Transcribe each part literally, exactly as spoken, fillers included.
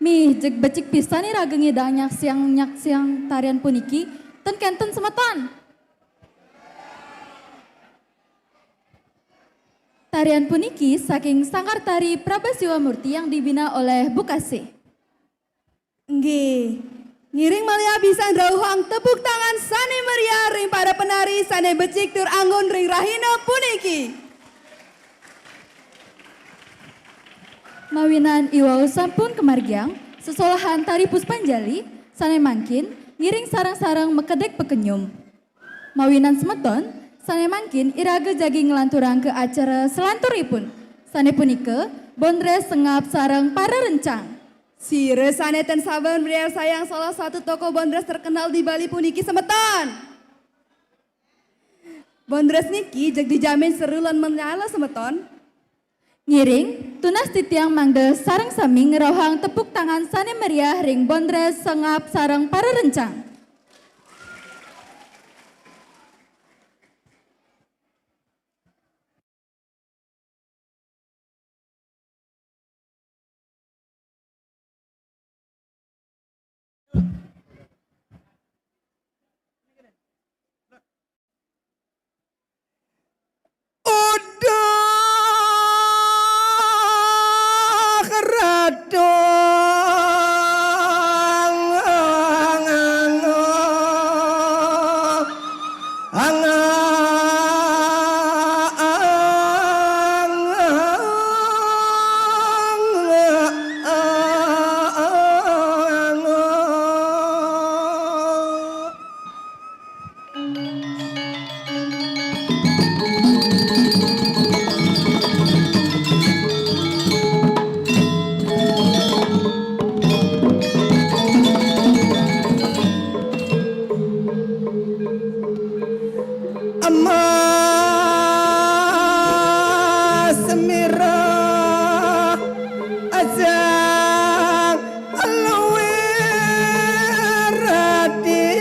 Ih, jeg becik pisan iraga ngidang nyaksiang-nyaksiang tarian puniki, ten kenten semeton. Tarian puniki saking Sanggar Tari Prabasiwa Murti yang dibina oleh Bu Kasih. Nggih. Ngiring malih abisan rauhang tepuk tangan sane meriah ring para penari sane becik tur anggun ring rahina puniki. Mawinan iwau sampun kamargiang sesolahan tari Puspanjali, sane mangkin ngiring sareng-sareng makedek pakenyum. Mawinan semeton, sane mangkin iraga jagi nglanturang ke acara selanturipun, sane punika Bondres Sengap sareng Para Rencang. Sira sane ten sabar mriarsayang salah satu tokoh bondres terkenal di Bali puniki semeton. Bondres niki jeg dijamin seru lan menyala semeton. Ngiring, tunas titiang mangda sareng sami ngrauhang tepuk tangan sane meriah ring Bondres Sengap sareng Para Rencang. Uduh radong Emas mirah ajang luwih rading.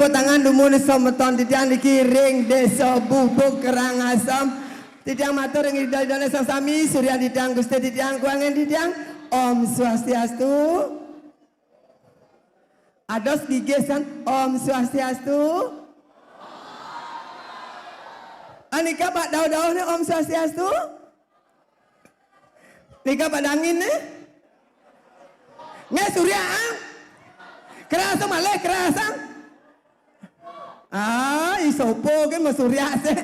Tepuk tangan dumun semeton titiang niki ring Desa Bubuk Karangasem. Titiang matur ring ida-idane sami, suryan titiang, Gusti titiang, kuangen titiang. Om Swastiastu. Ados gigih san, Om Swastiastu. Anika Pak dauh-dauh ne Om Swastiastu. Nika padangin ne. Nge surya ang. Kerasa malih kerasa. Ah, isopo ke masurya se.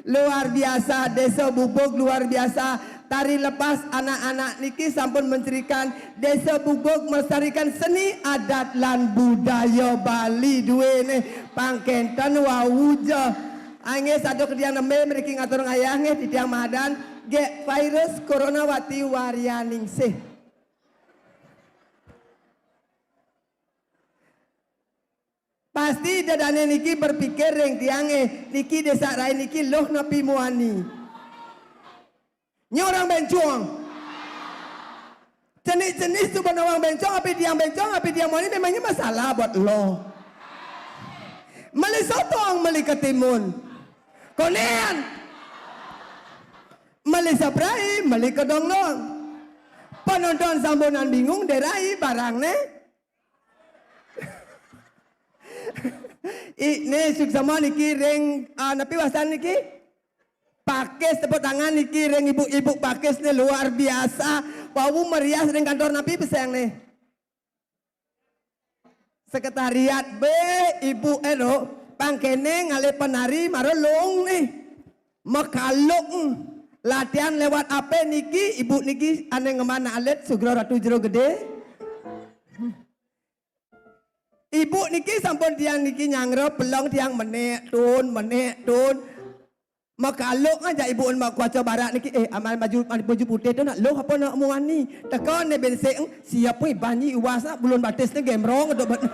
Luar biasa, Desa Bubuk luar biasa. Tari lepas anak-anak niki sampun mencirikan Desa Bubuk melestarikan seni adat lan budaya Bali duwene pangkenten wau ja. Angge sadu kedian nembe mriki ngatur ngayah nggih titiang madan gek virus corona wati waryaningsih. Pasti dedane niki berpikir ring tiange, niki desa rai niki loh napi muani. Nyi orang bencong. Jenis-jenis tu bana orang bencong, api tiang bencong, api tiang muani memangnya masalah buat lo. Meli sotong, meli ketimun. Konean. Meli saprai, meli kedong-dong. Penonton sambunan bingung, derai barang ne. I, ne suksma niki ring, ah, napi wasan niki? Pakis, tepuk tangan niki ring ibu-ibu pakis ne luar biasa. Wau merias ring kantor napi peseng ne? Sekretariat be ibu ero pangkene ngalih penari mara long ne. Makaluk latihan lewat ape niki ibu niki ane ngemana alit sugra ratu jero gede. Ibu niki sampun tiang niki nyangra pelong tiang menek tun, menek tun. Makaluk aja ibu mak kuaca barak niki, eh, amal baju, baju putih tu nak loh apa nak muani. Teka ne bensek, siap pun banyi iwas nak bulun batis ne gemrong tu bet.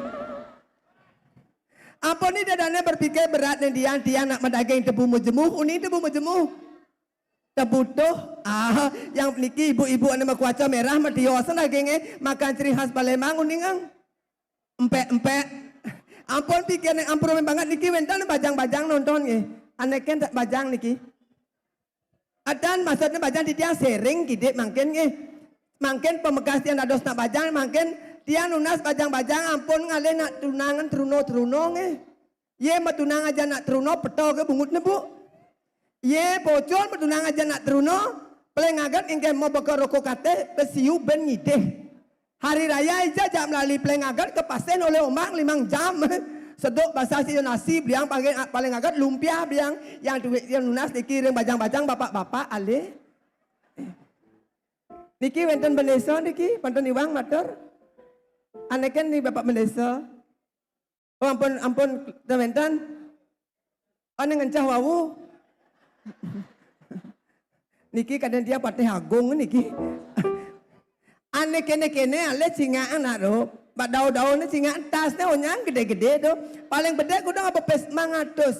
Apa ni dadane berpikir berat ne tiang, tiang nak madaging tebu majemuh, uning tebu majemuh. Tebutuh, ah, yang niki ibu-ibu ane mak kuaca merah, matiosan daginge, makan ciri khas Palembang, uning ang. Empek-empek. Ampun pikir ne, ampun banget niki wenten bajang-bajang nonton nggih. Aneken tak bajang niki. Adan maksudnya bajang titiang sering kidik mangkin nggih. Mangkin pamekas tiang dados nak bajang, mangkin tiang nunas bajang-bajang ampun ngalih nak tunangan truna-truna nggih. Ye matunang aja nak truna peta ke bungut ne, Bu. Ye pocol matunang aja nak truna, peleng agat ingkeh mau beka roko kateh, besiu ben ngidih. Hari raya ija jak melali peleng agat ke pasih oleh ombak limang jam. Seduk basah sio nasi, beliang paling, paling agat lumpia beliang. Yang duit yang nunas niki ring bajang-bajang bapak-bapak alih. Niki wenten bendesa niki, pantun iwang matur. Aneken ni bapak bendesa. Oh, ampun, ampun, ten wenten. Ane ngencah wau. Niki kadang dia patih agung niki. Ane kene-kene ale cingak anak ro. Bak dau-dau ne cingak tas ne onyang gede-gede tu. Paling bedek udah apa pes mangatus.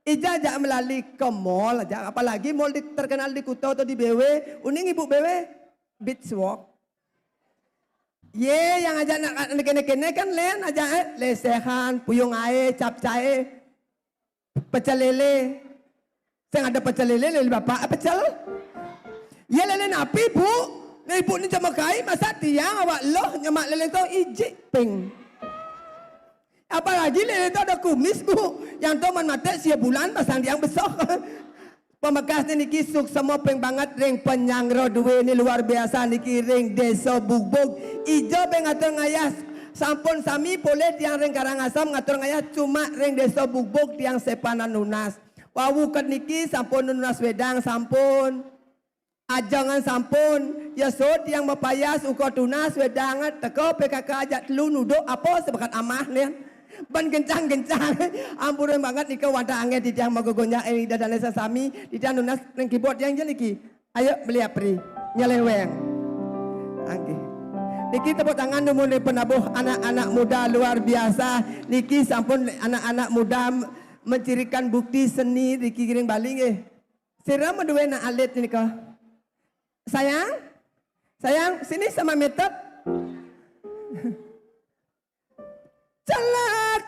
Ija aja melali ke mall aja, apalagi mall di, terkenal di Kuta atau di B W, uning ibu B W, Beach Walk. Ye, yang aja nak kene-kene kan len aja, eh, lesehan, puyung ae, capcay, pecel lele. Sing ada pecel lele, lele bapak, eh, pecel. Ye lele napi, Bu? Nah, ibu ni cuma kai, masa tiang awak loh nyemak lele tu ijik ping. Apalagi lele tu ada kumis, Bu. Yang tu man matek sia bulan pasang tiang besok. Pamekasne niki suksma ping banget ring panyanggra duwene luar biasa niki ring Desa Bugbug. Ija be ngatur ngayah sampun sami polih tiang ring Karangasem ngatur ngayah cuma ring Desa Bugbug tiang sepanan nunas. Wau ket niki sampun nunas wedang sampun. Ajangan sampun, ya so tiang mapayas uka tunas wedang teka P K K ajak telu nuduk apa sebakat amah ne. Ban kencang-kencang. Ampun banget nika wantah angin titiang magogonyak ing dadane sesami, titiang nunas ning keyboard yang je niki. Ayo beli apri, nyeleweng. Anggi. Niki tepuk tangan dumun ring penabuh anak-anak muda luar biasa. Niki sampun anak-anak muda mencirikan bukti seni niki ring Bali nggih. Sira madue nak alit nika. Sayang, sayang, sini sama metet. Celak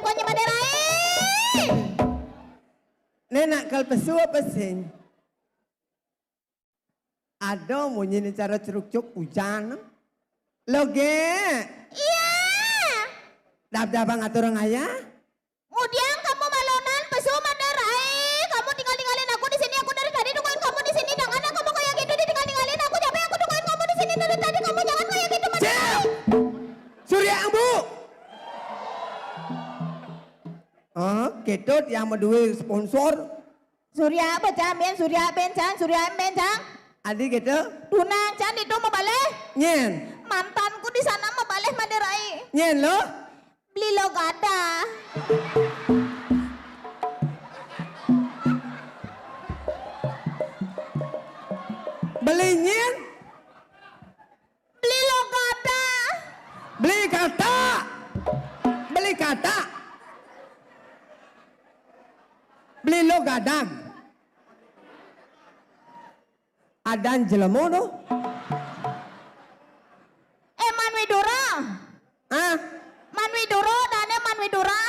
konyé Madé Rai. Né nak kal pesu apa sing? Ada munyi né cara cerukcuk ujan. Lo gé. Iya. Dap-dap ngatur ngaya. Mudian kamu malonan pesu Madé Rai. Kamu tinggal-tinggalin aku di sini. Aku dari tadi tungguin kamu di sini. Jangan ya kamu kayak gitu ditinggal-tinggalin. Aku capek aku tungguin kamu di sini dari tadi. Kamu jangan kayak gitu Madé Rai. Surya Ambu. Oh, gitu yang mau duit sponsor. Surya apa, Cang? Mén Surya, mén Cang? Surya, mén Cang? Adi gitu? Tunang, cang ditu mabalih. Nyén. Mantanku di sana mabalih, Madé Rai. Nyén lo? Beli lo gada. Beli nyén? Beli lo gada. Beli kata. Beli kata. Beli lo gadang. Adan jelema tu. Eh, Man Widura. Ah? Man Widura, dané Man Widura.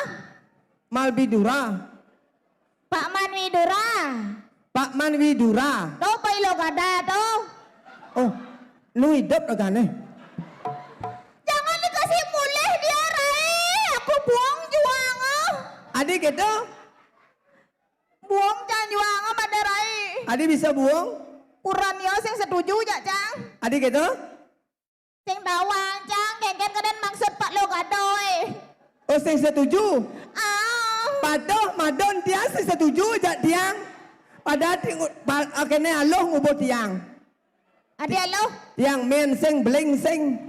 Malbidura. Pak Man Widura. Pak Man Widura. Tuh, Pak Ilo Gada tuh. Oh, nu hidup ragané. Jangan dikasih mulih dia, Rai. Aku buang juang, ah. Adi gitu? Buang cang juang, ah, Madé Rai. Adi bisa buang? Kuran ya sing setuju jak, cang. Adi gitu? Sing tawang, cang, kénkén kadén maksud Pak Lo Gada, eh. Oh, sing setuju? Ah. Padoh madon tiang sing setuju jak tiang. Padahal ti-, pa-, kéné aluh ngubuh tiang. Adi aluh? Tiang mén sing beling sing.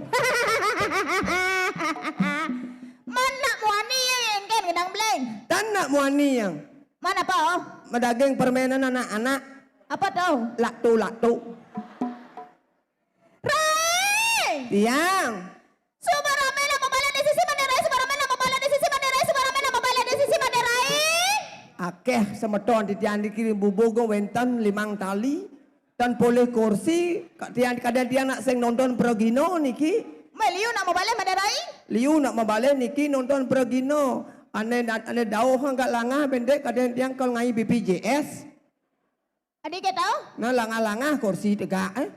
Man nak muani ya, kénkén gedang beling. Tan nak muani yang. Man apa, oh? Madaging permainan anak-anak. Apa tuh? Laktu-laktu. Rai! Tiang. Suba ramé nak mabalih di sisi Madé Rai, suba ramé nak mabalih di sisi Madé Rai, suba ramé nak mabalih di sisi Madé Rai. Akéh semeton titiang niki bubuh wénten limang tali, tan polih kursi, ka-, tiang kadén tiang nak sing nonton pragina niki. Mé liu nak mabalih Madé Rai? Liu nak mabalih niki nonton pragina. Ané, ané dauh agak langah bendék kadén tiang kal ngai B P J S. Adi kéto? Nah, langah-langah kursi tegak, eh.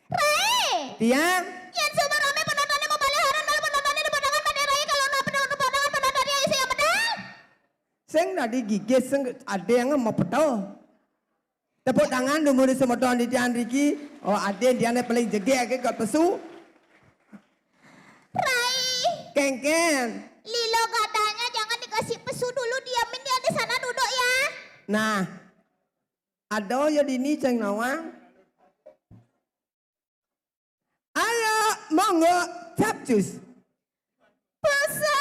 Rai! Tiang. Yén suba ramé penontonné mabalih haran malah penontonné di podangan Madé Rai, kalau nak penonton, podangan penontonné isi yang medal. Sing dadi gigis, sing adé yang mapeta. Tepuk tangan dulu semeton titiang niki. Oh, adé tiang paling jegég ké kok pesu. Rai. Kénkén. Lilo gadanya jangan dikasih pesu dulu, diamin dia di sana duduk ya. Nah. Ada ya dini cang nawang. Ayo, monggo, capcus. Pasangané.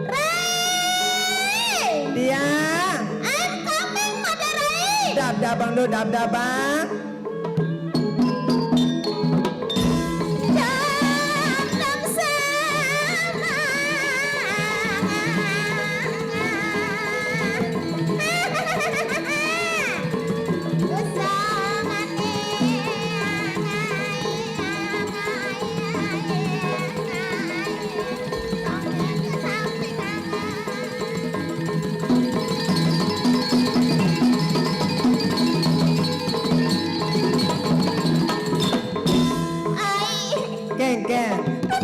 Rai! Tiang. I'm coming, Madé Rai. Dab-dabang dulu, dab-dabang. Datang sama. Kéng, kéng. Op.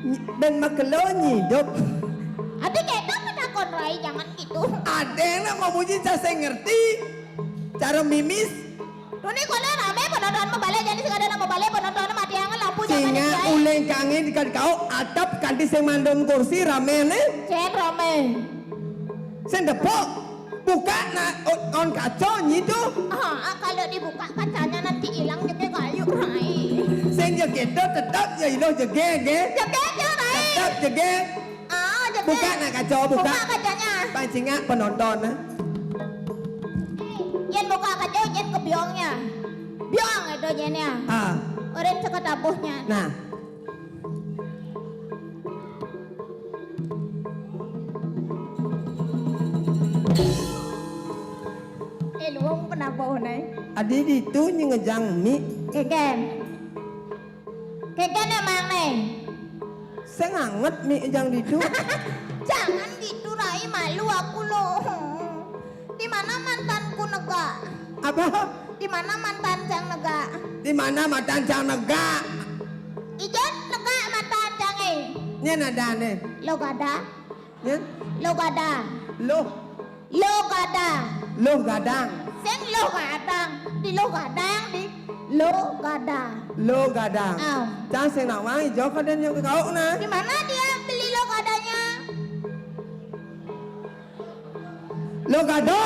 Nyi-, bén makelo nyidup. Adi kéto penakon, Rai, jangan gitu. Ada yang nak memuji, saya ngerti. Cara mimis. Tuni koné ramé penonton mabalih, jadi sing ada nak mabalih penonton matiangan lampu. Cingak uling kangin di kau atap kanti sing mandum kursi ramé né. Cén ramé. Sing depok. Buka nak on, on kaca nyitu. Ah, ah, kalau dibuka kacanya nanti hilang jegé kayu, Rai. Sing jegé tu tetap ya iluh jegé, gé. Jegé, jegé, Rai. Tetap jegé. Ah, jegé. Buka nak kaca, buka. Buka kacanya. Pancingak penonton, eh. Yén buka kaca, yén ke biongnya. Biong itu yén ya. Ah. Orin saka tabuhnya. Nah. Eh, luwung penabuh nai. Adi ditu nyengejang mik. Keken. Keken emang nai. Sing anget mik ejang ditu. Jangan gitu, Rai, malu aku loh. Di mana mantanku negak? Apa? Di mana mantan cang negak? Di mana mantan cang negak? Ijan negak mantan cang eh. Nyen ada nih. Lo kada? Nyen? Lo kada? Lo. Lo kada? Lo gadang. Sing lo gadang. Di lo gadang, di lo kada. Lo gadang. Aw. Cang sing nawang ijo kada nyang kekauk nah. Di mana dia beli lo kadanya? Lo kada.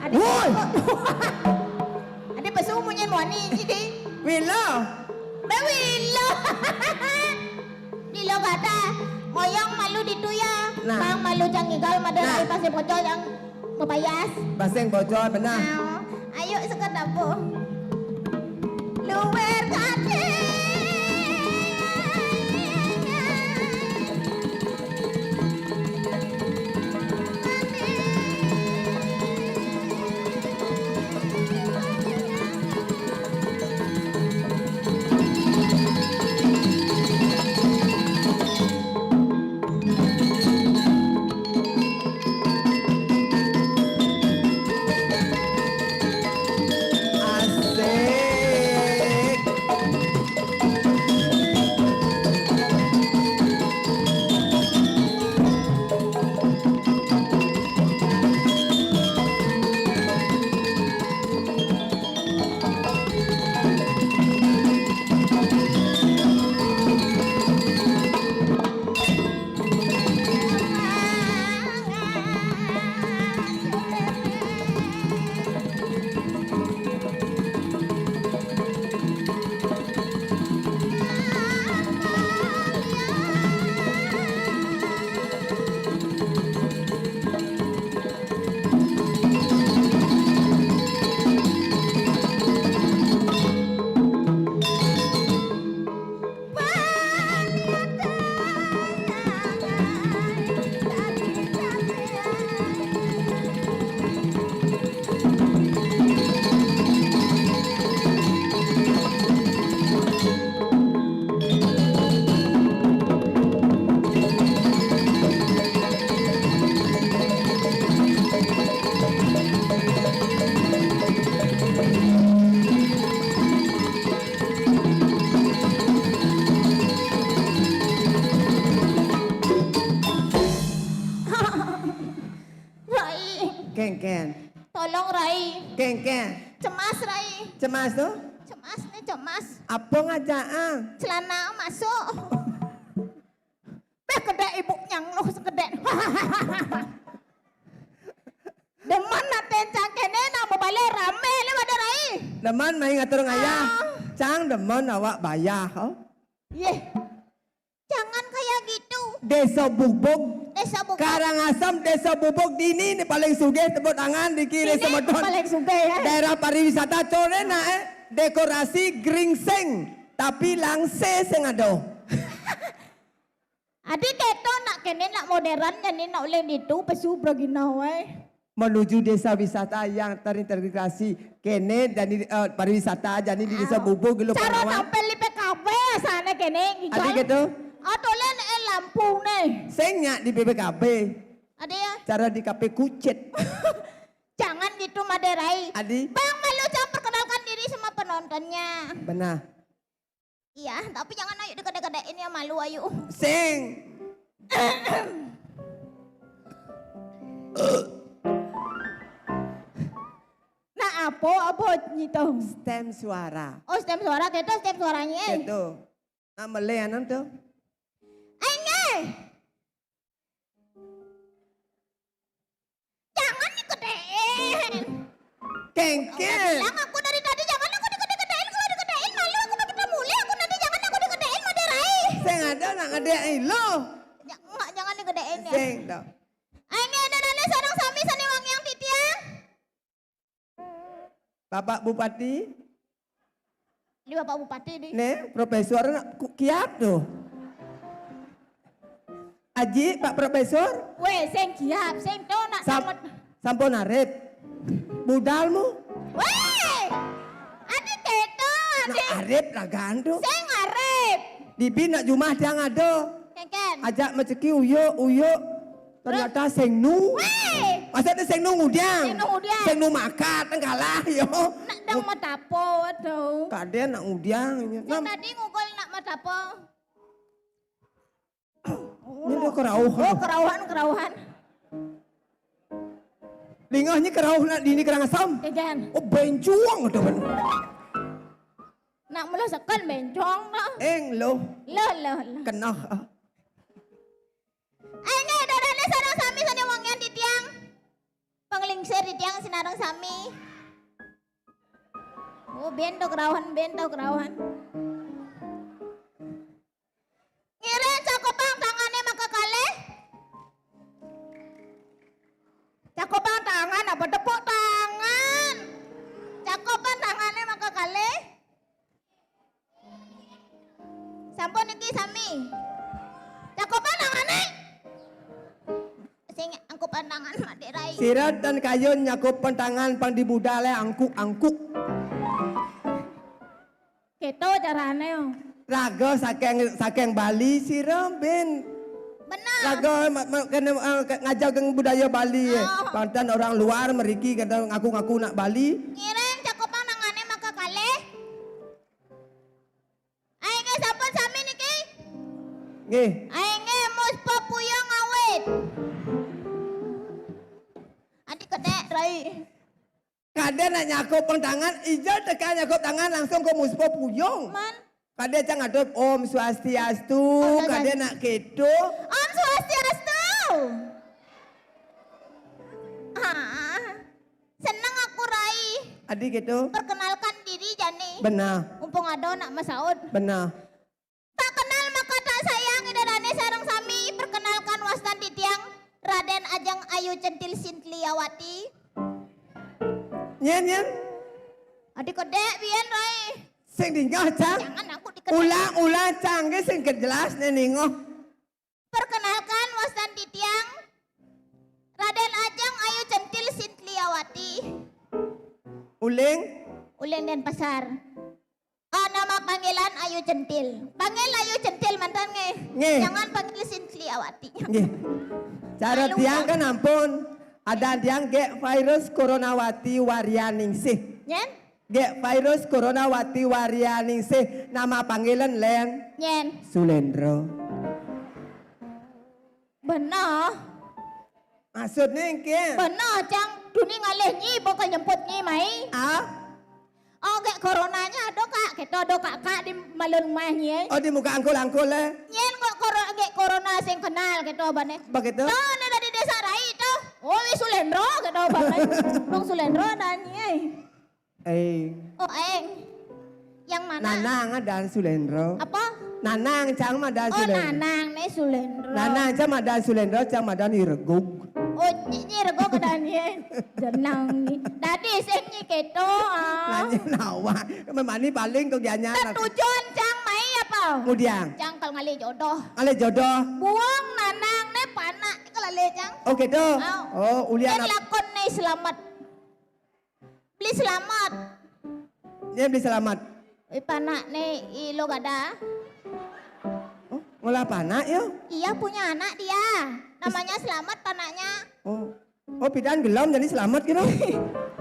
Ada woi. Ada pesu munyi muani jadi. Wilo. Bewilo. Di lo kada. Ngoyong malu ditu ya. Nah. Mang malu cang igal mada nah. Pasti bocor yang mapayas. Baseng bocor benar. Nah. Ayo sekedap po. Luwer kate. Asik. Rai. Kengken. Tolong, Rai. Kengken. Cemas, Rai. Cemas tuh? Cemas nih, cemas. Apa ngajak ah? Celana masuk. Beh, kedek ibu nyang loh sekedek. Demen naten cang kene nak bebale rame le pada Rai. Demen main ngatur ngayah. Ah. Cang demen awak bayah, oh. Yeh. Jangan kayak gitu. Desa Bubug. Desa Bubug. Karangasem, Desa Bubug dini ni paling sugih, tepuk tangan di kiri semedon. Paling sugih, eh. Daerah pariwisata corena, eh. Dekorasi geringsing, tapi langse sing ada. Adi keto nak kene nak modern, jadi nak ulih ditu pesu bragina wae. Menuju desa wisata yang terintegrasi kene jadi, eh, pariwisata jadi di Desa Bubug gelo. Cara tampil di P K B asane kene ngigal. Adi gitu. Atau len eh lampu ne. Sing nyak di P P K B. Ada ya? Cara di kafe kucit. Jangan gitu, Maderai. Adi. Bang, malu cang perkenalkan diri sama penontonnya. Benar. Iya, tapi jangan ayo dikede-kedein ya, malu ayo. Sing. Nah, apa, apa nyitu? Stem suara. Oh, stem suara, gitu, stem suaranya, eh. Gitu. Nah, meleanan tuh. Ayo, eh. Jangan dikedein. Kengken. Udah bilang aku dari tadi jangan aku dikede-kedein. Kalau dikedein malu aku begitu mulai aku nanti jangan aku dikedein, Maderai. Sing ada nak ngedek lo. Ja-, enggak, jangan dikedein ya. Sing dong. Ayo, ada nana sareng sami sani wangiang titiang. Bapak Bupati. Ini Bapak Bupati nih. Nih, profesor nak ku-, kiat tuh. Aji, Pak Profesor? Wéh, sing giap, sing to nak Sam- tamat. Sampun arep. Budalmu? Wéh! Adi kéto, nak Adi. Arep lah gantung. Sing arep. Dibi nak jumah tiang ada. Kénkén. Ajak maceki uyuk, uyuk. Ternyata sing nu. Wéh! Maksudnya sing nu ngudiang. Sing nu ngudiang. Sing nu makat, tengkalah, yo. Nak dang matapo, aduh. Kadén nak ngudiang. Sing tadi ngugul nak matapo. Ini dia kerauh. Oh, kerauhan, kerauhan. Lingahnya kerauh nak dini kerang asam. Kénkén. Oh, bencuang ada kan. Nak mula sekan bencong nak. Eng lo. Lo, lo, lo. Kenah. Ayo, Ida dané sareng sami sané wangian titiang. Panglingsir titiang sinareng sami. Oh, ben to kerauhan, ben to kerauhan. Ngiring cakupang tangané maka kalih. Cakupang tangan apa tepuk tangan? Cakupang tangané maka kalih. Sampun niki sami. Cakupang tangané. Sing angkupan tangan Mak Dék Rai. Sira tan kayun nyakupan tangan pang di budalé angkuk-angkuk. Kéto carané. Raga saking, saking Bali sira, Ben. Bener. Raga ma-, ma-, kena, eh, ke-, ngajar geng budaya Bali, eh. Oh. Pantan orang luar meriki kena ngaku-ngaku nak Bali. Ngiring cakupang tangané maka kalih. Ayo nggih sampun sami niki. Nggih. Ayo nggih muspa puyung awit. Adi kedék, Rai. Kadén nak nyakup tangan, ija tekan nyakup tangan langsung ke muspa puyung. Man. Kadén cang atur Om Swastiastu, Om Swastiastu. Kadén nak kéto. Om Swastiastu. Ah, seneng aku, Rai. Adi kéto. Perkenalkan diri jani. Benar. Mumpung ada nak masaut. Benar. Tak kenal maka tak sayang, Ida dané sareng sami, perkenalkan wastan titiang Radén Ajeng Ayu Centil Sintliyawati. Nyén, nyén. Adi kedék biyen, Rai. Sing dingah, Cang. Jangan aku dikedék. Ulang, ulang, Cang, nggih sing jelas né ningoh. Perkenalkan wastan titiang Radén Ajeng Ayu Centil Sintliyawati. Uling. Uling Denpasar. Ah, nama panggilan Ayu Centil. Panggil Ayu Centil mantan nggih. Nggih. Jangan panggil Sintliyawati. Nggih. Cara tiang kan ampun. Ada tiang gék virus coronawati warianingsih. Nyén? Gék virus coronawati warianingsih. Nama panggilan lén? Nyén? Sulendro. Bener. Maksudnya engké? Bener, Cang. Duni ngalih nyi, bakal nyemput nyi, mai. Ah? Oh, gék coronanya ada, Kak. Kita ada, Kak, Kak, di malun rumah nyi, eh. Oh, di muka angkul-angkul, eh. Nyén kok koro-, gék corona sing kenal, kita bané. Begitu? Tuh, ini dari desa Rai, tuh. Oh, wis Sulendro, kita bané. Bang Sulendro ada nyi, eh. Eh. Oh, Eng. Yang mana? Nanang ada Sulendro. Apa? Nanang, Cang, ada Sulendro. Oh, Nanang, né Sulendro. Nanang, Cang, ada Sulendro, Cang, ada Nyi Regug. Oh, nyi, nyi Regug ada nyi. Jenang nyi. Dadi sing nyi kéto, ah. Nanya nawa. Memani paling kok dianyar. Tujuan Cang mai apa? Mudiang. Cang kal ngalih jodoh. Ngalih jodoh. Buang Nanang né panak kal ngalih, Cang. Oh, kéto. Oh. Oh, ulian. Kan ap- lakon né selamat. Beli Selamat. Dia Beli Selamat. Eh, panakné Ilo Gada. Oh, ngolah panak ya? Iya, punya anak dia. Namanya Selamat panaknya. Oh. Oh, pidan gelom jadi selamat gitu.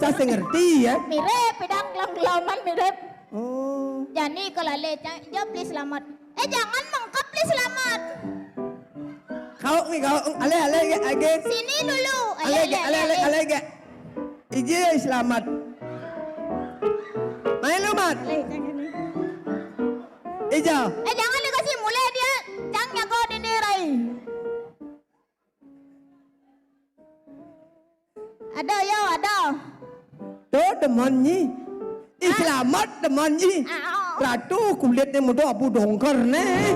Cah sing ngerti ya. Mirip, pidan gelom-geloman mirip. Oh. Jani kalau le, ja-, dia Beli Selamat. Eh, jangan mengkap, Beli Selamat. Kau nih, kau, alé, alé, alé. Sini dulu. Alé, alé, alé, alé, alé. Iji Selamat. Main lu, Mat. Alé, jangan nih. Ija. Eh, jangan dikasih mulai dia. Cang nyago dini, Rai. Ada, yo, ada. Tuh, demen nyi. Ih, ah. Selamat demen nyi. Ah, oh. Ratu kulitnya muda Abu Dongker né.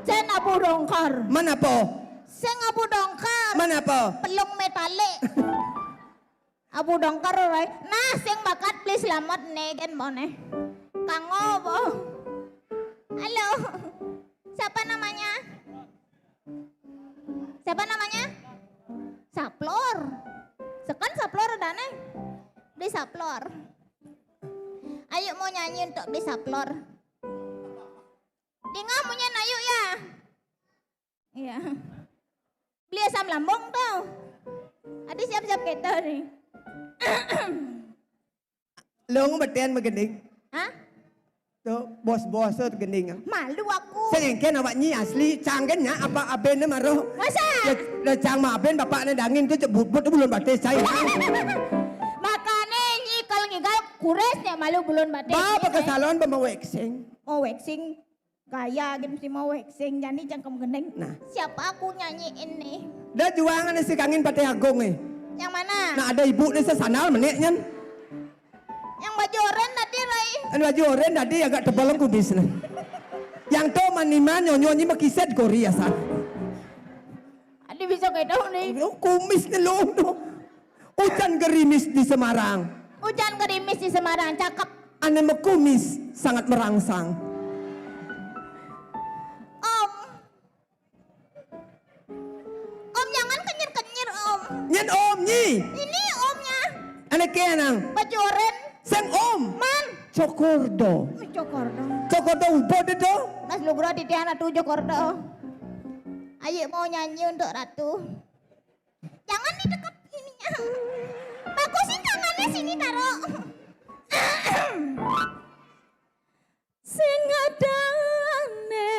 Sen Abu Dongker. Mana po? Sing Abu Dongker. Mana po? Pelung metalik. Abu Dongker, Rai. Nah, sing bakat Beli Selamat né, gen mo né. Kango po. Halo. Siapa namanya? Siapa namanya? Saplor. Seken Saplor ada nih. Beli Saplor. Ayo mau nyanyi untuk Beli Saplor. Dengar munyian ayu ya. Iya. Beli asam lambung tuh. Adi siap-siap kita nih. Long beten magending. Hah? Tuh, bos-bos tuh gending. Malu aku. Sengengken awak nyi asli, canggen nya apa aben ne maroh. Masa? Ya, dah cang ma aben bapak ne dangin tuh cek bubut bulun batis cai. Makane nyi kal ngigal kures nya malu bulun batis. Ba ke salon ba mau waxing. Mau waxing. Gaya gitu mesti mau waxing. Jani cangkem gending. Nah. Siapa aku nyanyiin nih? Dah juangan si kangin patih agung eh. Yang mana? Nah ada ibu ni sesandal menek nyen. Yang baju oren tadi Rai. Anu baju oren tadi agak tebal kumis ni. Yang tu maniman nyonyo nyi makiset gori asal. Adi bisa kayak tahu nih. Oh, kumis ni lo tu. Hujan gerimis di Semarang. Hujan gerimis di Semarang, cakep. Ane makumis sangat merangsang. Om. Om jangan kenyir-kenyir om. Nyen om nyi. Ini omnya. Ane ke nang. Baju oren. Seng om. Man. Cokordo. Wih, Cokordo. Cokordo ubod itu. Nas lugra titian atu Cokordo. Ayo mau nyanyi untuk Ratu. Jangan ditekep ininya. Bagusin tangannya sini taruh. Sing adane.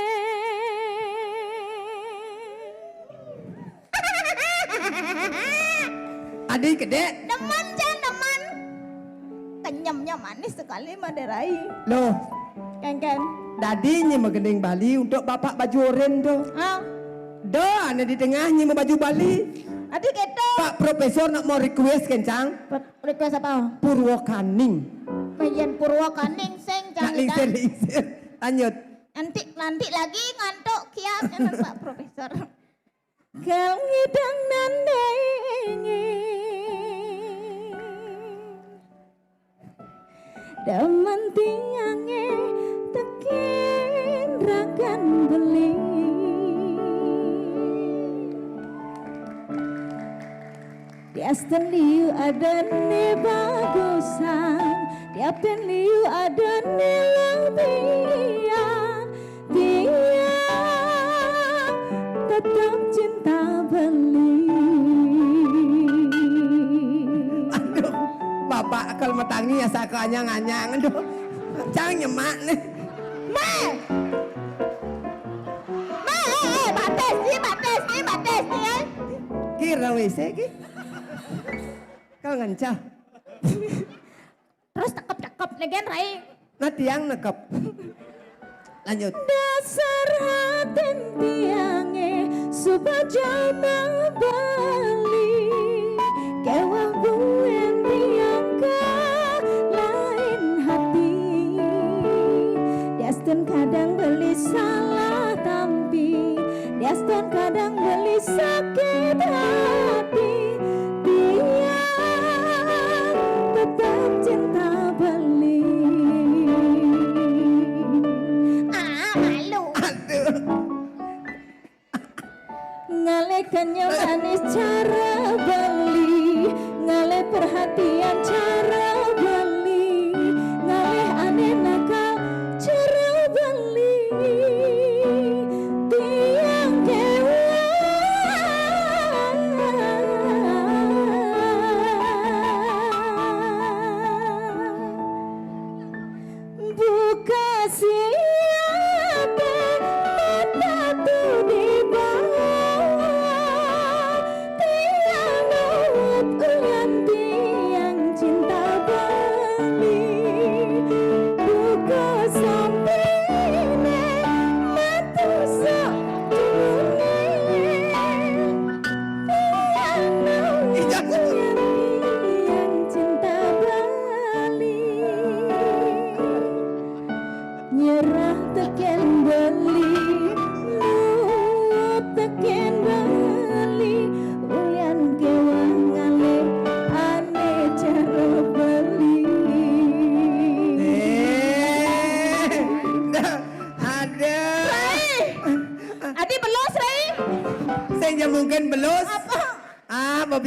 Adi kedek. Demen Jan demen. Kenyemnya manis sekali Maderai. Loh, Kengken. Dadi nyi magending Bali untuk bapak baju oren tu. Ah, Dah, ane di tengah nyi baju Bali. adi keto. Pak Profesor nak mau request kencang. Request apa? Purwakaning. Payen Purwakaning sing Nak jangan. lingsir-lingsir. Lanjut. Nanti nanti lagi ngantuk kias kan Pak Profesor. Kal ngidang nandengi. Demen tiange tekin ragan beli. Diasten liu adane bagusan, diasten liu adane lebihan. Tiang tetap cinta beli. Aduh, bapak akal matangi asa ke anyang-anyang. Aduh, cang nyemak nih. Mai. Mai, eh, eh, batis ni, batis ni, batis ni, eh. Kira W C ki. Kal ngencah. Terus tekep-tekep ni kan, Rai. Nah tiang nekep. Lanjut. Dasar hatin tiange suba jama beli. Kewah buen tiang ka lain hati. Diasten kadang beli salah tampi. Diasten kadang beli sakit hati. Tiang tetap cinta beli. Ah, malu. Aduh. Ngalekannya manis cara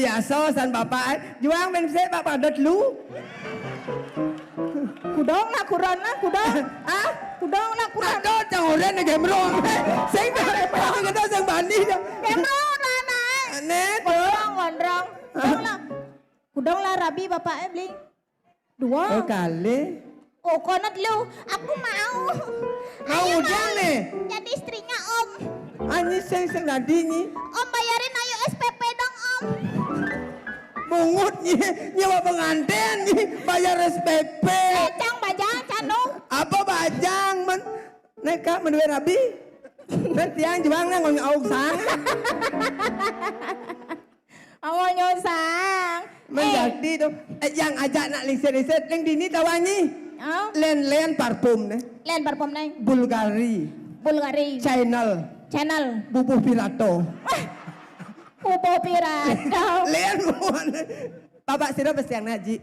Biasa san bapak, eh. Juang ben sik, Pak, padet lu. Kudong lah, kuron lah, kudong. Ah? Kudong lah, kuron. Aduh, cang oren ni gemrong. Sing dah, sing dah, sing bani dah. Gemrong lah, nak. Aneh tu. Gondrong, gondrong. Kudong lah. Kudong lah, rabi bapak, eh, beli. Dua. Oh, kali. Oh, konot lu. Aku mau. Mau. Ayo, udah mau nih. Jadi istrinya, Om. Anyi sing sing tadi ni. Om bayarin ayo S P P dong, Om. Mungut ni, nyewa pengantin ni, bayar S P P. Eh, cang bajang, canu. Apa bajang, men? Neka menduit rabi. Nanti yang juang nang ngomong auk sang. Awal nyosang. Menjadi tu. Eh, yang ajak nak lisit-lisit, neng dini tawangi. Oh. Len-len parfum ne. Len parfum ne. Bulgari. Bulgari. Channel. Channel. Bubuh Pirato. Wah. Bubuh Pirato. Len buan. Bapak sira besiang nak, Ji.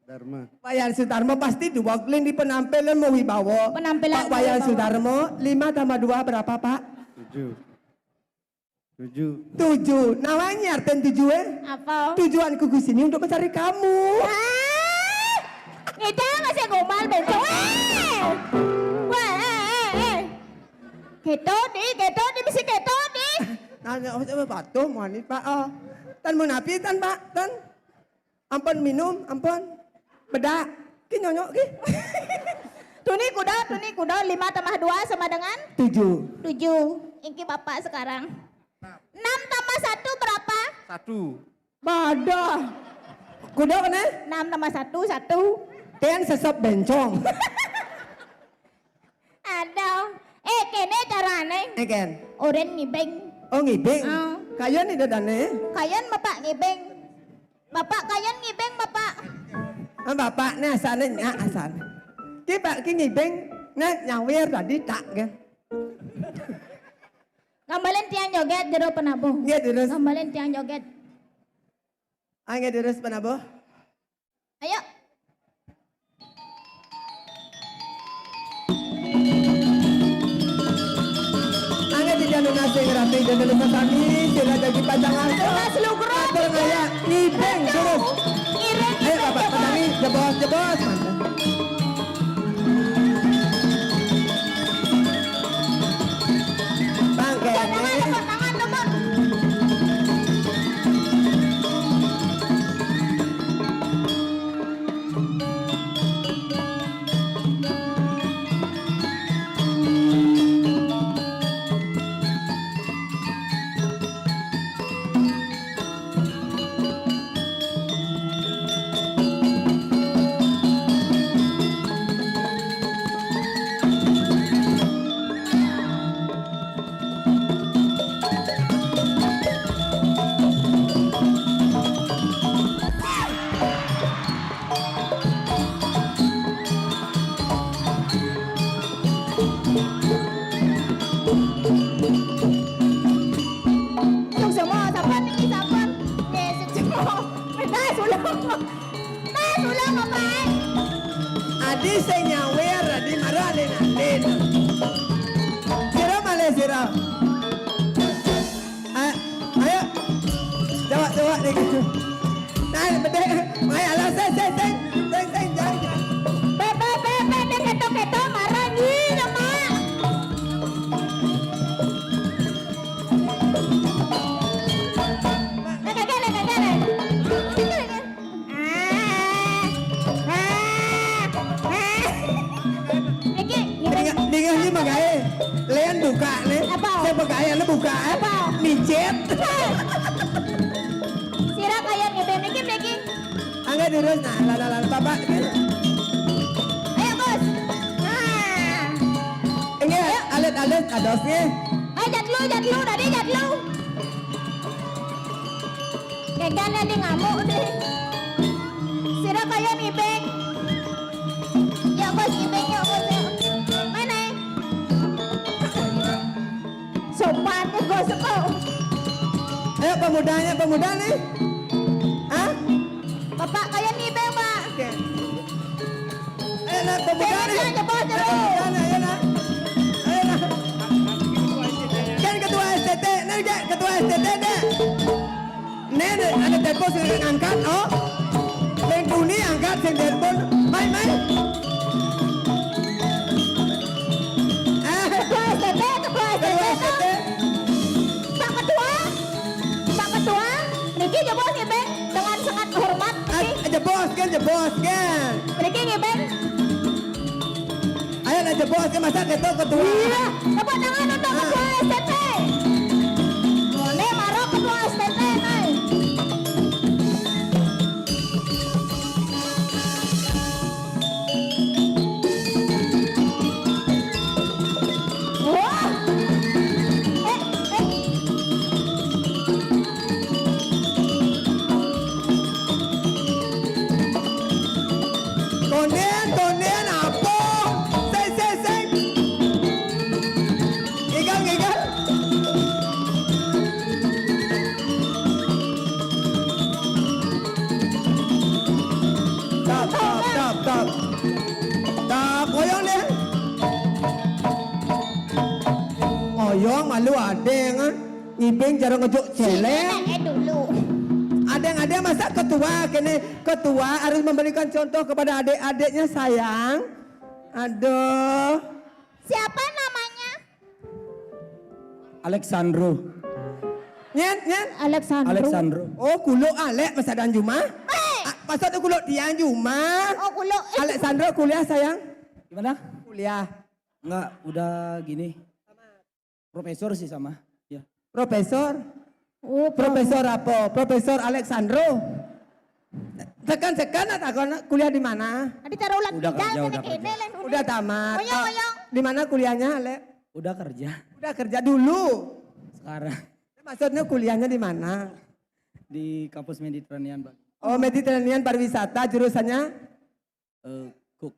Dharma. Wayan Sudarmo pasti dua, len di penampilan mau wibawa. Penampilan Pak Wayan mau wibawa. Sudarmo, lima tambah dua berapa, Pak? Tujuh. Tujuh. Tujuh. Nawanya artian tujuh, eh? Apa? Tujuanku ke sini untuk mencari kamu. Hah? Ngida masih gombal bencong. Eh! Wah, eh, eh, eh. Keto di, keto di, mesti keto di. Nah, nah, oh, coba patuh, mohon nih, Pak. Oh. Tan mau napi, Tan, Pak? Tan? Ampun minum, ampun. Bedak. Ki nyonyok ki. Tuni kuda, tuni kuda, lima tambah dua sama dengan? Tujuh. Tujuh. Iki bapak sekarang. Enam tambah satu berapa? Satu. Bodoh. Kuda kena? Enam tambah satu, satu. Ten sesep bencong. Aduh. Eh, kene carane. Eh, Ken. Oren ngibeng. Oh, ngibeng. Ah. Kayon ni dadane. Kayon bapak ngibeng. Bapak kayon ngibeng, Bapak. Ah, bapak ni asal ni, ah, asal. Ki pak ki ngibeng, nah, nyawir tadi tak ke? Gambalen tiang joget jero penabuh. Nggih, terus. Gambalen tiang joget. Ah, nggih, terus penabuh. Ayo. Angkat di jalur nasi ngerati, jalur nasi kami, sila jadi pacangan. Mas Lugro. Atur ngaya, ngibeng, terus. Ngiring. Ayo, Bapak, petani, jebos, jebos. Mantap. Bangke. Tepuk tangan, tepuk tangan, tepuk. Sing semua, sabar niki, sabar. Nggih, sing semua. Nah, sulang. Nah, sulang, Bapak, eh. Adi sing nyawer, adi marah alin-alin. Sira malih sira. A-, ayo. Jawab, jawab niki. Nah, bedek. Mai alah, sing, sing, sing. Sing, sing, jangan. Be, be, be, be, be, ketok, ketok, marah nyi, lemak. Nak kagak, nak kagak, nak. Ah, ah, ah. Niki, niki. Dingah, dingah ni magae. Lean buka ni. Apa? Saya pegai, anda buka, eh? Apa? Micet. Sira kaya ngibeng niki, niki. Angga durus, nah, lah, lah, lah, bapak. Ayo, Gus. Nah. Ini ayo. Alit-alit, ados ni. Ayo, jatlu, jatlu, tadi jatlu. Gegan ni ngamuk ni. Sira kaya ngibeng. Yuk, Gus, ngibeng, yuk, Gus, yuk. Mana? Sopan ni, Gus, kok. Ayo, pemudanya, pemuda ni. Hah? Bapak kaya ngibeng, Pak. Oke. Ayo, nak, pemuda ni. Ayo, nak, pemuda ni, ayo, nak. Ayo, nak. Kan ketua S T T, ni, Dek, ketua S T T, Dek. Ni, ni, ada Bos, sing angkat, oh. Sing puni angkat, sing telepon. Mai, mai. Eh, ketua S T T, ketua S T T, ketua S T T. Pak Ketua, Pak Ketua, niki jebos ngibing dengan sangat hormat. Ah, niki jebos kan, jebos kan. Niki ngibing. Ayo lah jebos kan, masa ketua, ketua. Iya, tepuk tangan untuk, ah, ketua S T T. Ini maro ketua S T T, nih. Wah. Eh, eh. Tondén, tondén, apa? Sing, sing, sing. Ngigel, ngigel. Tap, tap, tap, tap. Tap, oyong deh. Oyong malu adéng, ah. Ngibing jarang ngejuk célék. Sini, eh, dulu. Adéng, adéng, masa ketua kene, ketua harus memberikan contoh kepada adik-adiknya, sayang. Aduh. Siapa namanya? Alexandro. Nyen, nyen. Alexandro. Alexandro. Oh, kuluk Alek masa dan Juma. Eh. Ah, maksudnya kuluk tiang Juma. Oh, kuluk. Eh. Alexandro kuliah, sayang. Gimana? Kuliah. Enggak, udah gini. Profesor sih sama. Ya. Profesor? Oh, Profesor apa? Profesor Alexandro. Tekan-tekan nak takon kuliah di mana? Adi cara ulang udah tiga kerja, udah kene kerja. Udah tamat. Oyong, ah, oyong. Di mana kuliahnya, Alek? Udah kerja. Udah kerja dulu. Sekarang. Maksudnya kuliahnya di mana? Di kampus Mediterranean, Bang. Oh, Mediterranean pariwisata, jurusannya? Eh, Cook.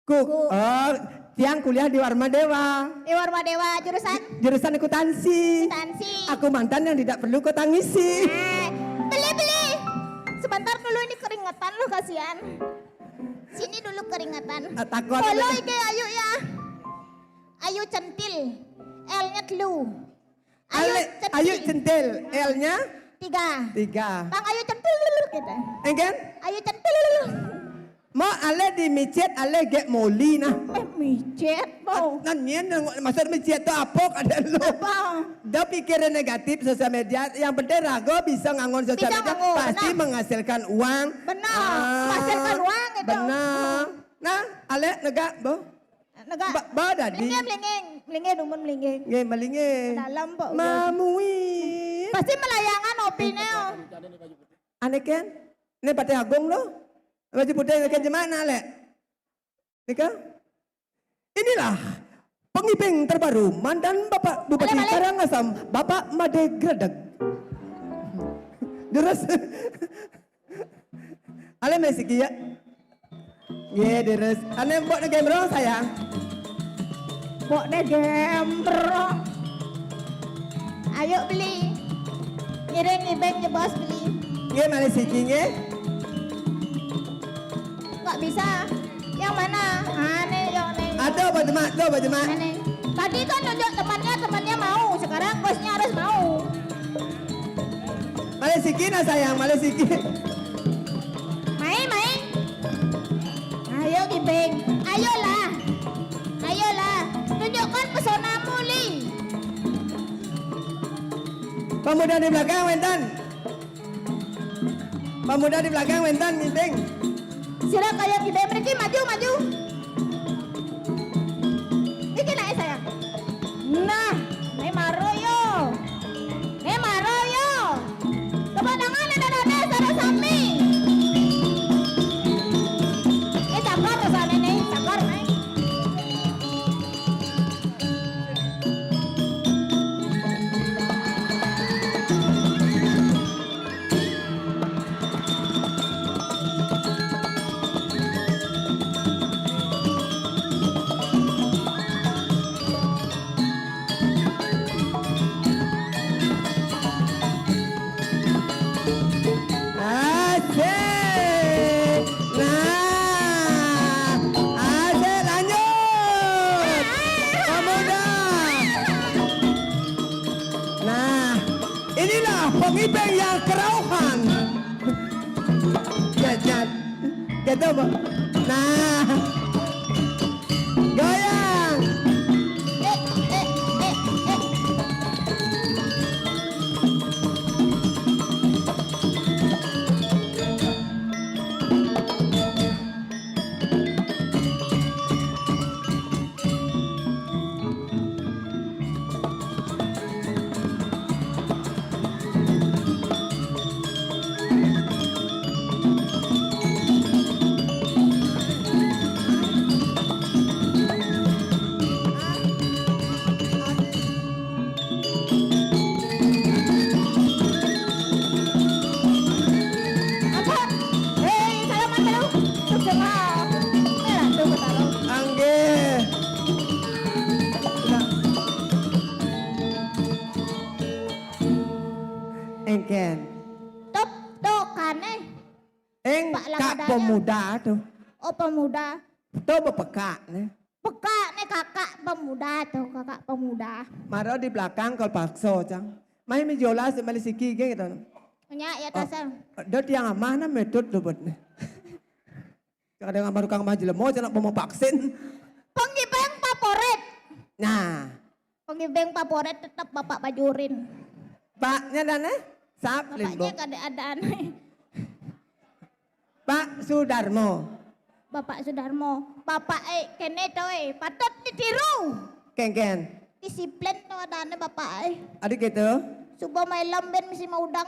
Cook. Cook. Oh, tiang kuliah di Warma Dewa. Di Warma Dewa, jurusan? Jurusan akuntansi. Akuntansi. Aku mantan yang tidak perlu kau tangisi. Eh, beli, beli. Sebentar dulu, ini keringetan loh, kasihan. Sini dulu keringetan. Ah, takut. Kalau ike ayu ya. Ayu centil. L-nya telu. Ayu, Ale, centil. Ayu centil. L-nya? Tiga. Tiga. Bang Ayu centil gitu. Engken? Ayu centil. Mau ale dimicet, ale gek moli nah. Eh, micet, mau. Nan mien, maksud micet tu apa kada lu? Apa? Dah pikiran negatif sosial media. Yang penting rago bisa ngangon sosial media, bisa ngangon, pasti, nah, menghasilkan uang. Benar. Ah, menghasilkan uang itu. Benar. Nah, ale negak, boh. Negak. Ba, ba dadi. Melinggih, melinggih. Melinggih, dumun melinggih. Nggih, melinggih. Dalam, Pak. Mamuin. Pasti melayangan opine, oh. Ane ken? Ne Patih Agung lo. Baju putih ken jemana, Lek? Nika? Inilah pengibing terbaru mantan Bapak Bupati Karangasem, Bapak Made Gredeg. Terus Ale mesiki ya. Ye, deres. Ane mbok ne gembrong, sayang. Mbok ne gembrong. Ayo beli. Ngiring ibeng je bos beli. Nggih, malih siki nggih. Nggak bisa. Yang mana? Ane, yo ne. Ada apa, Jemak? Ada apa, Jemak? Ane. Tadi kan nunjuk temannya, temannya mau. Sekarang bosnya harus mau. Malih siki nah, sayang, malih siki. Mai, mai. Ayo, Gibeng. Ayolah. Ayolah. Tunjukkan pesonamu, Li. Pemuda di belakang, wenten. Pemuda di belakang, wenten, Gibeng. Sira kaya Gibeng mriki, maju, maju. Iki naik, sayang. Nah, ini maro yo. Ini maro yo. Tepuk tangan, anak-anak, sareng sami. Eh, sabar rasane ne, sabar, Mas. Itu, Bu. Nah. Goyang. Apa? Hei, salaman dulu. Sukses, ha. Ayolah, tu kata lo. Anggih. Engken. Top, tok, kane. Eng, Pak Kak Lamadanya. Pemuda tu. Oh, pemuda. Tu bepekak ne. Pekak ne kakak pemuda tu, kakak pemuda. Maro di belakang kal pakso, cang. Mai mi jola si mali siki ge gitu. Nya, ya, oh, tasang. Do tiang amah na metut do buat ne. Kadang amah tukang amah jelemo, cang nak mau vaksin. Pengibeng favorit. Nah. Pengibeng favorit tetap Bapak Bajurin. Paknya dan, eh? Sap, Bapaknya Limbo. Kada ada aneh. Pak Sudarmo. Bapak Sudarmo. Bapak, eh, kene to, eh, patut ditiru. Ken, ken. Disiplin to ada aneh Bapak, eh. Ada gitu? Suba malam ben misi mau udang.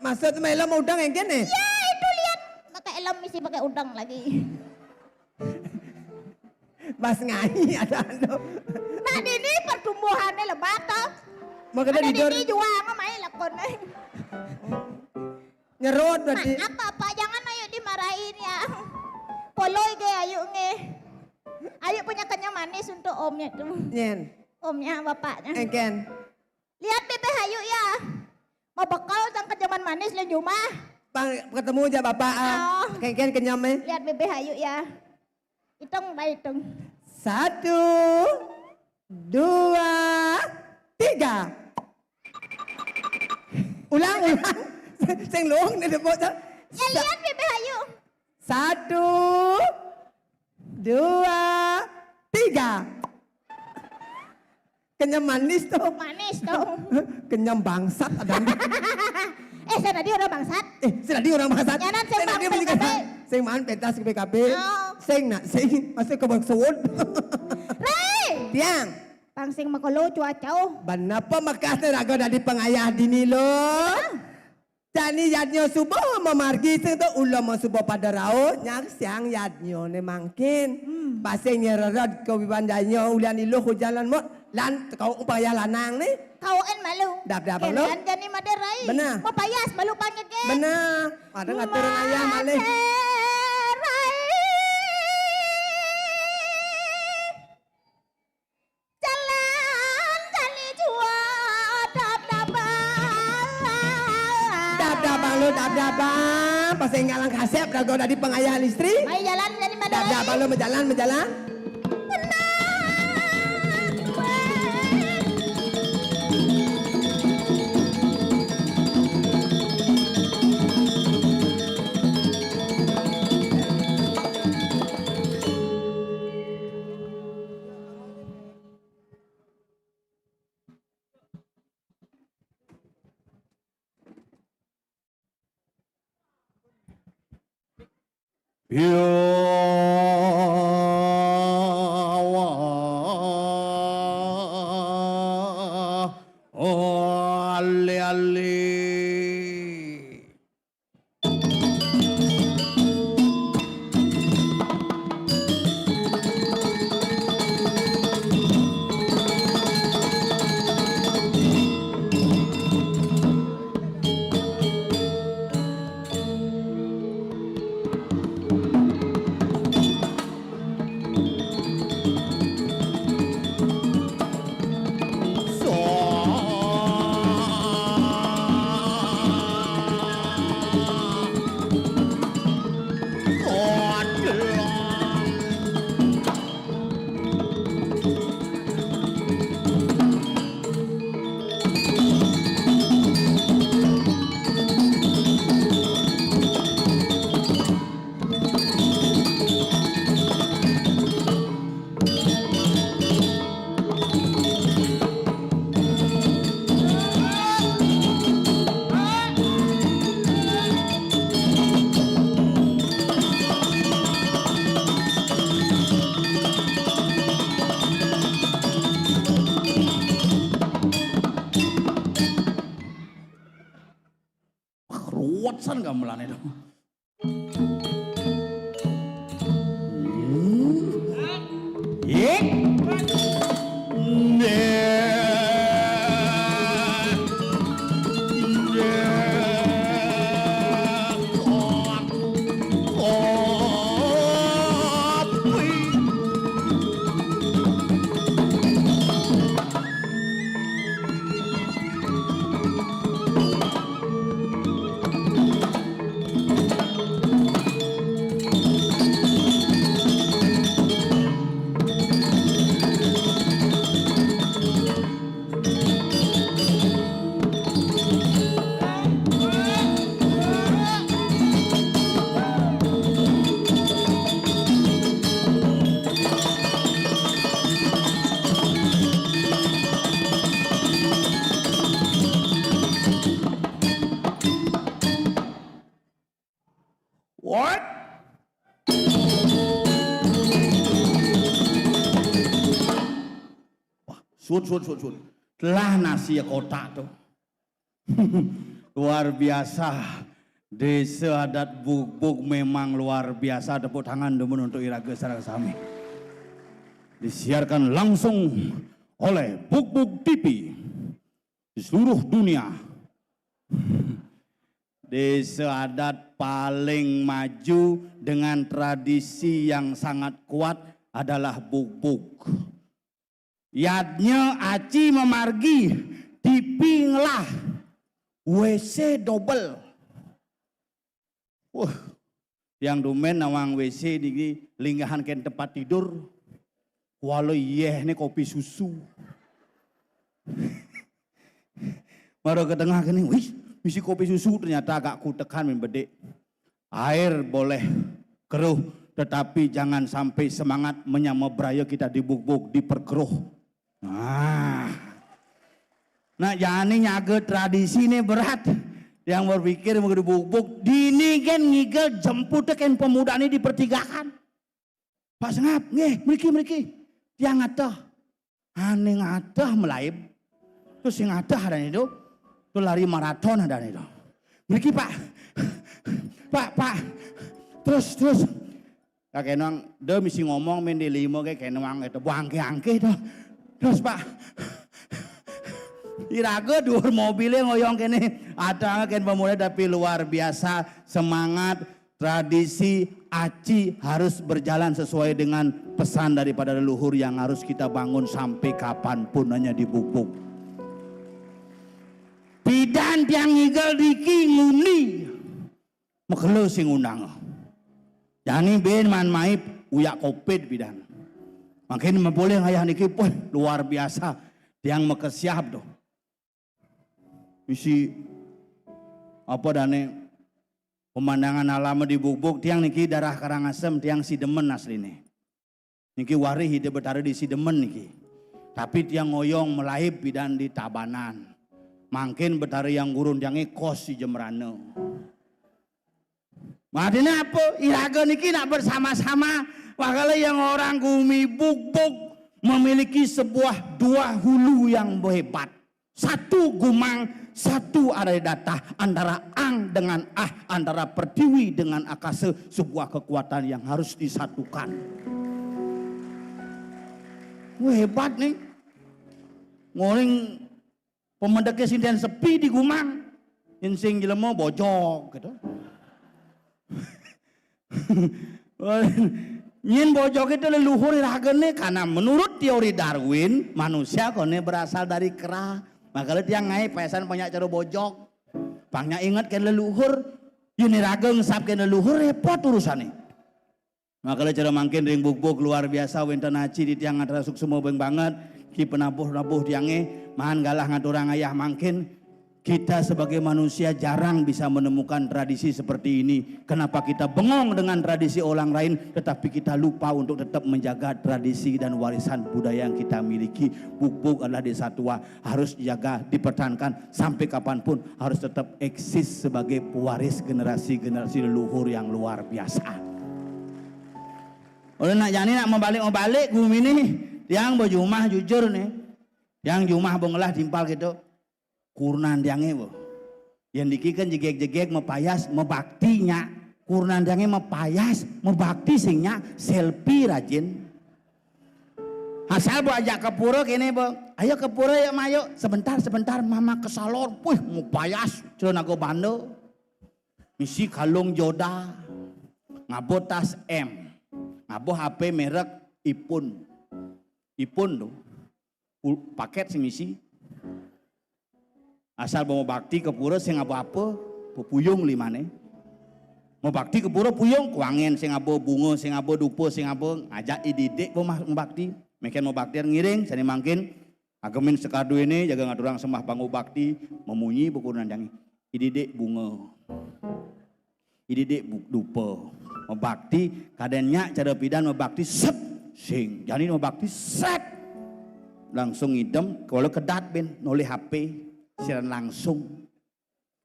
Maksud malam udang yang kene? Ya, itu lihat. Pakai helm misi pakai udang lagi. Bas ngai ada anu. Nah, dini pertumbuhannya lebat, toh. Makanya ada di dini juang, main lakon, eh. Nyerot berarti. Nah, apa, apa? Jangan ayu dimarahin, ya. Poloi ge ayu nge. Ayu punya kenyam manis untuk omnya tuh. Nyen. Omnya, bapaknya. Engken. Lihat bebeh ayu, ya. Mau bekal sang kenyaman manis le jumah. Bang, ketemu aja bapak, ah. Oh. Engken kenyam, eh. Lihat bebeh ayu, ya. Hitung, baik hitung. Satu, dua, tiga. Ulang, ulang. Sing luang ni debok tu. Ya, lihat bebeh ayu. Satu, dua, tiga. Kenyam manis tu. Manis tu. Kenyam bangsat ada. Eh, saya tadi orang bangsat. Eh, saya tadi orang bangsat. Nyanan sing saya tadi bang beli P K B. Sing man pentas ke P K B. Oh. Sing nak sing masuk ke maksud. Rai. Tiang. Pang sing makolo cuaca, oh. Banapa makas ni raga dadi pangayah dini lo? Jani yadnya suba mamargi sing tu ulama suba pada rauh nyang siang yadnya ne mangkin. Hmm. Pasing nyererod ke wiban janya ulian iluh hujan lan mot lan kau upaya lanang ni. Kau en malu. Dap dap malu. Kalian jani maderai. Benar. Mapayas malu pangege. Benar. Ada ngatur ayah malih. Maderai. Jalan kali jua dap-dapan. Dap-dabang lu, dap-dabang. Pas enggalang kasep, raga dadi pangayah istri. Mai jalan, jadi mana dap-dabang lagi? Lu, majalan, majalan. Tenang, weh. Biawa, oh, ali-ali. Mulane to. Hmm. Yik. Nggih. Nggih. What? Wah, sun, sun, sun, sun. Telah nasi ya kotak tuh. Luar biasa. Desa adat Bugbug memang luar biasa. Tepuk tangan dumun untuk iraga sareng sami. Disiarkan langsung oleh Bugbug T V di seluruh dunia. Desa adat paling maju dengan tradisi yang sangat kuat adalah Bugbug. Yadnya aci mamargi, T V ngelah, W C double. Wah, yang dumen nawang W C niki linggahan ken tempat tidur. Kuala yeh ne kopi susu. Mara ke tengah kene, wih, misi kopi susu, ternyata agak kutekan men bedik. Air boleh keruh, tetapi jangan sampai semangat menyama beraya kita di Bugbug diperkeruh. Nah. Nah, jani nyaga tradisi ne berat. Yang berpikir mau di Bugbug, dini kan ngigel jemput kan pemuda ni di pertigaan. Pak Sengap, nggih, mriki, mriki. Tiang ngateh. Ane ngateh melaib. Terus sing ngateh ada itu. Tuh lari maraton ada itu. Mriki, Pak. Pak, Pak. Terus, terus. Kak Enwang, dia mesti ngomong men di lima kayak Enwang itu. Bangke-angke tuh. Terus, Pak. Iraga dhuwur mobilnya ngoyong kene. Ada kan pemuda tapi luar biasa semangat. Tradisi aci harus berjalan sesuai dengan pesan daripada leluhur yang harus kita bangun sampai kapanpun hanya di Bugbug. Pidan tiang ngigel diki ngundi. Makelo sing undang. Jani ben man maip uyak covid pidan. Makin mapoleh ngayah niki, puh, luar biasa. Tiang makesiab tuh. Isi apa dane pemandangan alam di Bugbug, tiang niki darah Karangasem, tiang Sidemen asline. Niki warih Ida Betara di Sidemen niki. Tapi tiang ngoyong melaib pidan di Tabanan. Mangkin Betara yang gurun tiange kos di Jembrana. Artinya apa? Iraga niki nak bersama-sama. Wah, kalau yang orang gumi Bugbug memiliki sebuah dua hulu yang hebat. Satu gumang, satu ada di datah, antara ang dengan ah, antara pertiwi dengan akasa, sebuah kekuatan yang harus disatukan. Wah, hebat nih. Ngoring pemedeke sinden sepi di gumang. Insing jelema bojog gitu. Nyen bojog itu leluhur iragene karena menurut teori Darwin, manusia kone berasal dari kera. Makanya tiang ngai pesan banyak cara bojog. Pangnya inget ke leluhur, yen iraga ngesap ke leluhur repot urusane. Makanya cara mangkin ring Bugbug luar biasa wenten aci di tiang acara suksma beng banget. Ki penabuh-nabuh tiange, mahan galah ngaturang ayah mangkin. Kita sebagai manusia jarang bisa menemukan tradisi seperti ini. Kenapa kita bengong dengan tradisi orang lain, tetapi kita lupa untuk tetap menjaga tradisi dan warisan budaya yang kita miliki? Bugbug adalah desa tua, harus dijaga, dipertahankan sampai kapanpun, harus tetap eksis sebagai pewaris generasi-generasi leluhur yang luar biasa. Oleh nak jani nak mabalik-mabalik gumi ni, tiang bejumah jujur ni, tiang jumah bengelah timpal gitu. Kurenan tiange, bo. Yang niki kan jegég-jegég mapayas, mabakti nya. Kurunandange mapayas, mabakti sing nya, selfie rajin. Asal bo ajak ka pura kene bo. Ayo ka pura ya, Mak, ayo. Sebentar, sebentar, Mama ke salon. Wih, mapayas, celana naga banda. Misi kalung Joda. Ngaba tas M. Ngaba H P merek iPhone. iPhone tuh. Ul-, paket sing misi. Asal bo mabakti ka pura sing ngaba apa, pepuyung limane. Mabakti ka pura puyung, kuangen sing ngaba, bunga sing ngaba, dupa sing ngaba, ngajak i didik bo mah mabakti. Meken mabakti ngiring, sane mangkin, agemin sekadu ini, jaga ngaturang sembah pangubakti, mamunyi bo kurunandange. I didik bunga. I didik bu-, dupa. Mabakti, kadén nya cara pidan mabakti, set, sing. Jani mabakti, set. Langsung ngidem, kala kedat bin, nolih H P, siaran langsung.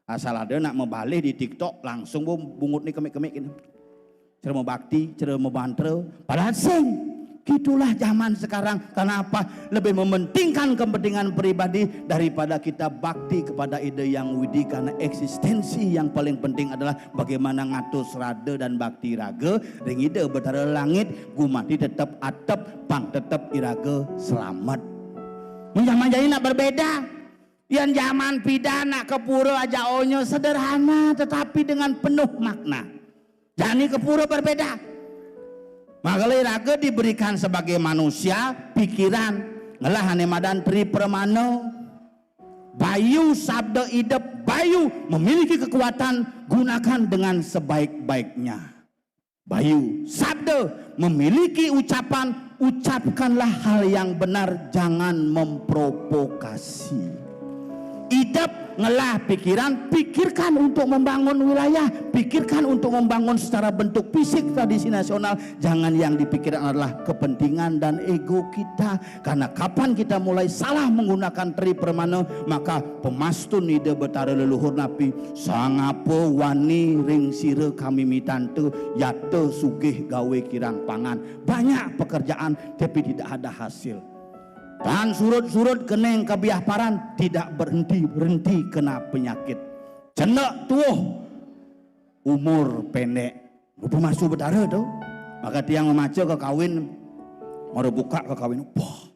Asal ada nak mabalih di TikTok, langsung bo bungut ni kemik-kemik kene. Cara mabakti, cara mabantra, padahal sing. Gitulah zaman sekarang. Kenapa? Lebih mementingkan kepentingan pribadi daripada kita bakti kepada Ida Yang Widi, karena eksistensi yang paling penting adalah bagaimana ngatur serada dan bakti raga ring Ida Betara Langit, gumanti tetep atep, pang tetep iraga selamet. Mun zaman jani nak berbeda. Yan zaman pidan nak ka pura ajak onya sederhana tetapi dengan penuh makna. Jani ka pura berbeda. Makala iraga diberikan sebagai manusia pikiran, ngelah ane madan Tri Pramana. Bayu, sabda idep, bayu memiliki kekuatan, gunakan dengan sebaik-baiknya. Bayu, sabda memiliki ucapan, ucapkanlah hal yang benar, jangan memprovokasi. Idep ngelah pikiran, pikirkan untuk membangun wilayah, pikirkan untuk membangun secara bentuk fisik tradisi nasional. Jangan yang dipikirkan adalah kepentingan dan ego kita. Karena kapan kita mulai salah menggunakan Tri Pramana, maka pamastun Ida Betara leluhur napi, sangapa wani ring sira kami mitanta, yata sugih gawe kirang pangan. Banyak pekerjaan, tapi tidak ada hasil. Tan surut-surut keneng kabiaparan, tidak berhenti-berhenti kena penyakit. Cenek tuuh, umur pendek. Pamasu Betara tu. Maka tiang mamaca kakawin, mara buka kakawin. Wah,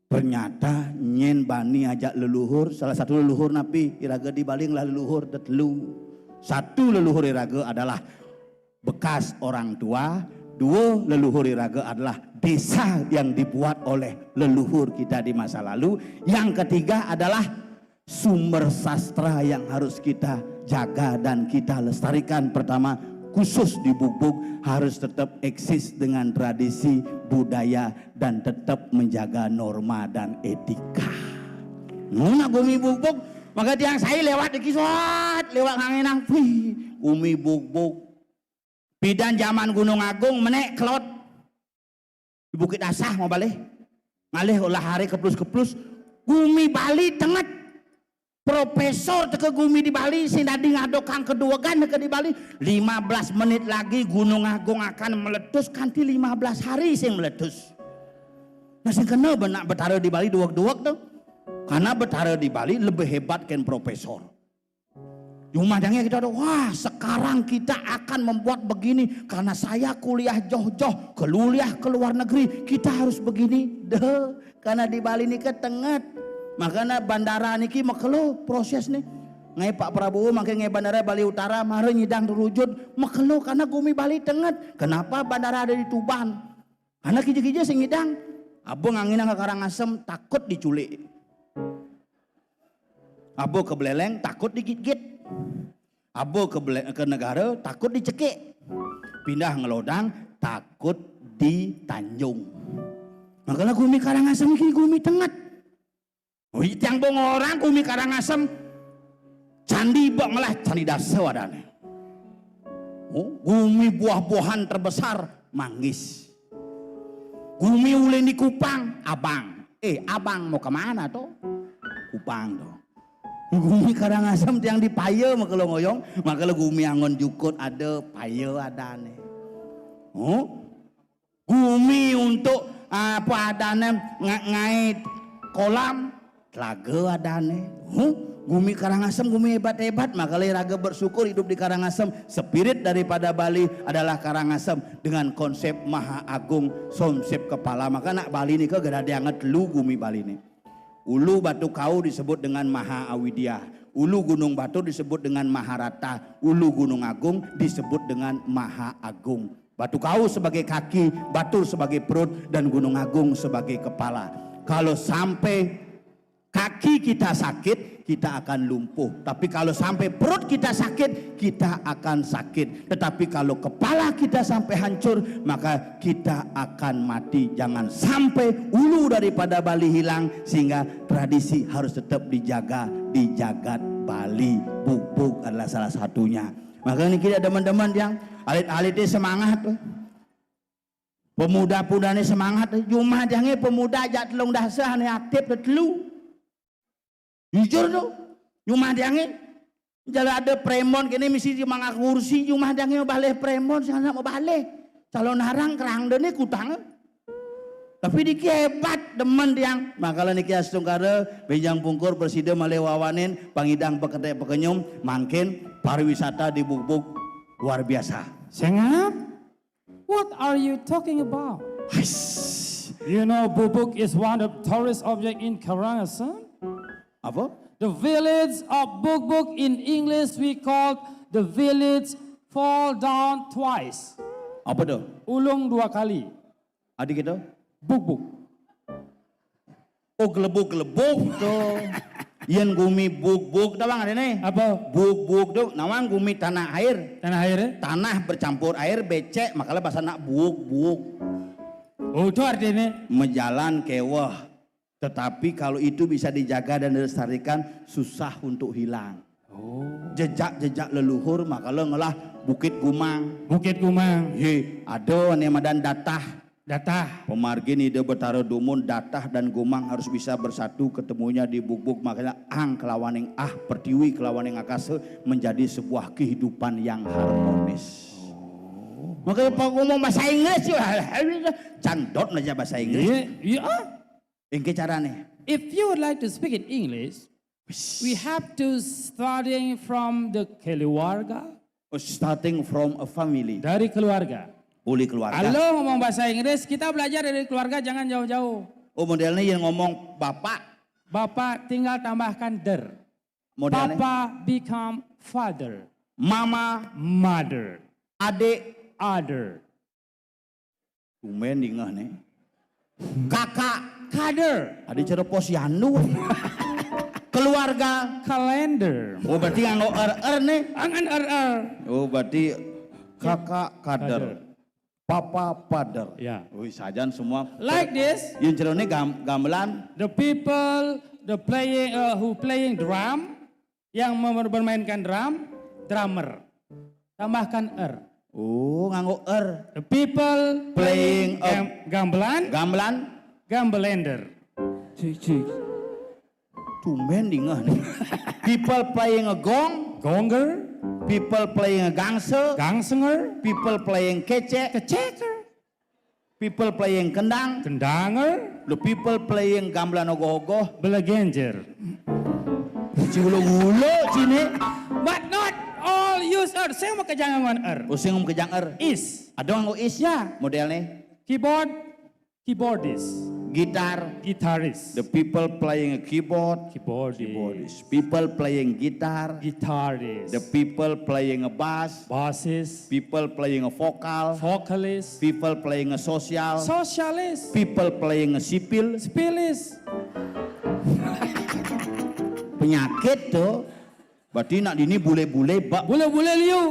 ternyata nyen bani ajak leluhur, salah satu leluhur napi, iraga di Bali ngelah leluhur tetelu. Satu leluhur iraga adalah bekas orang tua, dua leluhur iraga adalah desa yang dibuat oleh leluhur kita di masa lalu, yang ketiga adalah sumber sastra yang harus kita jaga dan kita lestarikan. Pertama, khusus di Bugbug harus tetap eksis dengan tradisi budaya dan tetap menjaga norma dan etika. Nuna gumi Bugbug, maka tiang sai lewat iki, sot, lewat ngangenang, wih, gumi Bugbug. Pidan zaman Gunung Agung menek kelot di Bukit Asah mau balih. Ngalih olah hari keplus-keplus. Gumi Bali tenget. Profesor teka gumi di Bali sing dadi ngadokang keduwegan teka di Bali. Lima belas menit lagi Gunung Agung akan meletus, kanti lima belas hari sing meletus. Nah, sing kena benak Betara di Bali duweg-duweg tu. Karena Betara di Bali lebih hebat ken profesor. Di rumah dangnya kita ada, wah, sekarang kita akan membuat begini. Karena saya kuliah joh-joh, kuliah ke luar negeri, kita harus begini. Deh, karena di Bali ni ketenget. Makanya bandara niki makelo proses ni. Ngai Pak Prabowo makin ngai bandara Bali Utara, mara nyidang terwujud. Makelo karena gumi Bali tenget. Kenapa bandara ada di Tuban? Anak kija-kija sing ngidang, aba nganginang ka Karangasem takut diculik. Aba ke Beleleng takut digit-git. Aba ke, Bele-, ke Negara takut dicekik. Pindah ngelodang takut ditanjung. Makanya gumi Karangasem ki gumi tenget. Oh, tiang bong orang gumi Karangasem. Candi bak melah candi dasa wadane. Oh, gumi buah-buahan terbesar Manggis. Gumi ulin di Kupang, Abang. Eh, Abang mau kemana tuh? Kupang tuh. Gumi Karangasem tiang di paya makelo ngoyong, makelo gumi anggon jukut ada paya adane. Oh, gumi untuk, ah, apa adane nga-, ngait kolam, telaga adane. Huh? Gumi Karangasem, gumi hebat-hebat, maka lé raga bersyukur hidup di Karangasem. Spirit daripada Bali adalah Karangasem dengan konsep maha agung, konsep kepala. Maka nak Bali nika gadang telu gumi Bali ni. Ulu Batu Kau disebut dengan Maha Awidya, Ulu Gunung Batur disebut dengan Maharata, Ulu Gunung Agung disebut dengan Maha Agung. Batu Kau sebagai kaki, Batur sebagai perut, dan Gunung Agung sebagai kepala. Kalau sampai kaki kita sakit, kita akan lumpuh. Tapi kalau sampai perut kita sakit, kita akan sakit. Tetapi kalau kepala kita sampai hancur, maka kita akan mati. Jangan sampai ulu daripada Bali hilang, sehingga tradisi harus tetap dijaga di jagat Bali. Bugbug adalah salah satunya. Maka niki teman-teman tiang, alit-alité semangat tuh. Pemuda-pemudane semangat, jumah tiange pemuda ajak telung dasa ane aktif tetelu. Jujur tu, jumah tiange. Jala ada premon kene misi mangga kursi, jumah tiange mabalih premon, sing anak mabalih. Calon arang kerang dene kutang. Tapi niki hebat demen tiang. Makala niki astungkara benjang pungkur presida malih wawanin pangidang peketek pekenyum mangkin pariwisata di Bugbug luar biasa. Sengap? What are you talking about? Hais. You know, Bugbug is one of tourist object in Karangasem. Apa? The village of Bugbug in English we call the village fall down twice. Apa tu? Ulung dua kali. Adi kita? Bugbug. Oh, gelebug-gelebug tu. Yen gumi Bugbug tu bang ada ni. Apa? Bugbug tu, nawang gumi tanah air. Tanah air, eh? Tanah bercampur air, becek, makala bahasa nak Bugbug. Oh, tu artinya? Mejalan keweh. Tetapi kalau itu bisa dijaga dan dilestarikan, susah untuk hilang. Oh. Jejak-jejak leluhur, makala ngelah Bukit Gumang. Bukit Gumang. Ye, ada ane madan Datah. Datah. Pemargin Ida Betara dumun, Datah dan Gumang harus bisa bersatu, ketemunya di Bugbug, makanya ang kelawaning ah, pertiwi kelawaning akasa menjadi sebuah kehidupan yang harmonis. Oh. Makanya pak ngomong bahasa Inggris juga, candot aja bahasa Inggris. Iya, iya. Engke carane. If you would like to speak in English, we have to starting from the keluarga. Oh, starting from a family. Dari keluarga. Boleh keluarga. Kalau ngomong bahasa Inggris, kita belajar dari keluarga, jangan jauh-jauh. Oh, modelnya yang ngomong bapak. Bapak tinggal tambahkan der. Modelnya. Papa become father. Mama. Mother. Adik. Other. Tumben dingeh nih. Kakak. Kader. Adi cara posyandu. Keluarga. Calendar. Oh, berarti nganggo er-er nih. Angan er-er. Oh, berarti kakak kader. Kader. Papa pader. Ya. Wih, sajan semua. Like this. Yang cerone gam gamelan. The people, the playing, uh, who playing drum, yang mem- bermainkan drum, drummer. Tambahkan er. Oh, nganggo er. The people playing, playing a gam- gamelan, gamelan, gambelender. Cik, cik. Tumben dingeh nih. People playing a gong. Gonger. People playing a gangse. Gangsenger. People playing kecek. Keceker. People playing kendang. Kendanger. The people playing gamelan ogoh-ogoh. Belegenjer. Ciulo-ulo cini. But not all use er. Sing makejang nganggon er. Oh, sing makejang er. Is. Ada nganggo is? Ya. Modelnya? Keyboard. Keyboardist. Gitar. Guitarist. The people playing a keyboard. Keyboardist. Keyboardist. People playing guitar. Guitarist. The people playing a bass. Bassist. People playing a vocal. Vocalist. People playing a social. Socialist. People playing a sipil. Spilist. Penyakit tuh. Berarti nak dini bule-bule bak. Bule-bule liu.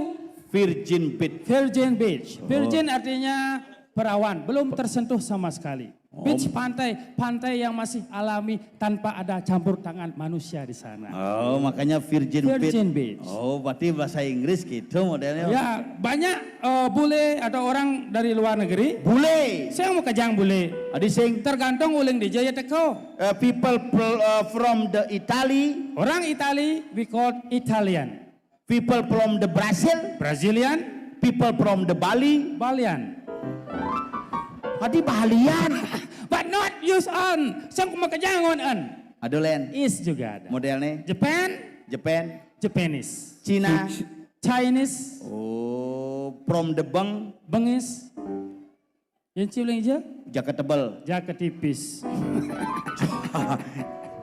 Virgin beach. Virgin beach. Oh. Virgin artinya perawan, belum tersentuh sama sekali. Oh. Beach, pantai, pantai yang masih alami tanpa ada campur tangan manusia di sana. Oh, makanya virgin beach. Virgin beach. Oh, berarti bahasa Inggris gitu modelnya. Ya, banyak eh, bule atau orang dari luar negeri. Bule. Sing makejang bule. Adi sing. Tergantung uling dija ya teko. Uh, people pl- uh, from the Italy. Orang Itali, we call Italian. People from the Brazil. Brazilian. People from the Bali. Balian. Adi Balian. But not use an. Sing makejang nganggon an. Ada lén. Is juga ada. Modélné? Japan. Japan. Japanese. Cina. Chinese. Oh, from the Beng. Bengis. Yang ciuling aja. Jaket tebel. Jaket tipis.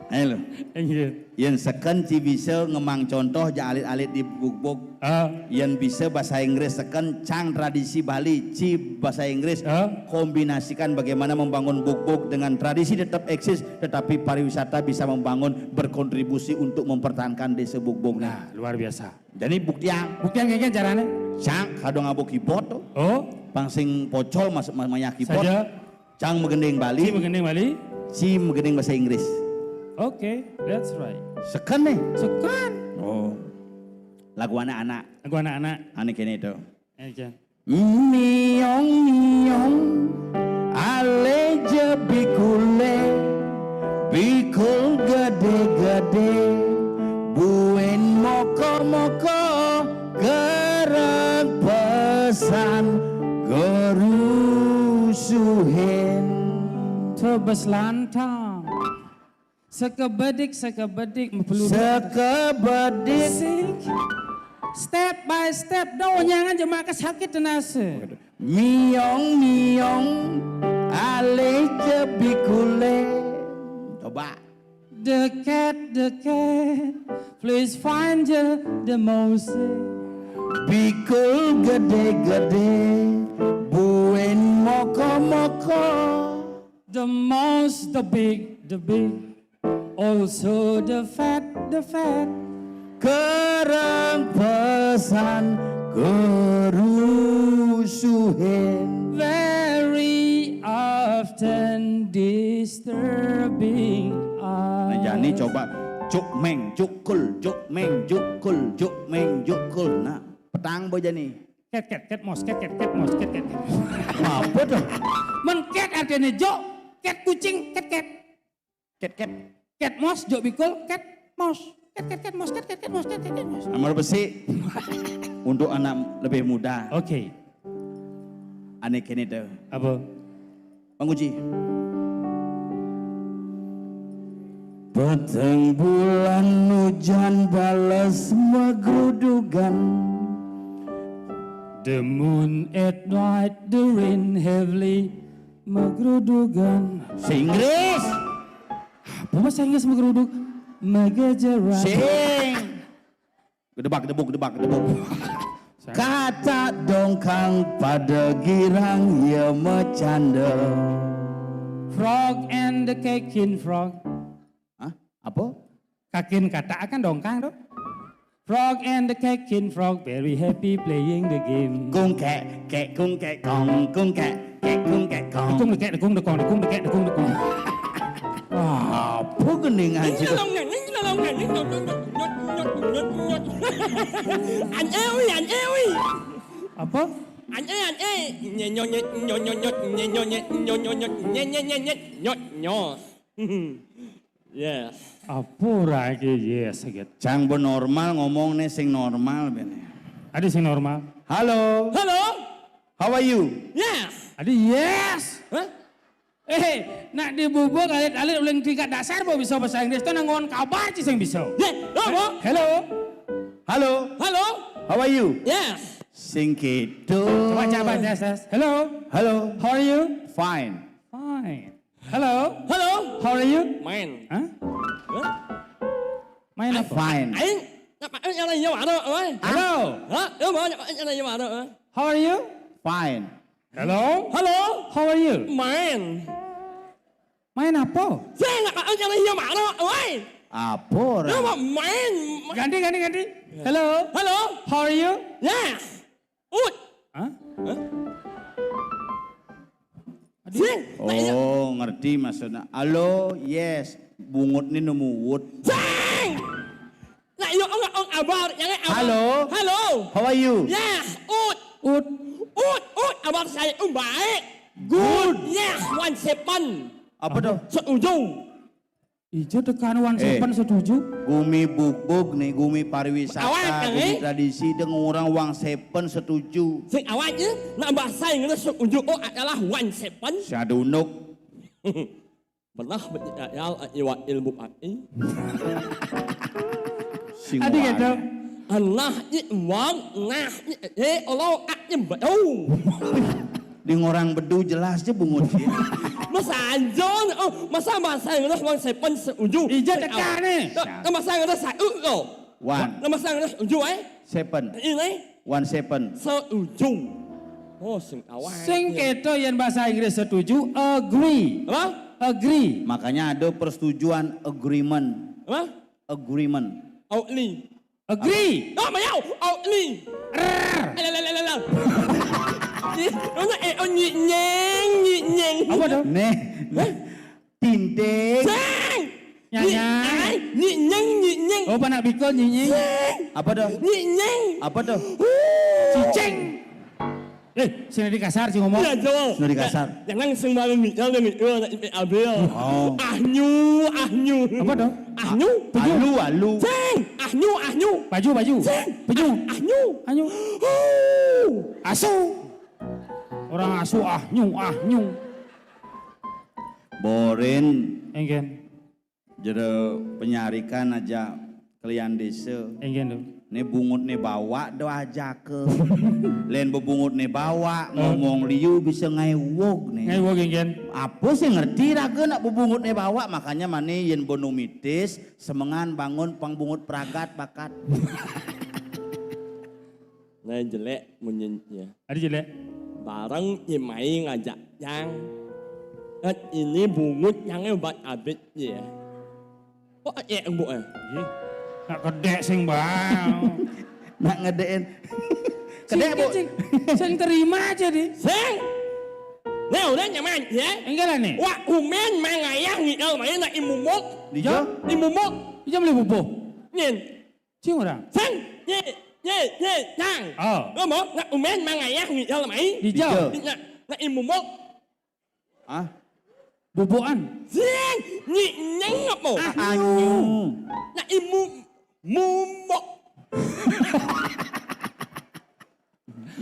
Ayo lo. Iya. Yén seken ci bisa ngemang contoh ja alit-alit di bugbug. Ah. Yén bisa bahasa Inggris seken cang tradisi Bali ci bahasa Inggris. Ah. Kombinasikan bagaimana membangun bugbug dengan tradisi tetap eksis, tetapi pariwisata bisa membangun, berkontribusi untuk mempertahankan desa bugbug. Nah, luar biasa. Jadi buktian. Buktian kayak gini caranya. Cang kadang ngabo keyboard tuh. Oh. Pang sing pocol mas mas maya keyboard. Saja. Cang megending Bali. Ci megending Bali. Ci megending bahasa Inggris. Oke, okay, that's right. Seken nih. Seken. Oh. Lagu anak-anak. Lagu anak-anak. Aneh kene itu. Aja. Miong miong ale je bikule, bikul gede-gede, buen moko-moko, gereng pesan gerusuhin. Tebes lantang. Sekebedik, sekebedik, mepeluru. Sekebedik. Sing. Step by step, dong, jangan cuma ke sakit tenase. Miong, miong, ale je bikule. Coba. Dekat, dekat, please find je the most. Bikul gede-gede, buen moko-moko. The most, the big, the big. Also the fat, the fat. Kerang pesan kerusuhin. Very often disturbing us. Nah, jani coba cuk meng, cuk kul, cuk meng, cuk kul, cuk meng, cuk kul. Nah, petang bo jani. Ket, ket, ket, mos, ket, ket, ket, mos, ket, ket, ket. Apa tuh? Men ket artinya jok, ket kucing, ket, ket. Ket, ket. Ket mos, jok bikul, ket mos. Ket, ket, ket, mos, ket, ket, ket, mos, ket, ket, ket, mos. Amar besi. Untuk anak lebih muda. Oke. Aneh kene tuh. Apa? Bang Uji. Peteng bulan hujan bales megrudugan. The moon at night, the rain heavily megrudugan. Sing Inggris. Apa bahasa Inggris megeruduk? Megejeran. Sing. Gedebak gedebuk gedebak gedebuk. Kata dongkang pada girang ya macanda. Frog and the Kakin Frog. Hah? Apa? Kakin kata akan dongkang tuh. Frog and the Kakin Frog very happy playing the game. Kung kek kek kung kek kong kung kek kek kung kek kong. Dekung dekek dekung dekong dekung dekek dekung dekong. Wah, apa gendingan sih? An ewi, an ewi. Apa? An e, an e. Nye nyo nye nyo nyo nyo nye nyo nye nyo nyo nyo nye nye nye nye nyo nyo. Yes. Apa ora iki yes gitu. Cang bo normal ngomong nih sing normal bene. Ada sing normal. Halo. Halo. How are you? Yes. Ada yes. Hah? Eh, nak di bubuk alit-alit uling tingkat dasar bo bisa bahasa Inggris tuh nanggon kabar sih sing bisa. Ye, lo bo? Hello. Halo. Halo. How are you? Yes. Sing gitu. Coba coba tes tes. Hello. Halo. How are you? Fine. Fine. Hello. Halo. How are you? Main. Hah? Hah? Main apa? Fine. Aing, ngapain yang nanya mana, oi? Halo. Hah? Lu mau ngapain yang nanya mana, oi? How are you? Fine. Hello. Halo. How are you? Main. Main apa? Saya ngapain yang nanya mana, oi? Apa? Lu mau main? Ganti, ganti, ganti. Hello. Halo. How are you? Yes. Ut. Hah? Hah? Aduh. Sing, tak iya. Oh, ngerti maksudnya. Halo, yes. Bungut ini nemu wut. Sing! Nah, iya, ong, ong, abar, yang abar. Halo. Halo. How are you? Yes, ut. Ut. Ut, ut, abar saya, um, baik. Good. Yes, one seven. Apa tuh? Setuju. Ijo tekan one seven setuju. Gumi bugbug nih, gumi pariwisata, awak, gumi tradisi, dengan orang one seven setuju. Sing awak ya, nak bahasa Inggris setuju oh adalah one seven. Sadunuk. Pernah ba'yal iwa ilmu ai. Sing Adi wani. Gitu. Anah i wang nah i e olo ai ba'u. Di ngorang bedu jelas aja bungut dia. Masa anjon, oh, masa bahasa Inggris one seven setuju. Ija teka nih. Nah, masa Inggris saya, oh. One. Masa Inggris setuju, eh? Seven. Ini. One seven. Setuju. Oh, sing awal. Sing keto yang bahasa Inggris setuju, agree. Apa? Agree. Makanya ada persetujuan agreement. Apa? Agreement. Outli. Agree. Oh, mayau. Outli. Rrr. Alah, alah, alah, alah. Ih, ono, eh, oh, nyinyeng, nyinyeng. Apa tuh? Nih. Hah? Tinting. Sing. Nyanyai. Nyi-, ai, nyinyeng, nyinyeng. Oh, panak bikul, nyinyeng. Sing. Apa tuh? Nyinyeng. Apa tuh? Huh. Cicing. Eh, sing di kasar sih ngomong. Iya, jawab. Sing di kasar. Jangan sing malu mi, jangan mi, oh, nak ipe abil. Oh. Ahnyu, ahnyu. Apa tuh? Ahnyu. Alu, alu. Sing. Ahnyu, ahnyu. Baju, baju. Sing. Baju. Ahnyu. Ahnyu. Huh. Asu. Orang asu ahnyu, ahnyu. Borin. Engken. Jero penyarikan aja kalian desa. Engken tuh. Nih bungut nih bawa do aja ke. Lain bebungut nih bawa, eh, ngomong liu bisa ngaiwog nih. Ngaiwog, engken. Apa sih ngerti raga nak bebungut nih bawa, makanya mani yen bonumitis, semengan bangun pang bungut pragat bakat. Nah, jelek munyinya. Ada jelek. Bareng imai ngajak yang. Kan ini bungut yang hebat abit ya. Kok ya, Bu, eh? Ih, nak kedek sing bang. Nak ngedekin. Kedek, Bu. Sing, sing terima aja deh. Sing. Nah, udah nyaman ya. Enggak lah nih. Wah, umen mangayah ngial main nak imumuk. Dijo? Imumuk. Ija beli bubuh. Nyin. Cium orang. Sing, ye, ye, ye, nang. Oh. Ngomong, nak umen mangayah ngial main. Dijo. Dijo. Nak, nak imumuk. Ah? Bubuan. Sing, nyi, nyeng apa? Ah, anyu. Nak imu, mumuk.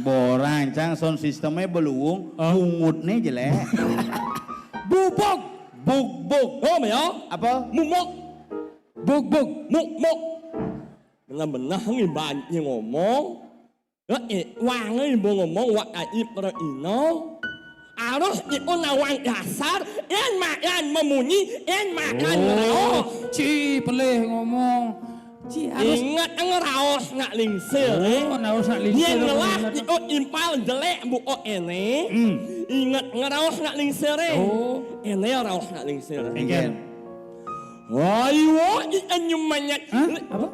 Borang, cang sound systemnya beluung, oh, bungutnya jelek. Bubuk. Buk, buk. Oh, ya. Apa? Mumuk. Buk, buk. Muk, muk. Benar-benar ngiban ngomong. Eh, eh, wang ibu ngomong, wak aib para ino. Harus ibu nawang dasar, en makan memunyi, en makan, oh, raoh. Ci, pelih ngomong. Ci, harus ingat ngeraos nak lingsir, oh, eh. Ngeraos nak lingsir. Yen ngelah, oh, ibu impal jelek, bu, oh, ene. Hmm. Ingat ngeraos nak lingsir, eh. Oh. Ene raos nak lingsir. Engken. Ayo, ikan nyemanyat. Hah? Apa?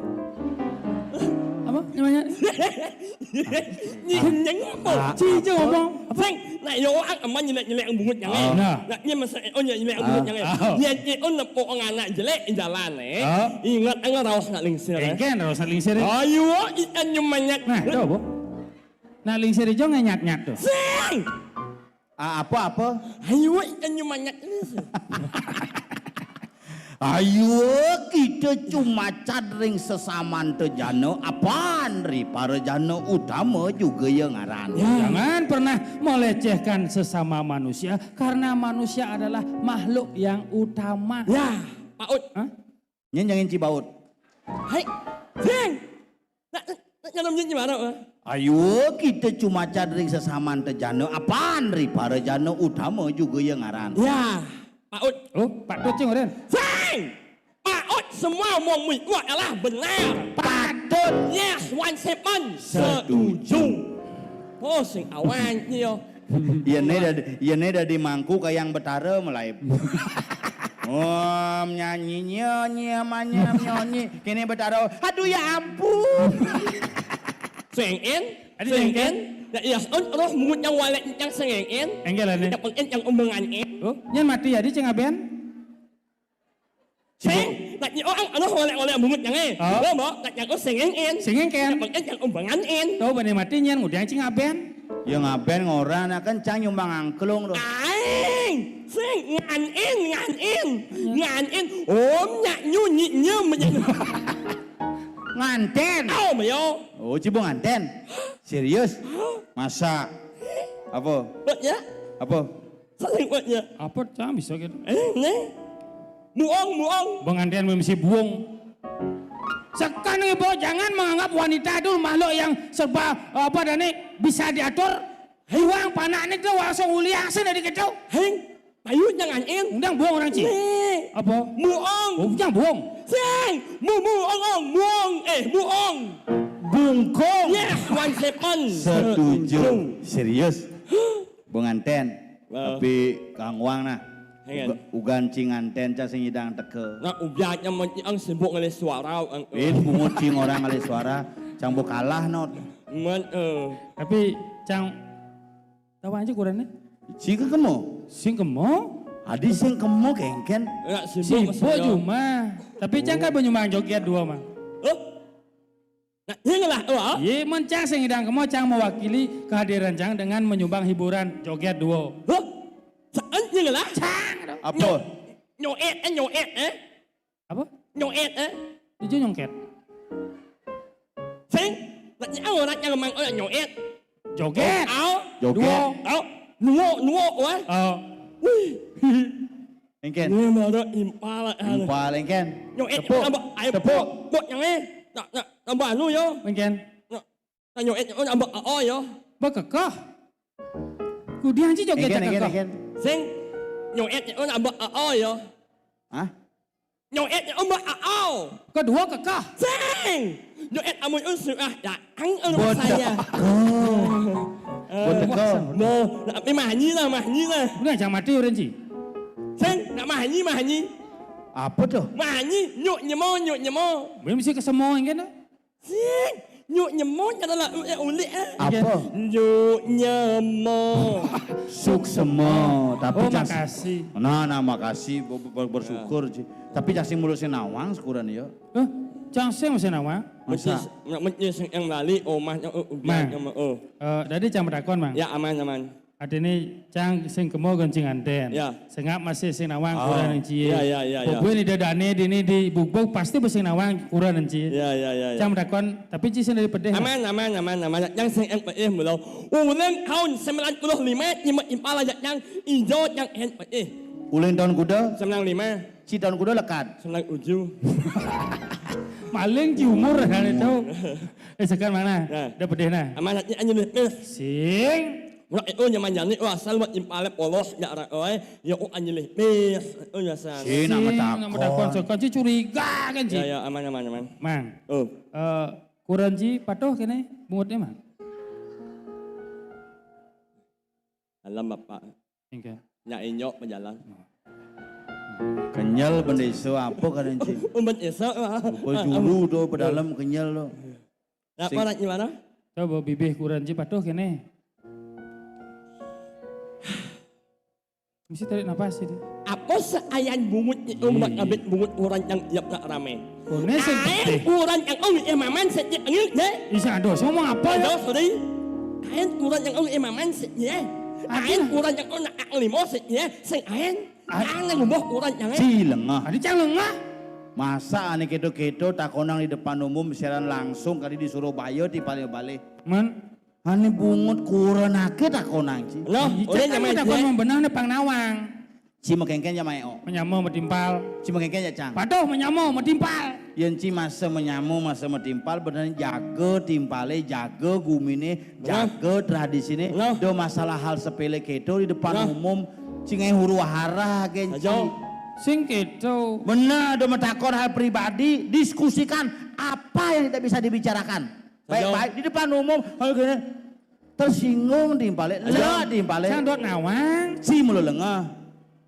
Apa? Nyemanyat? Nyinyeng apa? Ah, ci, apa? Ngomong. Sing, nak yo ang aman nyelek-nyelek bungut nyang, eh. Ah. Nah. Nak nye masa, oh, nyelek-nyelek bungut nyang, eh. Ah. Yen, yen, oh, nepo ang anak jelek jalan, eh. Ah. Ingat, ang raos nak lingsir, eh. Engken, raos nak lingsir, eh. Ayo, ikan nyemanyat. Nah, itu apa? Nak lingsir ijo ngenyat-nyat tuh. Sing! Ah, apa, apa? Ayo, ikan nyemanyat ini sih. Ayo, kita cumacad ring sesaman tejana, apan ri para jana utama juga ya ngaran. Ya. Jangan pernah melecehkan sesama manusia, karena manusia adalah makhluk yang utama. Ya, Pak Ut. Hah? Nyen jangan cibaut. Hai, Sing. Nak, nak nyanam nyen gimana, Pak? Ayo, kita cumacad ring sesaman tejana, apan ri para jana utama juga ya ngaran. Ya, Pak Ut. Oh, Pak Tut sing, Ren. Sing! Pak Ut, semua omong mu itu adalah benar. Patut. Yes, one seven. Setuju. Oh, sing awan nyo. Iya ne dadi, iya ne dadi mangku kayang Betara mulai. Om nyanyi nyanyi manyam nyanyi. Kene Betara, aduh ya ampun. Sing en, aduh, sing en. Ya iya, on roh mungut yang walek yang sing en. Enggak lah ne. Yang pengen yang umbengan en. Oh, nyen mati ya di cing aben. Sing, nak nyi orang anu oleh-oleh bungut nyang eh. Oh. Lo mbok, nak nyang sing en. Sing en, ken. Nak en yang umbangan en. Tahu bani mati nyen ngudang cing aben. Ya ngaben ngora nak kencang nyumbang angklung tuh. Aing, sing ngan en, ngan en. Ngan en. Om nyak nyu nyi nyem. Nganten. Oh, mayo. Oh, cibo nganten. Serius? Hah? Masa? Apa? Buatnya? Apa? Saling buatnya. Apa cang bisa gitu? Eh, ne? Muong, muong. Pengantin mesti buong. Sekarang ibu jangan menganggap wanita itu makhluk yang serba apa dah ni bisa diatur. Hiwang panak ni tu langsung uliang sini di kita. Heng, payu jangan in. Undang buong orang cik. Ni. Apa? Muong. Oh, jangan buong. Sing, mu muong ong, muong. Eh, muong. Bungkong. Yes, one second. Setuju. Serius. Pengantin. Tapi kangwang nah. Ugan cing nganten cang sing idang teke. Nah, ubiatnya menciang sibuk ngalih suara. Eh, bungut cing orang ngalih suara. Cang bu kalah not. Men, eh. Tapi cang tahu aja kurangnya. Sing kemo. Sing kemo? Adi sing kemo kengken. Nak sibuk. Sibuk cuma. Tapi cang kan menyumbang joget dua mah. Huh? Nah, iya lah, oh. Iya, men cang sing idang kemo cang mewakili kehadiran cang dengan menyumbang hiburan joget duo. Huh? Saan iya lah? Cang. Apa? Nyoet, eh, nyoet, eh. Apa? Nyoet, eh. Tujuh nyongket. Sing, nak nyau, nak nyau mang, oh, nyoet. Joget. Au. Joget. Duo. Au. Nuo, nuo, wah. Oh. Wih. Engken. Ini mara impal, eh. Impal, engken. Nyoet, tepuk. Tepuk. Tepuk nyang, eh. Nak, nak, tambah anu, yo. Engken. Nak, nak nyoet, nyoet, tambah, oh, yo. Bekekeh. Kudiang ci joget engken, engken, cekekeh. Engken. Sing, nyoet, nyoet, tambah, oh, yo. Hah? Nyoet, nyoet, tambah, oh. Kedua kekeh. Sing. Nyoet, amun, un, suah, ya. Ang, ang, saya. Bodoh. Eh, bodoh. Mo, nak, ni mahnyi lah, mahnyi lah. Udah, jangan mati orang ci. Sing, nak mahnyi, mahnyi. Apa tuh? Mahnyi, nyuk nyemo, nyuk nyemo. Boleh mesti ke semua kan? Sing, nyuk nyemo, jangan lah, eh, ulik, eh. Apa? Nyuk nyemo. Suksema, tapi oh, makasih. Nah, nah, makasih, ber-, ber-, bersyukur, ci. Tapi cang sing mulu sing nawang, syukuran, ya. Hah? Cang sing masih nawang? Masa? Mesti, mesti sing yang balik, oh, mah, oh, oh, mang. Oh. Eh, dadi cang matakon, Mang. Ya, aman, aman. Artine cang sing kemo gon cing nganten. Ya. Sengap masih sing nawang kurang ning cie. Ya, ya, ya, ya. Bubuh ni dadane dini di bugbog pasti sing nawang kurang ning cie. Ya, ya, ya, ya. Cang matakon, tapi ci sing dari pedih. Aman, aman, aman, aman. Cang sing en pedih mula. Ulun taun sembilan puluh lima nyemak impal aja cang ijo cang en pedih. Ulun taun kuda? Sembilan lima. Ci taun kuda lekat. Sembilan tujuh. Maling ci umur kan itu. Eh, sekarang mana? Nah. Dah pedih nah. Aman, anjing, anjing, anjing. Sing. Mula itu nyaman jani, oh, asal buat impale polos, ya, ora, oi. Ya, oh, anjing lih. Pis, oh, ya, san. Sing, nama takon. Nama takon, sekarang ci curiga kan, ci? Ya, ya, aman, aman, aman. Mang. Oh. Eh, kurang ci patuh kene bungutnya, Mang? Alam, Bapak. Engke. Nya inyok bejalan. Kenyel bendesa apa kan, ci? Umban esa, ah. Rupa juru tu, pedalem kenyel tu. Sing. Apa nak gimana? Coba bibih kurang ci patuh kene. Mesti tarik napas sih. Apa seayan bungut ni, oh, mak ngabit bungut orang yang iap nak rame. Kone sing aen putih. Orang yang, oh, eh, maman sejak angin, deh. Isa aduh, semua ngomong apa ya? Aduh, sorry. Aen orang yang, oh, eh, maman sejak. Aduh. Aen orang yang, oh, nak limo sejak. Sing aen. Aen yang ngomong orang yang, eh. Ci lengah. Adi cang lengah. Masa ane keto-keto takonang di depan umum siaran langsung kali di Surabaya di paling balik. Man. Ane bungut kurenake takonang, ci. Loh, iya, udah cang kan nyaman, takon ya? Mau benah ne pang nawang. Ci mekengken ya maeo. Menyamo metimpal. Ci mekengken ya, cang. Patuh menyamo metimpal. Yen ci masa menyamo, masa metimpal, bener jaga timpale, jaga gumine, jaga tradisine. Loh. Do masalah hal sepele keto di depan umum, ci ngai huru hara gen, ci. Ajo. Sing keto. Bener, do matakon hal pribadi, diskusikan apa yang tidak bisa dibicarakan. Baik-baik di depan umum, kalau gini, tersinggung timpale, lek timpale. Sandot nawang. Ci mula lengah.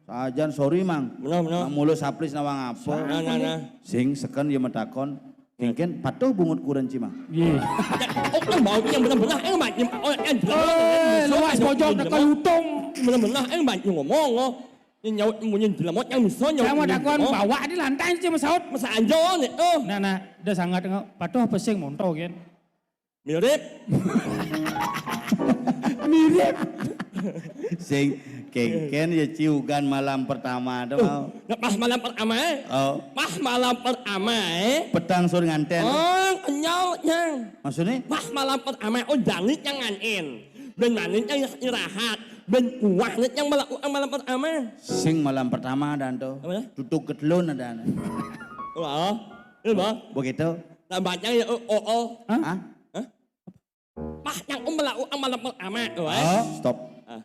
Sajan sorry, Mang. Benar, benar. Mang mula saplis nawang apa? Nah, nah, nah. Sing seken ya matakon. Kengken patuh bungut kuren ci, Mang. Iya. Oh, kan bau yang benar-benar, eh, Mak, yang, oh, yang jelas. Eh, luas bojong tekan lutung. Benar-benar, eh, Mak, yang ngomong, oh. Yang nyaut munyin jelemot yang bisa nyaut. Saya mau takon bawa di lantai ci masaut. Masa anjo ni, oh. Nah, nah. Dah sangat tengok patuh pesing monto kan. Mirip. Mirip. Sing kengken ya ci ugan malam pertama tu mau. Nah, pas malam pertama, eh. Oh. Pas malam pertama, eh. Petang sur nganten. Oh, kenyal nyang. Maksudnya? Pas malam pertama, oh, jangit yang nganten. Ben manin yang istirahat. Ben kuah nek yang malam, malam pertama. Sing malam pertama dan to. Apa ya? Tutuk ketelun ada. Wah, iya, Bang. Begitu. Tak baca ya, oh, oh, oh. Hah? Hah? Hah? Pas yang um malam, malam pertama. Wah. Oh, stop. Ah.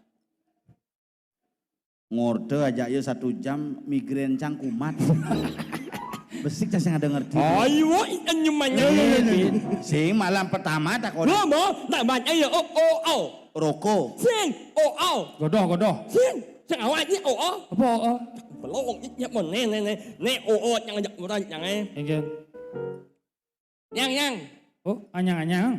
Ngorde aja ya satu jam, migrain cang kumat. Besik cang sing ada ngerti. Ayo, ikan nyemanya. Sing malam pertama tak kono. Lo mau tak baca ya, oh, oh, oh. Roko. Sing, oh, oh. Godoh, godoh. Sing, sing awak ni, oh, oh. Apa, oh, oh? Belum, ya mau ne, ne, ne. Ne, oh, oh, yang ajak orang, yang eh. Inggih. Yang, yang. Oh, anyang-anyang.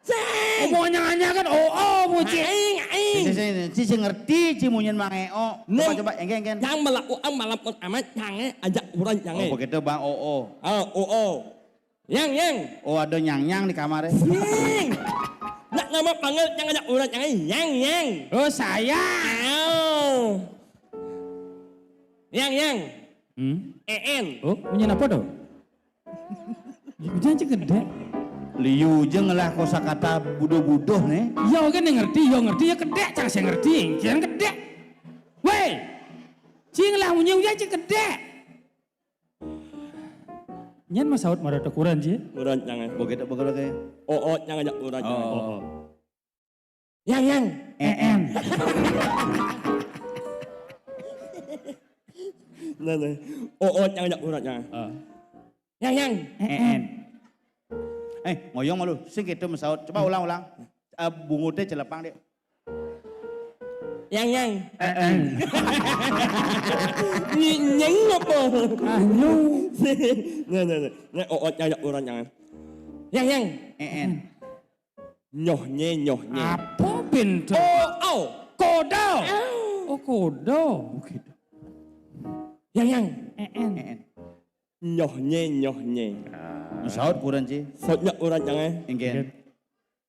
Sing. Omong anyang-anyang kan, oh, oh, Bu Ci. Aing, aing. Sing, sing, sing, sing, sing ngerti, Ci munyin Mang Eo. Coba, coba, engken, engken. Yang melakukan malam pertama, yang eh, ajak orang, yang eh. Oh, begitu, Bang. Oh, oh. Oh, oh, oh. Yang, yang. Oh, ada nyang-nyang di kamar, eh. Sing. Nak nama panggil, yang ajak orang, yang eh. Yang, yang. Oh, saya. Ayo. Yang, yang. Hmm? E N. Oh, punya apa tuh? Jangan cek gede. Liu je ngelah kosakata budo-budo ne. Ya, oke, ne ngerti, ya ngerti, ya kedek, cang saya ngerti, kian kedek. Weh, cing lah munyi ujan cek kedek. Nyen mah saut marah tekuran, Ci. Kuran, jangan. Begitu, begitu, oke. Oh, oh, jangan ajak kuran, jangan. Oh, oh. Yang, yang. E N. Nah, nah. Oh, oh, yang ajak kuran, jangan. Oh. Yang, yang. E N. Eh, ngoyong malu. Sing gitu mesaut. Coba ulang, ulang. Eh, bungutnya celepang, deh. Yang, yang. E N. Nyinyeng apa? Ayo. Nah, nah, nah. Nah, oh, oh, yang ajak kuran, jangan. Yang, yang. E N. Nyoh nye, nyoh nye. Apa pintu? Oh, oh. Kodo. Oh, kodo. Yang, yang. E N. E N. Nyoh nye, nyoh nye. Saut kuran, Ci. Saut nyak kuran, jangan. Engken.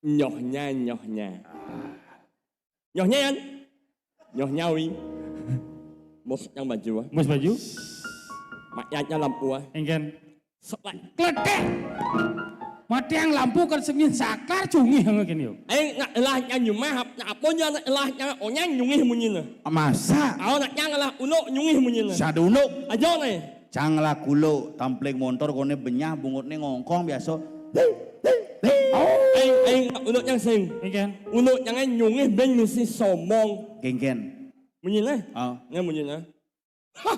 Nyoh nya, nyoh nya. Nyoh nya, yan. Nyoh nyawi. Mus yang baju, ah. Mus baju. Mak yanya lampu, ah. Engken. Sok, Pak. Kletek. Mati yang lampu kan semin saklar cungih yang kini, yo. Aing nak elah yang nyumah, nak apa nya nak elah yang onyang nyungih munyina. Masa? Aw nak yang elah uluk nyungih munyina. Saduluk. Aja ne. Cang lah kulo tampling montor kone benyah bungutne ngongkong biasa. Aing, aing nak uluk yang sing. Engken. Uluk yang nyungih ben mesti somong. Kengken. Munyina. Ah. Ngan munyina. Hah.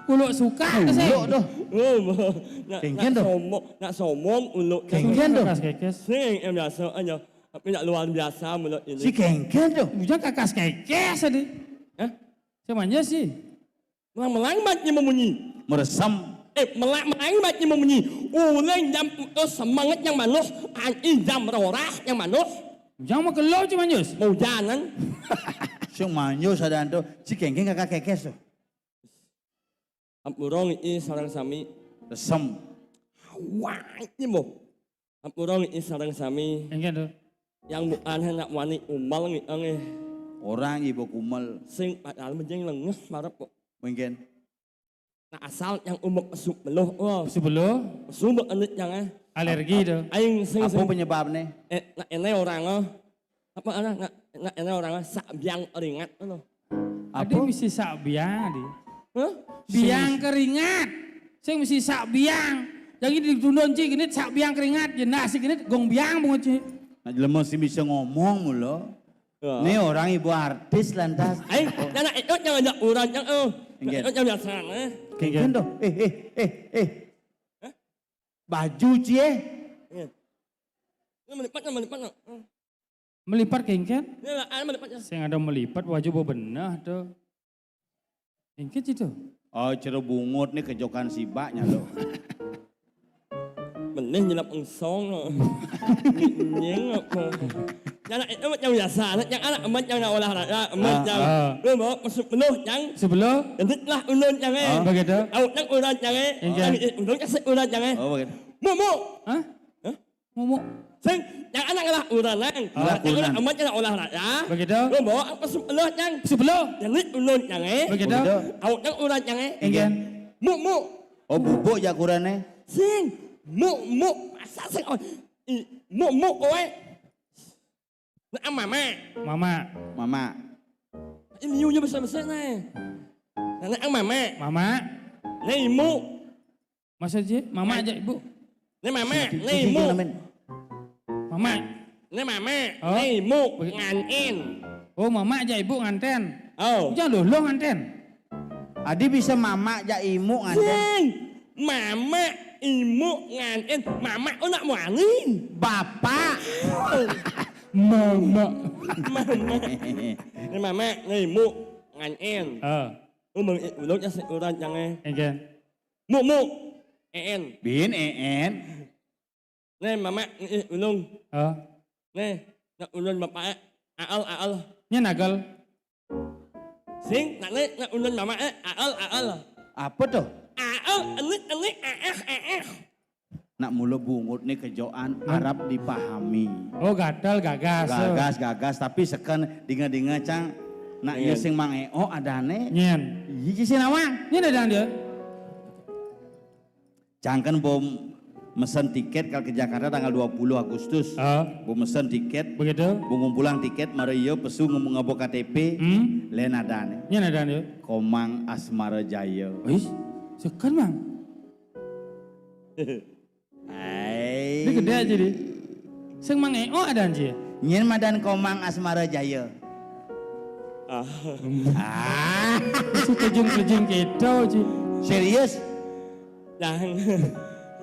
Kuluk suka ke sih? Kuluk tuh. Oh, nak, kengken nak tuh. Somong, nak somong uluk. Kengken tuh. Kekes, kekes. Sing yang biasa aja. Tapi nak luar biasa mulut ini. Si kengken tuh. Bujang kakas kekes tadi. Hah? Semuanya sih. Melang-melang bat ni memunyi. Meresam. Eh, melang-melang bat ni memunyi. Uleng jam putus semangat yang manuh, anjing jam rorah yang manuh. Bujang mau keluar cuma nyus. Mau jalan. Sing manjus ada antu, si kengkeng kakak kekes tuh. Ampurong i sarang sami. Resem. Wah, ini mo. Ampurong i sarang sami. Engken tuh. Yang bukan hendak wani umal ngi angeh. Orang ibu kumal. Sing padahal menjeng lengeh marep kok. Mungkin. Nah, asal yang umuk pesu beluh, oh. Pesu beluh? Pesu beluh elit yang, eh. Alergi tuh. Aing sing, apa sing penyebabnya? Eh, nak ini orang, oh. Apa anak nak, nak ini orang, oh, sak biang ringat, oh. Apa? Adi mesti sak biang, Adi. Hah? Biang keringat. Sing mesti sak biang. Jadi ditundun, Ci, genit sak biang keringat. Ya nasi genit gong biang bungut, Ci. Nah, jelema sing bisa ngomong mulu. Ya. Ini orang ibu artis lantas. Aing, anak itu yang ajak orang yang, oh. Enggen. Itu yang biasa, eh. Kengken tuh. Eh, eh, eh, eh. Hah? Baju, Ci, eh. Iya. Ini melipat, melipat, hmm. Melipat kengken? Ini lah, ah, melipat ya. Sing ada melipat baju bebenah tuh. Engke Ci tuh. Oh, cero bungut nih kejokan sibaknya lo. Meneh nyelap engsong lo. Nyeng apa? Yang anak itu yang biasa, anak yang anak emat yang nak olahraga, emat yang. Ah. Lu mau masuk penuh yang. Sebelum? Jadi lah ulun yang, eh. Ah, begitu. Tahu yang ulun yang, eh. Engke. Yang ulun kasih ulun yang, eh. Oh, begitu. Mu, mu. Hah? Hah? Ngomong. Sing, yang anak ngalah urang, nang. Ngalah urang. Yang anak amat ngalah olahraga. Begitu. Lo bawa apa sebelah, yang? Sebelah. Yang ni ulun, yang, eh. Begitu. Begitu. Awak yang urang, yang, eh. Engken. Mu, mu. Oh, bubuk jak urang, eh. Sing. Mu, mu. Masa sing, oh. I, mu, mu, kowe. Nak ang mama. Mama. Mama. Ini yu yu besar besar nai. Nak ang mama. Mama. Nai imu. Maksud je? Mama aja ibu. Nai mama. Nai imu. Mama. Nai mama. Oh. Nai imu. Ngan en. Oh, mama aja ibu nganten. Oh. Jangan loh loh nganten. Adi bisa mama ja imu nganten. Sing. Mama, imu nganten. Mama, oh, nak muani. Bapak. Mama. Mama. Ni mama, ni imu nganten. Ah. Umang i ulung ya si uran jange. Engke. Mu, mu. En. Bin en. Nih, mama, nih, ulung. Oh. Nih, nak ulun bapak, aal, aal. Nya nagel. Sing, nak nih, nak ulun mama, aal, aal. Apa tuh? Aal, enik, enik, aah, aah. Nak mula bungut nih kejoan, Arab dipahami. Oh, gatel, gagas. Gagas, gagas, tapi seken dinga-dinga cang, nak iya sing mang eo adane. Nyen. Iya sing nawang. Nyen ada dia. Cangken bo mesen tiket kal ke Jakarta tanggal dua puluh Agustus. Ah. Bo mesen tiket. Begitu. Bo ngumpulang tiket, mari yo pesu ngemu ngabo K T P. Hmm. Len adan. Nyen adan yo. Komang Asmara Jaya. Wis, seken, Mang. Hai. Ini gede aja deh. Sing Mang Eo adan je. Nyen madan Komang Asmara Jaya. Ah. Ah. Si kejung-kejung gitu, Ji. Serius? Yang.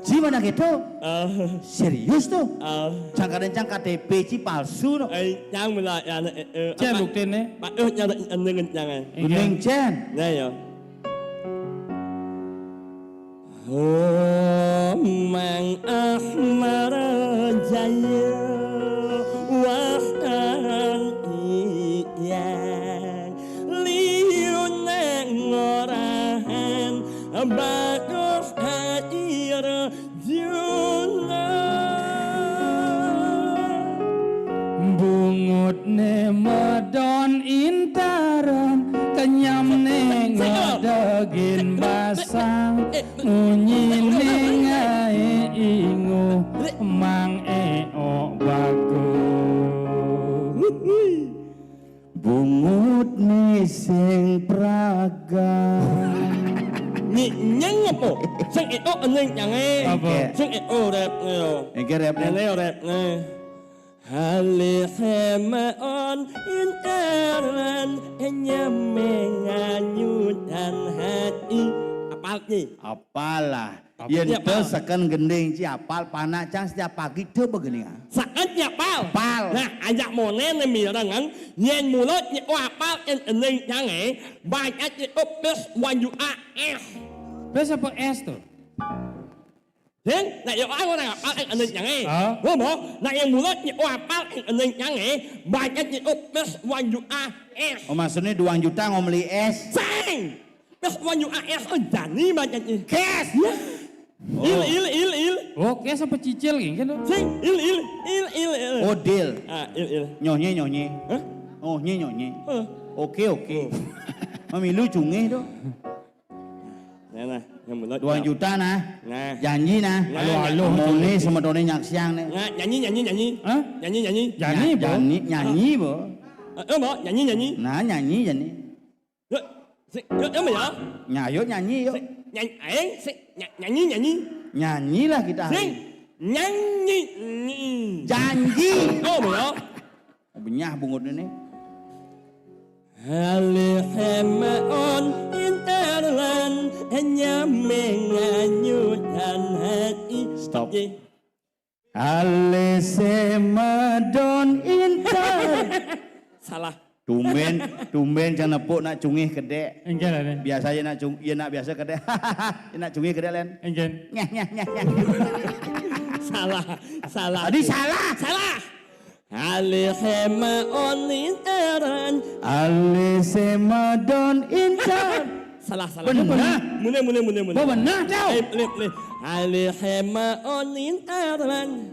Ji mana gitu? Ah. Serius tuh? Ah. Cang kadang cang K T P Ji palsu no. Eh, yang mula ya, eh, eh, Cen apa? Bukti nih. Pak, eh, yang, yang, yang, yang, eh. Kuning Cen. Nah, ya. Mang Ahmar Jaya, wah, aran iyang liu nang ngorahan, baduh air juna. Bungut ne medon intaran, kenyam ne ngadegin basang, munyi ne ngae inguh, Mang Eo bagus. Bungut ne sing praga. Ni nyang apa? Sing Eo ening nyange. Apa? Sing Eo rap ne yo. Engke rap ne. Ngene yo rap ne. Halih maon intaran nyameng anyutan hati. Apal ki? Apal lah. Apal yen ki apal? Te seken gending ci apal, panak cang setiap pagi te begending, ah. Seken ci apal? Apal. Nah, ajak monen mirengan, yen mulut ci apal en ening cange, banyak ci upes wanju a es. Pes apa es tuh? Sing, nak yo ang orang apal en ening cange. Ah. Ngomong, nak yang mulut ci apal en ening cange, banyak ci upes wanju a es. Oh, maksudnya dua juta mau beli es? Sing! Pes wanyu A S, oh, jani macam ni. Cash. Ya. Oh. Il, il, il, il. Oh, cash apa cicil gitu? Sing, il, il, il, il, il. Oh, deal. Ah, il, il. Nyonye, nyonye. Hah? Oh, nye, nyonye. Hah? Oke, oke. Oh. Mamilu cungeh tu. Nah, nah, yang mulut. Dua juta nah. Nah. Janji nah. Nah, alo, nah, alo. Mone sama tone nyaksiang nih. Nah, nyanyi, nyanyi, nyanyi. Hah? Nyanyi, nyanyi. Jani, nah, bo. Jani, nyanyi, bo. Eh, eh, bo, nyanyi, nyanyi. Nah, nyanyi, jani. Yuk, sing, yuk, yuk, ya. Nya, yuk nyanyi, yuk. Sing, nyanyi, aing, sing, nya-, nyanyi, nyanyi. Nyanyilah kita hari ini. Sing, nyanyi, nyi. Janji. Oh, ya. Benyah bungut ini. Halih maon intaran, nyameng anyutan hati. Stop. Ye. Alese madon intan. Salah. Tumben, tumben can nepuk nak cungih kedek. Enggak lah, Len. Biasa ya nak cung, ya nak biasa kedek. Ya nak cungih kedek, Len. Enggak. Nyah, nyah, nyah, nyah. Salah, salah. Tadi salah. Salah. Alese maon intaran. Alese madon intan. Salah, salah. Benar. Mune, mune, mune, mune. Benar, tau. Eh, lip, lip. Alih hema onin aran.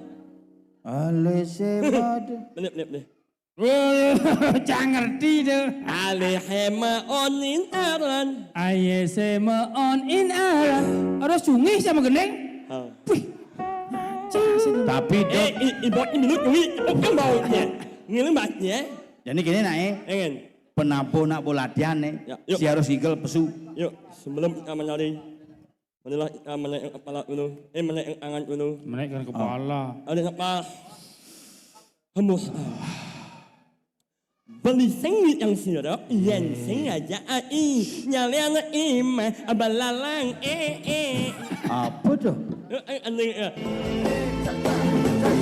Alih sebat. Lip, lip, lip. Oh, cang ngerti tuh. Alih hema onin aran. Aye sema on in aran. Harus sungih sama gendeng. Oh. Wih. Tapi, Dok. Eh, i-, ibot ini minut, ui. Oh, kan baunya. Ngene, Mbak, ya. Jadi gini, nak, eh. Pengen. Penabuh nak bola latihan, eh. Ya, yuk. Si harus ngigel pesu. Yuk, sebelum kita menari, marilah kita menaikkan kepala dulu. Eh, menaikkan tangan dulu. Menaikkan kepala. Ada apa? Hembus. Beli sing yang sirep, yen sing aja ai. Nyale ana im, abalalang, eh, eh. Apa tuh? Eh, eh, aneh, eh.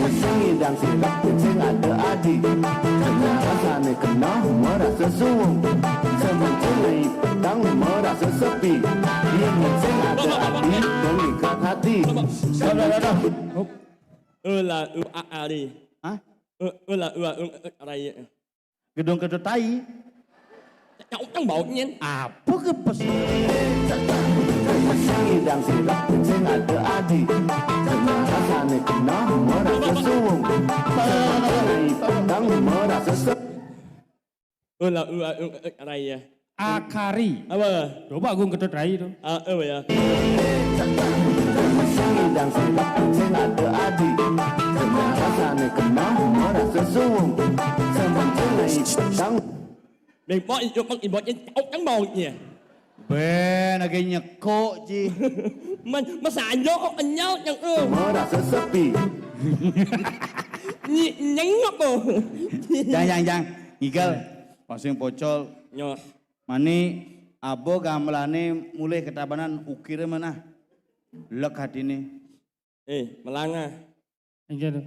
Sing idang sirep, sing ada adi. Rasane kena merasa suwung. Sementing naik petang merasa sepi. Yen sing ada adi, mengikat hati. Dah, dah, dah, dah. Ula, u, a, ari. Hah? U, ula, u, a, u, e, raya. Gedung Ketutai. Cak utang bau nyen. Apa ke pes? Sing idang sirep, sing ada adi. Rasane kena merasa suwung. Sementing naik petang merasa sepi. Ula, ula, ula, raya. Akari. Apa? Coba Agung Ketut Rai tu. Ah, apa ya? Sing idang sirep, sing ada adi. Rasane kena merasa suwung. Sementing naik petang. Bengkok itu pun ibunya tahu kan baunya. Ben, lagi nyekok ji. Man, masa aja kok kenyal yang eh. Merasa sepi. Nyi, nyengok kok. Jang, jang, jang. Ngigel. Pasing pocol. Nyoh. Mani, abo gamelane mulih ketabanan ukire menah. Lek hatine. Eh, melanga. Inggih, Dok.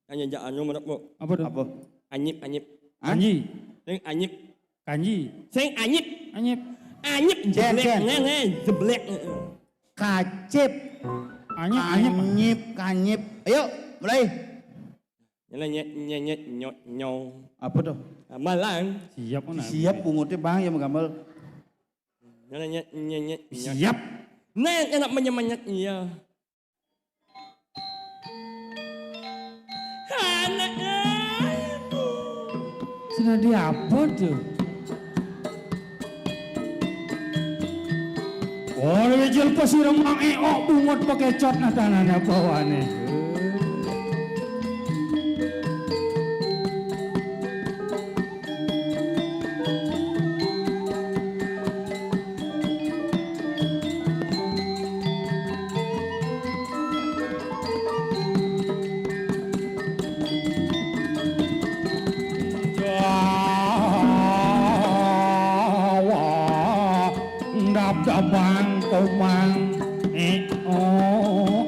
Kanya jak anu menurutmu. Apa tuh? Apa? Anyip, anyip. Hah? Kanji. Sing anyip. Kanji. Sing anyip. Anyip. Anyip, Jen, jeblek, Jen. Nene, jeblek. Kacip. Anyip, anyip. Anyip, kanyip. Ayo, mulai. Nyele, nye, nye, nye, nyo, nyo. Apa tuh? Ah, malang. Siap, kan, siap, punguti, Bang, yang menggambar. Nyele, nye, nye, nye, nyo. Siap. Nah, enak menyemanyat, iya. Anak ibu. Senadi apa tuh? Oh, wijil pas ireng mang eok bungut pakecot nah tanane bawane. Jawa ndap-ndabang komang, eh, oh.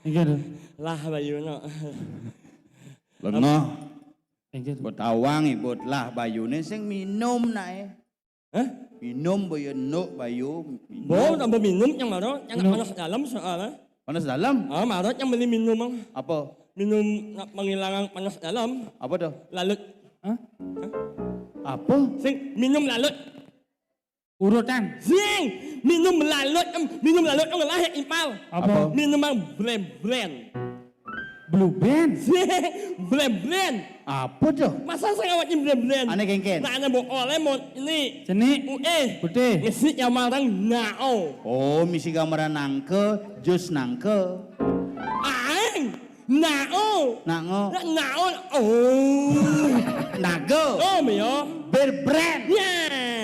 Inggih, Dul. Lah bayuné. Lengoh. Inggih, Dul. Mbok tawang, Ibu, lah bayuné sing minum naé. Hah? Minum bayu, enuk bayu. Mbok tambah minum yang mara, yang panas dalam soalnya. Panas dalam? Ah, mara yang beli minum, Mang. Apa? Minum nak menghilangkan panas dalam. Apa tuh? Lalut. Hah? Apa? Sing minum lalut. Urutan. Sing minum lalut, em, minum lalut, em, lah, impal. Apa? Apa? Minum, Mang, brand-brand. Blue Band. Sing brand-brand. Apa tuh? Masa sing awak ini brand-brand? Ané kéngkén. Nah, ané mbok oleh mau ini. Cenik. Uéh. Putih. Mesti yang marang nao. Oh, misi gambaran nangke, jus nangke. Aing. Nao. Nao. Nao. Oh. Naga. Oh, iya. Bear Brand. Ya.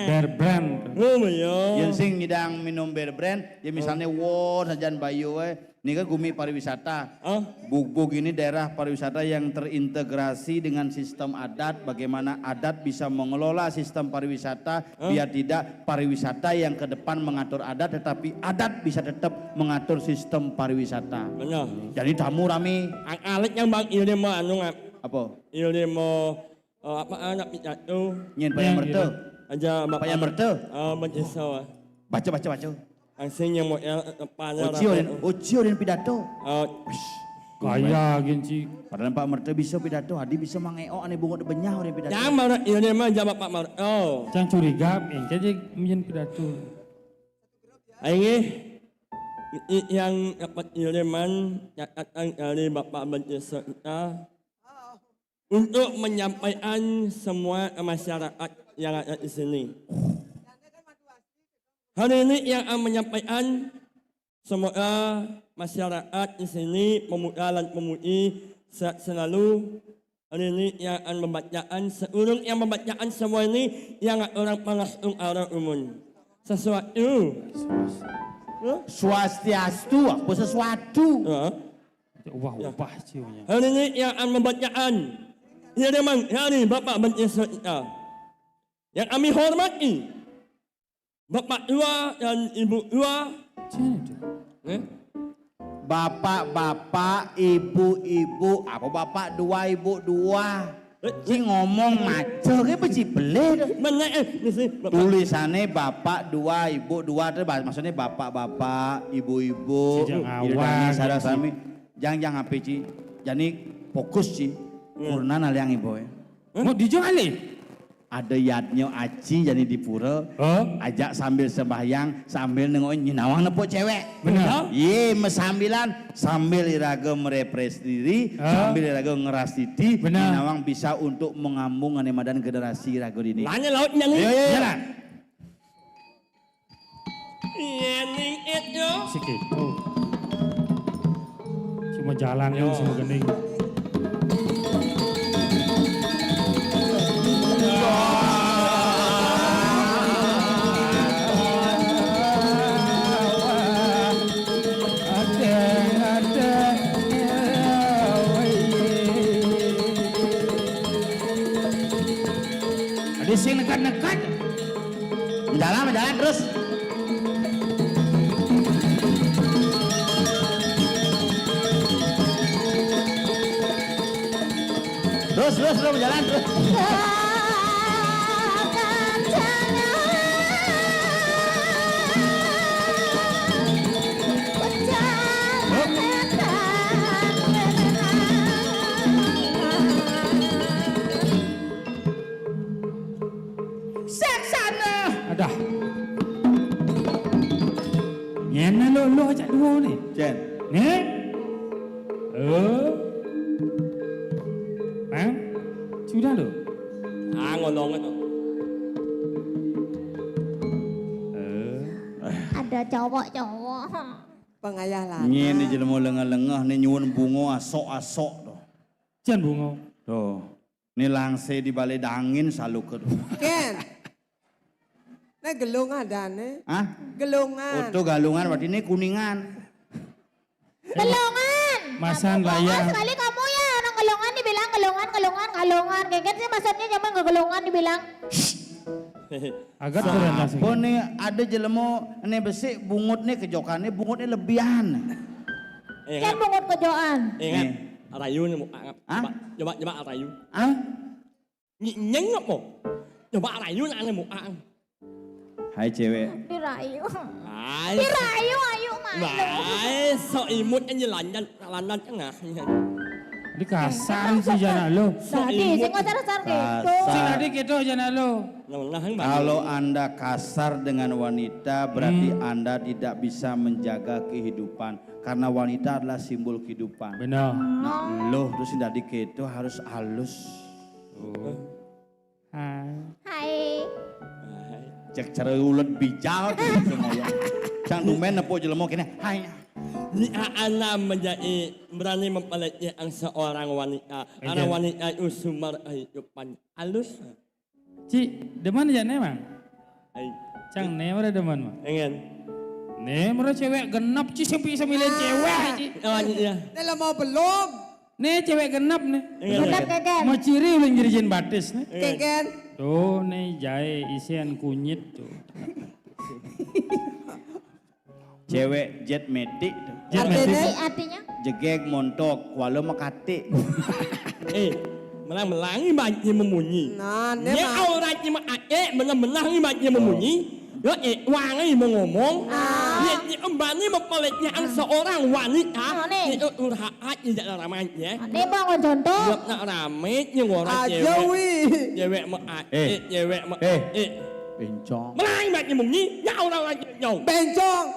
Bear Brand. Oh, iya. Yén sing nyidang minum Bear Brand, ya misalnya, wah, sajan bayu, eh. Ini kan gumi pariwisata. Hah? Bugbug ini daerah pariwisata yang terintegrasi dengan sistem adat. Bagaimana adat bisa mengelola sistem pariwisata biar tidak pariwisata yang ke depan mengatur adat, tetapi adat bisa tetap mengatur sistem pariwisata. Benar. Jadi tamu rame. Ang alit yang bang ini mau anu nggak? Apa? Ini mau, eh, apa anak pidato? Nyén payah merta. Aja bapak. Payah merta. Eh, Bang Isa, ah. Baca, baca, baca. Ang sing yang mau ya, eh, panya. Oci orang, oci orang pidato. Eh, kaya gini. Padahal Pak Merta bisa pidato, Adi bisa mangeo ané bungut benyah orang pidato. Yang mana ini mah jawab Pak Merta. Oh. Cang curiga, engké aja mungkin pidato. Aing, i-, yang dapat kiriman catatan dari Bapak Bendesa kita untuk menyampaikan semua masyarakat yang ada di sini. Hari ini yang akan menyampaikan, semoga masyarakat di sini, pemuda dan pemudi, sehat selalu. Hari ini yang akan membacakan, seurang yang membacakan semua ini, yang orang panas tung arah umum. Sesuatu. Hah? Swastiastu, apa sesuatu? Ya. Wah, ya. Wah, ciumnya. Hari ini yang akan membacakan, ya, memang hari Bapak Bendesa kita. Yang kami hormati, Bapak Tua dan Ibu Tua. Cina itu. Eh? Bapak-bapak, ibu-ibu, apa bapak dua, ibu dua? Eh, ci ngomong maca ke beci belé dah. Mana, eh, mesti Bapak. Tulisannya bapak dua, ibu dua, terus ba-, maksudnya bapak-bapak, ibu-ibu, sejak awal, sareng sami. Jang, jang apa, Ci? Jani fokus, Ci. Hmm. Purna naliang ibu, ya. Hah? Mau dijang alih? Ada yadnya aci jadi di pura, hah? Ajak sambil sembahyang, sambil nengokin nyinawang nepuk cewek. Benar. Iya, mesambilan, sambil iraga merepres diri, hah? Sambil iraga ngeras titi, benar. Nyinawang bisa untuk mengambung ané madan generasi iraga dini. Lanya laut nyanyi. Iya, iya, iya. Jalan. Yéning itu. Siki. Oh. Cuma jalan, yo, cuma gending. Ada sing nekat-nekat. Jalan, jalan terus. Terus, terus, terus, jalan terus. Saksana. Adah. Nyén lo, lo ajak dua ni. Cén. Ni? Oh. Hah? Sudah lo. Ah, ngolong tu. Eh. Ada cowok-cowok. Pengayah lah. Nyén ni jelema lengah-lengah ni nyuwun bunga asok-asok tu. Cén bunga. Tu. Ni langsé di balé dangin saluka. Kén. Nah, gelung adané. Hah? Gelungan. Oh, tu galungan berarti ni kuningan. Gelungan. Masan. Bohong layang. Sekali kamu ya, orang gelungan dibilang gelungan, gelungan, gelungan. Kayak sih maksudnya zaman gelungan dibilang. Agak. Apa ni ada jelema ni besik bungut ni kejokan ni bungut ni lebihan. Eh, Cén bungut kejoan. Ingat, Nih. Rayu né muka. Hah? Coba, coba, coba rayu. Hah? Nyi-, nyengep mo. Coba rayu né muka. Hai cewek. Dirayu. Hai. Dirayu, ayu malu. Hai, sok imut kan lanjut, lanjut tengah. Ini kasar sih jana lo. Tadi sing kasar-kasar gitu. Kasar. Sing tadi gitu jana lo. Nah, nah, yang baru. Kalau Anda kasar dengan wanita, berarti Hmm. Anda tidak bisa menjaga kehidupan. Karena wanita adalah simbol kehidupan. Benar. Nah, lo terus sing tadi gitu harus halus. Oh. Hai. Hai. Cék cara ulet bijal tuh, gitu, ngoyong. Cang dumén nepuk jelema kéné, "Hai." Jika Anda menjadi berani mempelecehkan seorang wanita, karena Iya. wanita itu sumber kehidupan. Halus. Ci, demen ya né, Mang? Hai. Cang né mara demen, Mang. Engen. Né mara cewek genep, Ci, sampai sembilan cewek, Ci. Oh, iya. Né lah mau belum? Né cewek genep né. Iya. Genep, Kékén. Mau ciri ulun jerijen batis né. Iya. Kékén. Tuh, né jaé isian kunyit tuh. Cewek jet metik tuh. Jet Artinya? Metik. Artinya? Jegég montok, kuala makatik. Eh, melang-melang ibaratnya memunyi. Nah, né, Mang. Auratnya mah aé, menang-menang ibaratnya memunyi. Ya, eh, wangi mau ngomong. Ah. Ya, ya, embani mempelecehkan seorang wanita. Ah, né. Ya, eh, urhaat ya, jak ramai ya. Né, Mang, contoh. Tiap nak ramai, ya, ngorang Aja, cewek. Wi. Cewek mah aé, Eh. Cewek mah Eh. Aé. Bencong. Melang ibaratnya memunyi, ya orang-orang bencong. Bencong.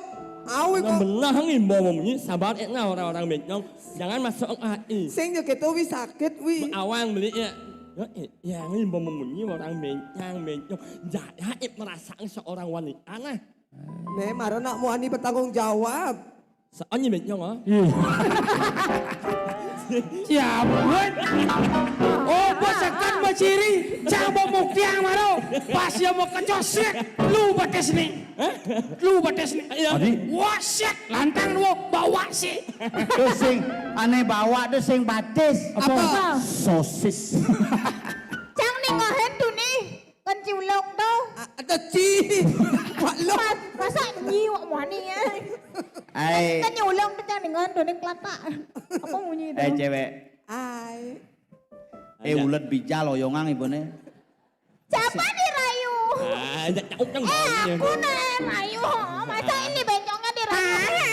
Awi kok. Menang imbau memunyi, sabar, eh, nah, orang-orang bencong. Jangan masuk hati. Sing yo gitu, Wi, sakit, Wi. Awang beli ya. Ya, eh, ya, ini mau memunyi orang bencang, bencong. Jangan, eh, merasakan seorang wanita, nah. Né, mara nak muani bertanggung jawab. Soalnya bencong, ah. Iya. Siapa? Oh, bos akan berciri. Coba muktiang maro. Pas dia mau kecosrek, lu batas nih. Hah? Lu batas nih. Iya. Adi? Wasyat, lantang lu bawa sih. Tuh sing, ané bawa tuh sing batis. Apa? Apa? Sosis. Cang nih ngohen tuh nih. Kan ciulong tuh. Ah, ada ci. Wak lo. Mas-, masa nyi wak muani ya? Ai. Kan ciulong tuh cang nih ngohen tuh nih kelapa. Apa munyi itu? Eh, cewek. Ai. Eh, ulet bijal oyongang ibuné. Siapa dirayu? Ah, jak cauk kan Eh, baunya. Aku nah rayu. Masa ini bencongnya dirayu?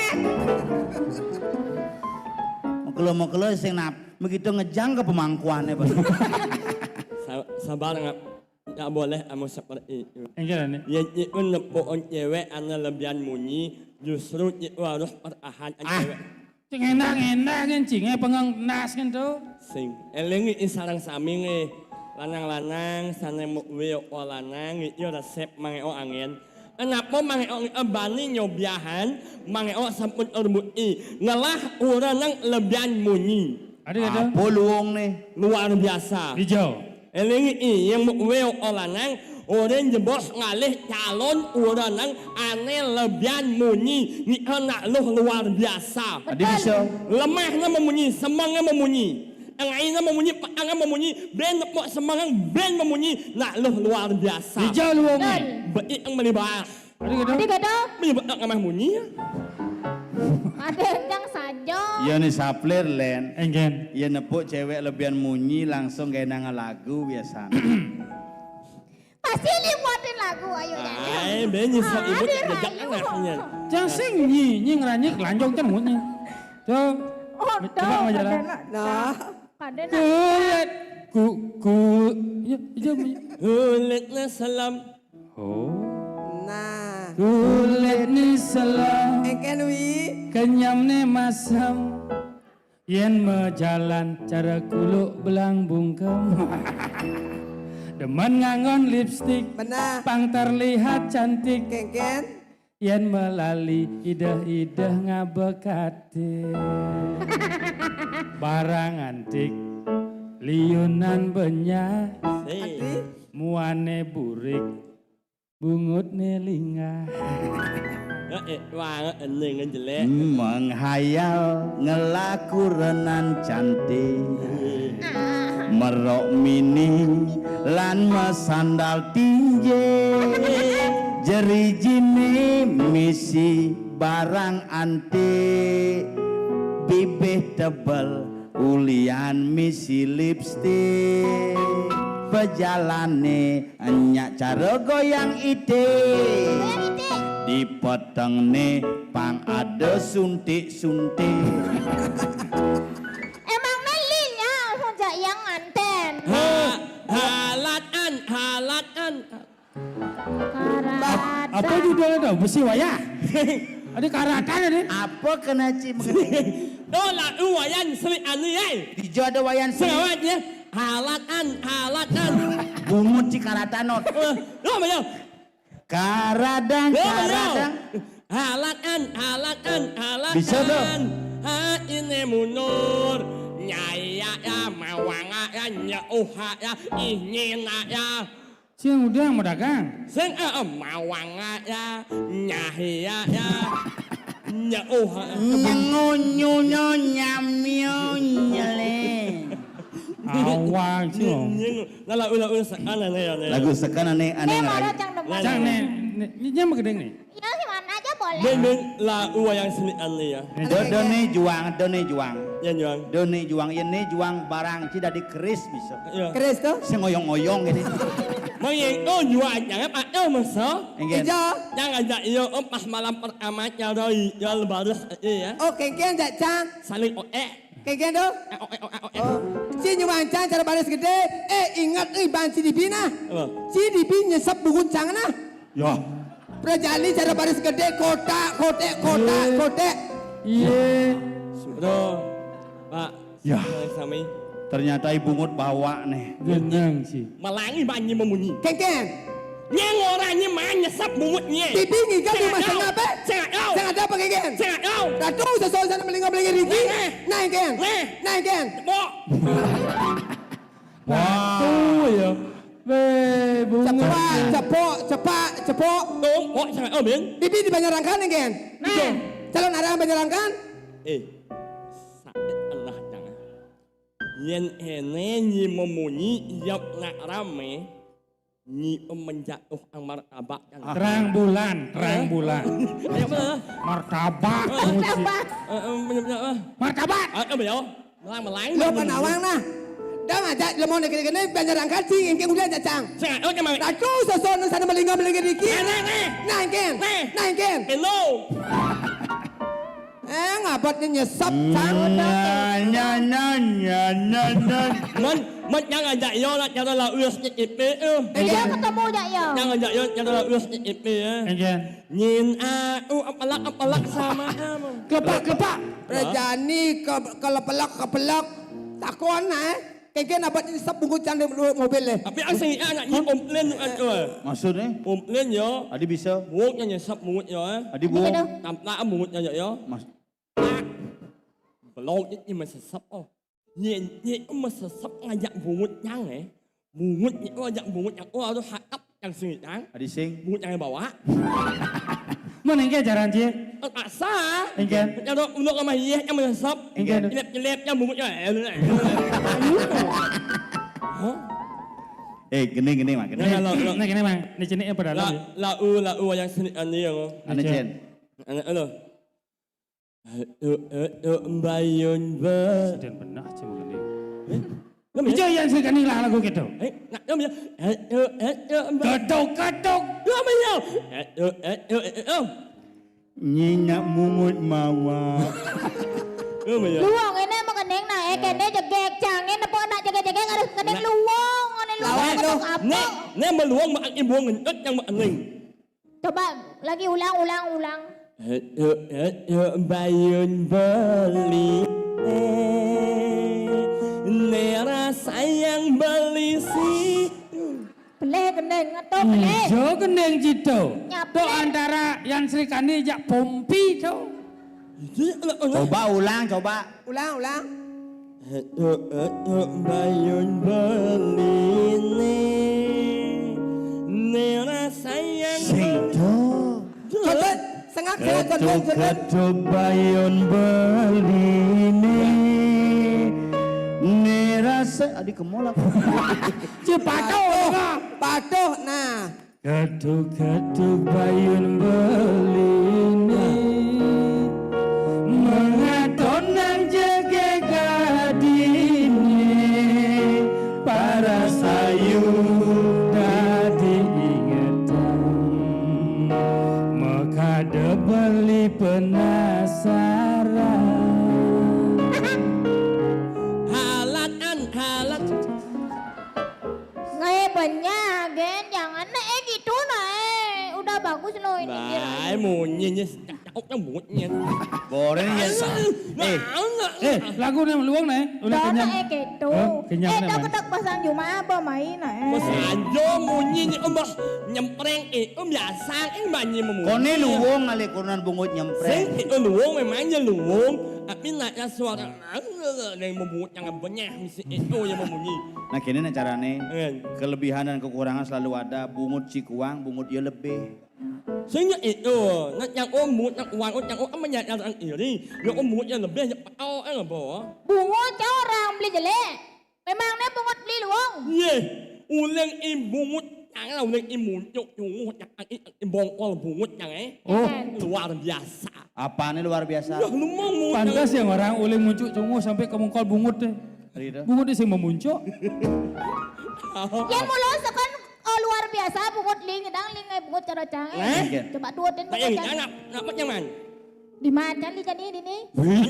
Mekelo-mekelo sing nap-, begitu ngejang ke pemangkuannya, Bang. Sa-, sabar, nggak, nggak boleh kamu seperti itu. Enggak, nih. Ya, itu nepuon cewek, ana lebihan munyi, justru itu harus pertahankan Ah. cewek. Cing endah-endah kan, cing, eh, pengang nas kan tuh. Sing, élingi sareng sami nggih. Lanang-lanang, sané muwi apa lanang, iki resep mangéo angin. Kenapa mangéo bani nyobiahan, mangéo sampun terbukti. Ngelah ora nang lebihan munyi. Ada kata? Apa luwung nih? Luar biasa. Hijau. Élingi, yang muwéo lanang, ora njebos ngalih calon ora nang ané lebihan munyi, niki nak luh luar biasa. Adi bisa. Lemahnya memunyi, semangnya memunyi. Engaina memunyi, petangnya memunyi, ben nepok semangnya, ben memunyi, nak luh luar biasa. Hijau luwung. Betul. Beik yang melibas. Aduh, gitu. Aduh, gitu. Menyebut nak ngamah munyi. Ada yang saja. Iya nih saplir, Len. Enggen. Iya nepuk cewek lebihan munyi langsung kayak nang lagu biasa. Pasti limutin lagu, ayo nyanyi. Ai, ben nyesek Ah, ibu ada jejak rayu. Anaknya. Jang sing nyi, nyi ngeranyik lanjong kan munyi. Tuh. Oh, coba tuh, majalah. Ada nak. Nah. Ada nak. Kulit, ku, ku, iya, iya, iya. Kulitnya selam. Oh. Nah. Kulit ni selam. Engken, Wi. Kenyam ni masam. Yen mejalan cara kuluk belang bungkem. Demen nganggon lipstik. Benar. Pang terlihat cantik. Kengken. Yen melali ideh-ideh ngabekati. Barang antik, liunan benyah. Sing. Antik. Muane burik, bungutne lingah. Ya, eh, wah, ening jelek. Menghayal ngelaku renan cantik. Merok mini lan mesandal tinje. Jerijine misi barang antik. Ibih tebel ulian misi lipstik. Pejalane enyak cara goyang itik. Goyang itik. Dipetengne pang ada suntik-suntik. Emang melinya sejak yang nganten. Ha, halatan, halatan. Apa judulnya tuh? Besi wayah. Ada karatan ini. Apa kena ci mengenai? Tuh lagu Wayan Sri Anu ya. Dijo ada Wayan Sri. Selamat ya. Halatan, halatan. Bungut ci karatan not. Eh, lo apa ya? Karadang, lo apa ya? Karadang. Halatan, halatan, halatan. Bisa tuh. Ha ini mundur. Nyaya ya, mawanga ya, nyeuh ya, inyina ya. Sing udah mau dagang. Sing eh, eh, mawanga ya, nyahia ya, nyeuh. Nyengunyu nyamio nyeleng. Awang sih. Nyeng, nyeng. Nah, lagu, lagu sekan aneh, aneh. Lagu sekan aneh, aneh. Ini ngerai. Baru cang demen. Cang nih, nih, ini nyamuk gedeng nih. Iya, gimana aja boleh. Ben, ben, lagu Wayan Sri Anu ya. Done juang, done juang. Ya, juang. Done juang, ini juang barang ci dadi keris bisa. Iya. Keris tuh? Sing ngoyong-ngoyong ini. Mang yang tuh juang jangan pakai masa. Enggak. Ijo. Jangan aja iyo, em, pas malam pertama nyaroi, jual baris, iya. Oh, kengken, Cak Cang. Saling oe. Kengken tuh. Eh, oe, oe, oe. Oh. Ci nyuang cang cara baris gede. Eh, ingat nih, ban ci dibi nah. Apa? Ci dibi nyesep bungut cang nah. Ya. Prajani cara baris gede, kotak, kotek, kotak, kotek. Iya. Sudah, Pak. Ya. Sami. Ternyata i bungut bawa nih. Genang sih. Melangi banyi memunyi. Kengken. Nyeng orangnya mah nyesep bungutnya. Tipi ngigal di rumah sengap, eh? Sengap, yo. Sengap ada apa, kengken? Sengap, yo. Ratu, sesuai sana melingga-melingga riki. Nah, nah. Nah, kengken. Nah. Nah, kengken. Bok. Wah. Tuh ya. Weh, bungut. Cepak, cepok, cepak, cepok. Tuh, bok, sengap, yo, Ben. Tipi di Banjarangkan, kengken. Nah. Calon arah Banjarangkan. Eh, sakit Allah jangan. Yen ene nyi memunyi, yap nak rame, nyi menjatuh ang martabak. Ah. Terang bulan, terang bulan. Ayo, apa? Martabak, eh, muji. Martabak. Eh, eh, punya, punya apa? Martabak. Ah, apa ya? Melang, melang. Lo penawang nah. Dah ngajak lo mau negeri kene, Banjarangkan sing, engke udah jajang. Sing, oke, Mang. Ratu, sesuai sana melingga, melingga dikit. Nah, nah, nah. Nah, engken. Nah. Nah, engken. Hello. Eh, ngabot ni nyesep, Cang. Nya, nya, nya, nya, nya, nya. Mon, mon, jangan ajak yo lah, cara lah ulas ni ipe, eh. Iya, ketemu ajak yo. Jangan ajak yo, cara lah ulas ni ipe, eh. Iya. Nyin, ah, uh, apalak, apalak sama kamu. Kepak, kepak. Rejani, ke, kelepelak, kepelak. Takon, eh. Kengken abot nyesep bungkus cang di mobil deh. Tapi asing anak nyi komplain tu kan, eh. Maksudnya? Komplain yo. Adi bisa? Bungkusnya nyesep bungut yo, eh. Adi bung. Tampak bungutnya yo. Mas. Belok ni mesesep oh. Ni ni mesesep ngajak bungut nyang, eh. Bungut ni oh ajak bungut nyang. Oh, harus hakap yang sini kan. Adi sing. Bungut yang bawa. Mana yang jaran cie? Paksa. Engken. Yang tu untuk rumah iya yang mesesep. Engken. Jelep-jelep yang bungutnya. Eh, lu nak. Hah? Eh, gini, gini, Mak, gini. Nah, lo, lo. Nah, gini, Mang. Ini jeniknya pada lah, lau, lau yang seni anu yang. Anu, Cen. Anu, anu. Aduh, aduh, mbayun be. Sedang benar aja mengenai. Eh? Ijo yang sing kani lah lagu gitu. Eh, nak dong ya. Aduh, aduh, mbayun. Ketuk, ketuk. Dong ya. Aduh, aduh, aduh. Nyinak mungut mawa. Dong ya. Luang ini mau kening nah, eh, kene jegek, jangan nepuk nak jegek-jegek harus kening luang, ngene luang, lawan ketuk tuh. Apa? Nek, nek meluang mak ibu ngentot yang mak ening. Coba lagi ulang, ulang, ulang. Aduh, aduh, bayun beli. Eh, nera sayang beli si. Beleh gendeng, ngeto beleh. Ijo gendeng cito. Nyaplek. Tuh antara yang Sri Kandi jak pompi tuh. Coba ulang, coba. Ulang, ulang. Aduh, aduh, bayun beline. Nera sayang. Sing tuh. Coba, sengak, sengak, coba, coba. Ketuk-ketuk bayun beline. Nera se-, adi kemol apa? Cie, patuh, patuh, nah. Ketuk-ketuk bayun beline. Mengaton nang Beli penasaran. Halatan, halat. Ngai banyak, Gen. Jangan, nah, eh, gitu, nah, eh. Udah bagus loh ini. Nah, eh, munyinya. Cakepnya munyi. Boreng ya. Nah, eh, nah, eh, lagu nih luang nih. Udah kenyang. Eh, gitu. Hah? Kenyang eh, nih, dak, man. Dak pasang cuma apa main, eh. Mas Anjo munyi nih, Mbah. Nyempreng, eh, Om biasa, eh, banyi memunyi. Kone luwung ngalih kurenan bungut nyempreng. Sing, eh, luwung memangnya luwung. Tapi naknya suara, eh, yang memungut yang benyah, mesti itu yang memunyi. Nah, gini nih carane. Eh. Kelebihan dan kekurangan selalu ada. Bungut ci kuang, bungut ya lebih. Sing ya itu, nak yang omut, nak wangut, yang om, yang, yang iri, yang omut yang lebih, yang pao, eh, apa? Bungut ya orang beli jelek. Memangnya bungut beli luwung? Ye, uling i bungut, yang lah uling i muncuk, cunguh, yang i, i bongkol bungut yang, eh. Oh. Luar biasa. Apa nih luar biasa? Ya, lu mau muncuk. Pantas yang orang uling muncuk cunguh sampai ke mongkol bungut deh. Hari itu. Bungut sing memuncuk. Ya, mula sekon, oh, luar biasa, bungut ling, dang ling, eh, bungut cara cang, eh. Nah. Coba duetin bungut yang cang. Nak, nak, yang mana? Di mana li jani dini? Wih.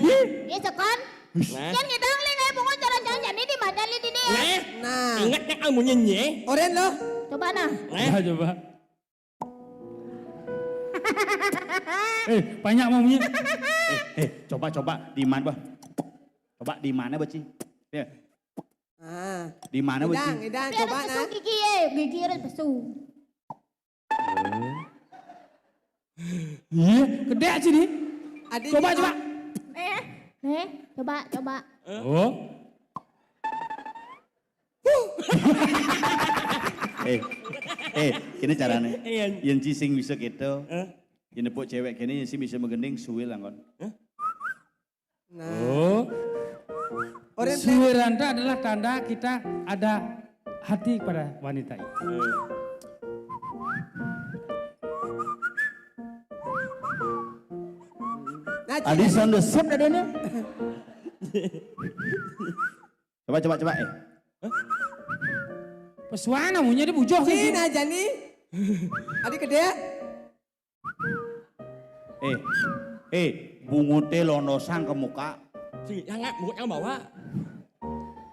Iya, sekon. Nah. Yang ngidang ling, eh, bungut cara cang, jani di mana li dini, ya? Nah. Nah. Ingat nak ilmunya, nye? Oren loh. Coba, nah. Nah. Coba, coba. Eh, banyak maunya. Eh, eh, coba, coba, di mana, bah? Coba di mana, Beci? Ya. Ah. Di mana, Beci? Idang, Idang, coba, nah. Gigi, eh, gigi harus pesu. Iya, gede sini. Adi coba, coba. Eh, eh, coba, coba. Oh. Eh, eh, ini carane. Iya. Yen ci sing bisa gitu. Eh? Yen nepuk cewek kene, yen sing bisa menggending suwe lah kon. Eh? Nah. Oh. Suwe ranta adalah tanda kita ada hati kepada wanita itu. Nah, adi sound the sep dadanya. Coba, coba, coba, eh. Pesuana munyi di bujur. Sini aja nih. Adi gede. Eh, eh, bungute lonosang ke muka. Sing, yang nggak, bungut yang bawa.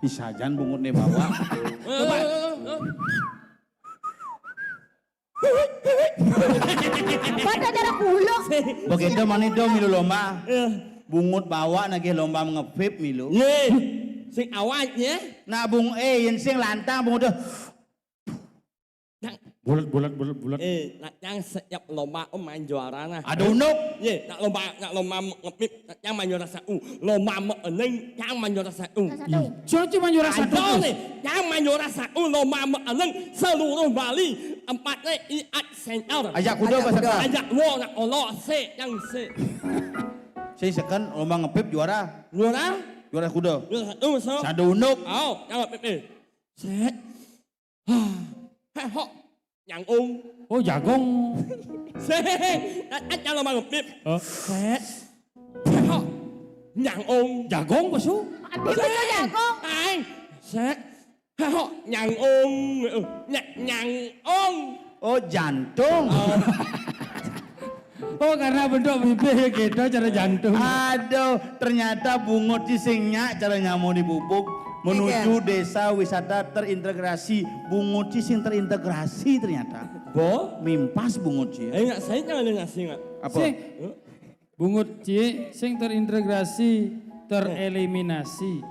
Isajan bungutne bawa. Coba. Eh, eh, eh. Pada cara kuluk. Begitu mani do milu lomba. Eh. Bungut bawa nagih lomba ngevip milu. Ye. Sing awak, ye. Nah, bung, eh, yen sing lantang bungut do. Bulat, bulat, bulat, bulat. Eh, nak yang setiap lomba, oh, main juara nah. Ada unuk. Ye, nak lomba, nak lomba ngepip, nak yang main juara satu. Lomba meeneng, yang main juara satu. Juara satu. Iya, cuma juara satu. Ada nih, yang main juara satu, lomba meeneng seluruh Bali. Empat nih, iat senior. Ajak kuda. Ajak peserta kuda. Ajak wo, nak olo, se, yang se. Saya sekan lomba ngepip juara. Juara? Juara kuda. Juara satu, so. Satu unuk. Oh, yang ngepip, eh. Set. Heh, hok. Nyang ung. Oh, jagung. Sing. Kan, kan kalau mau ngepip. Oh. Set. Heh, hok. Nyang ung. Jagung, pesu. Aduh, betul jagung. Aing. Set. Heh, hok. Nyang ung. Ny-, nyang ung. Oh, jantung. Oh. Oh, karena bentuk bibir ya gitu, cara jantung. Aduh, ternyata bungut ci sing nyak cara nyamuk di pupuk menuju desa wisata terintegrasi. Bungut ci sing terintegrasi ternyata. Bo? Mimpas bungut ci. Eh, nggak, saya jangan dengar sih, nggak. Apa? Sing. Bungut ci sing terintegrasi, tereliminasi.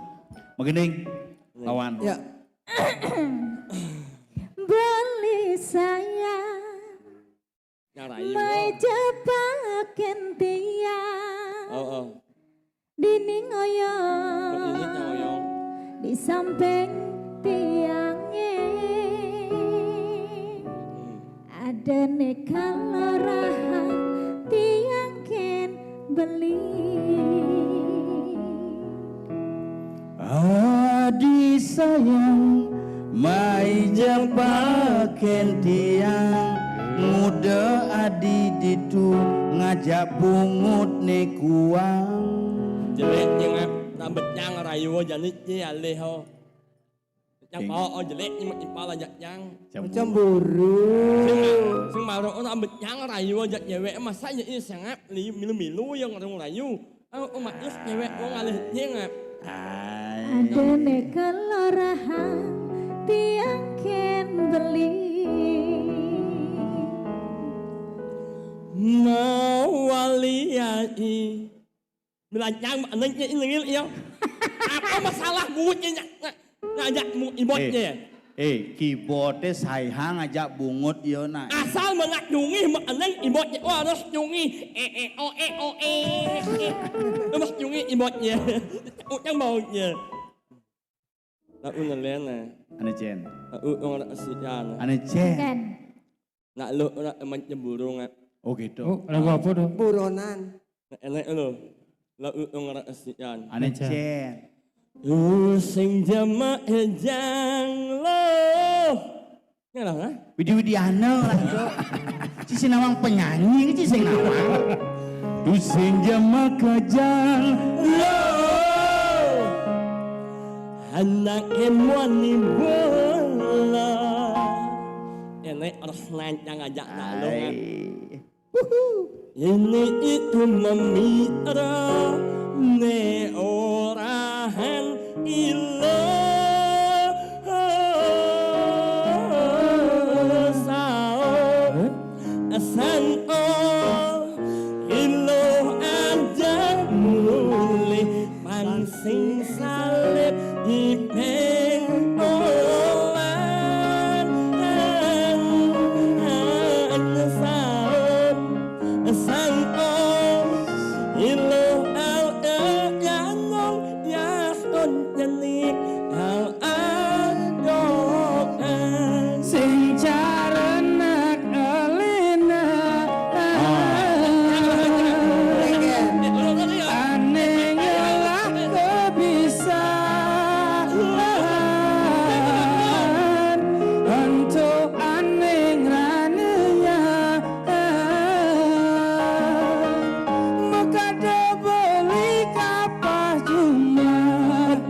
Begini, kawan. Ya. Beli saya. Nyarai, mai wo. Japaken tiang. Oh, oh. Dini ngoyong. Oh, ini ngoyong. Di samping tiangnya. Hmm. Ada ne kalorahan tiang ken beli. Adi sayang, mai japaken tiang. Muda adi ditu ngajak bungut ne kuang. Jelek jengak rambut yang rayu jani ci alih ho. Yang bawa oh jelek, yang impal aja yang. Cemburu. Sing ma-, sing maro ora ambet yang rayu aja cewek, masa ya ini sangat li-, milu-milu yang orang rayu. Oh, oh, mak, terus cewek mau ngalih nyengap. Ai. Ada ne kelarahan tiang ken beli. Mawaliai. Milanyang, neng, neng, neng, iya. Apa masalah bunyi nya-, nya-, ngajak mu-, ibotnya? Eh, eh, keyboardnya saihang ngajak bungut yo, nak. Asal menak nyungi, me-, neng, ibotnya. Wah, harus nyungi. Eh, eh, oh, eh, oh, eh, eh. Harus nyungi ibotnya. Utang baunya. Nak unelen, eh. Ane Jen. Nak u-, orang asian. Ane Jen. Kan. Nak lo, nak eman cemburu, eh. Oh, gitu. Oh, lagu apa tuh? Buronan. Nah, enak lo. Lagu yang ngerasian. Ane Jen. Lu sing jama ejang lo. Ngarang, ah? Widi Widiana lah, Cok. Ci sing nawang penyanyi, ci sing nawang. Lu sing jama kajang lo. Anak emuan ni bola. Enek harus nancang aja nak lo, kan? Ai. Ini itu memira ne orahan ilo sao san o ilo aja mulih. Mansing salib ipeng olan saum sang om iluh al yanong yas on nyenik al adokan sing carenak elina. Ane ngelak kebisan, ento ane ngraniaya. Mekade beli kapah cuma.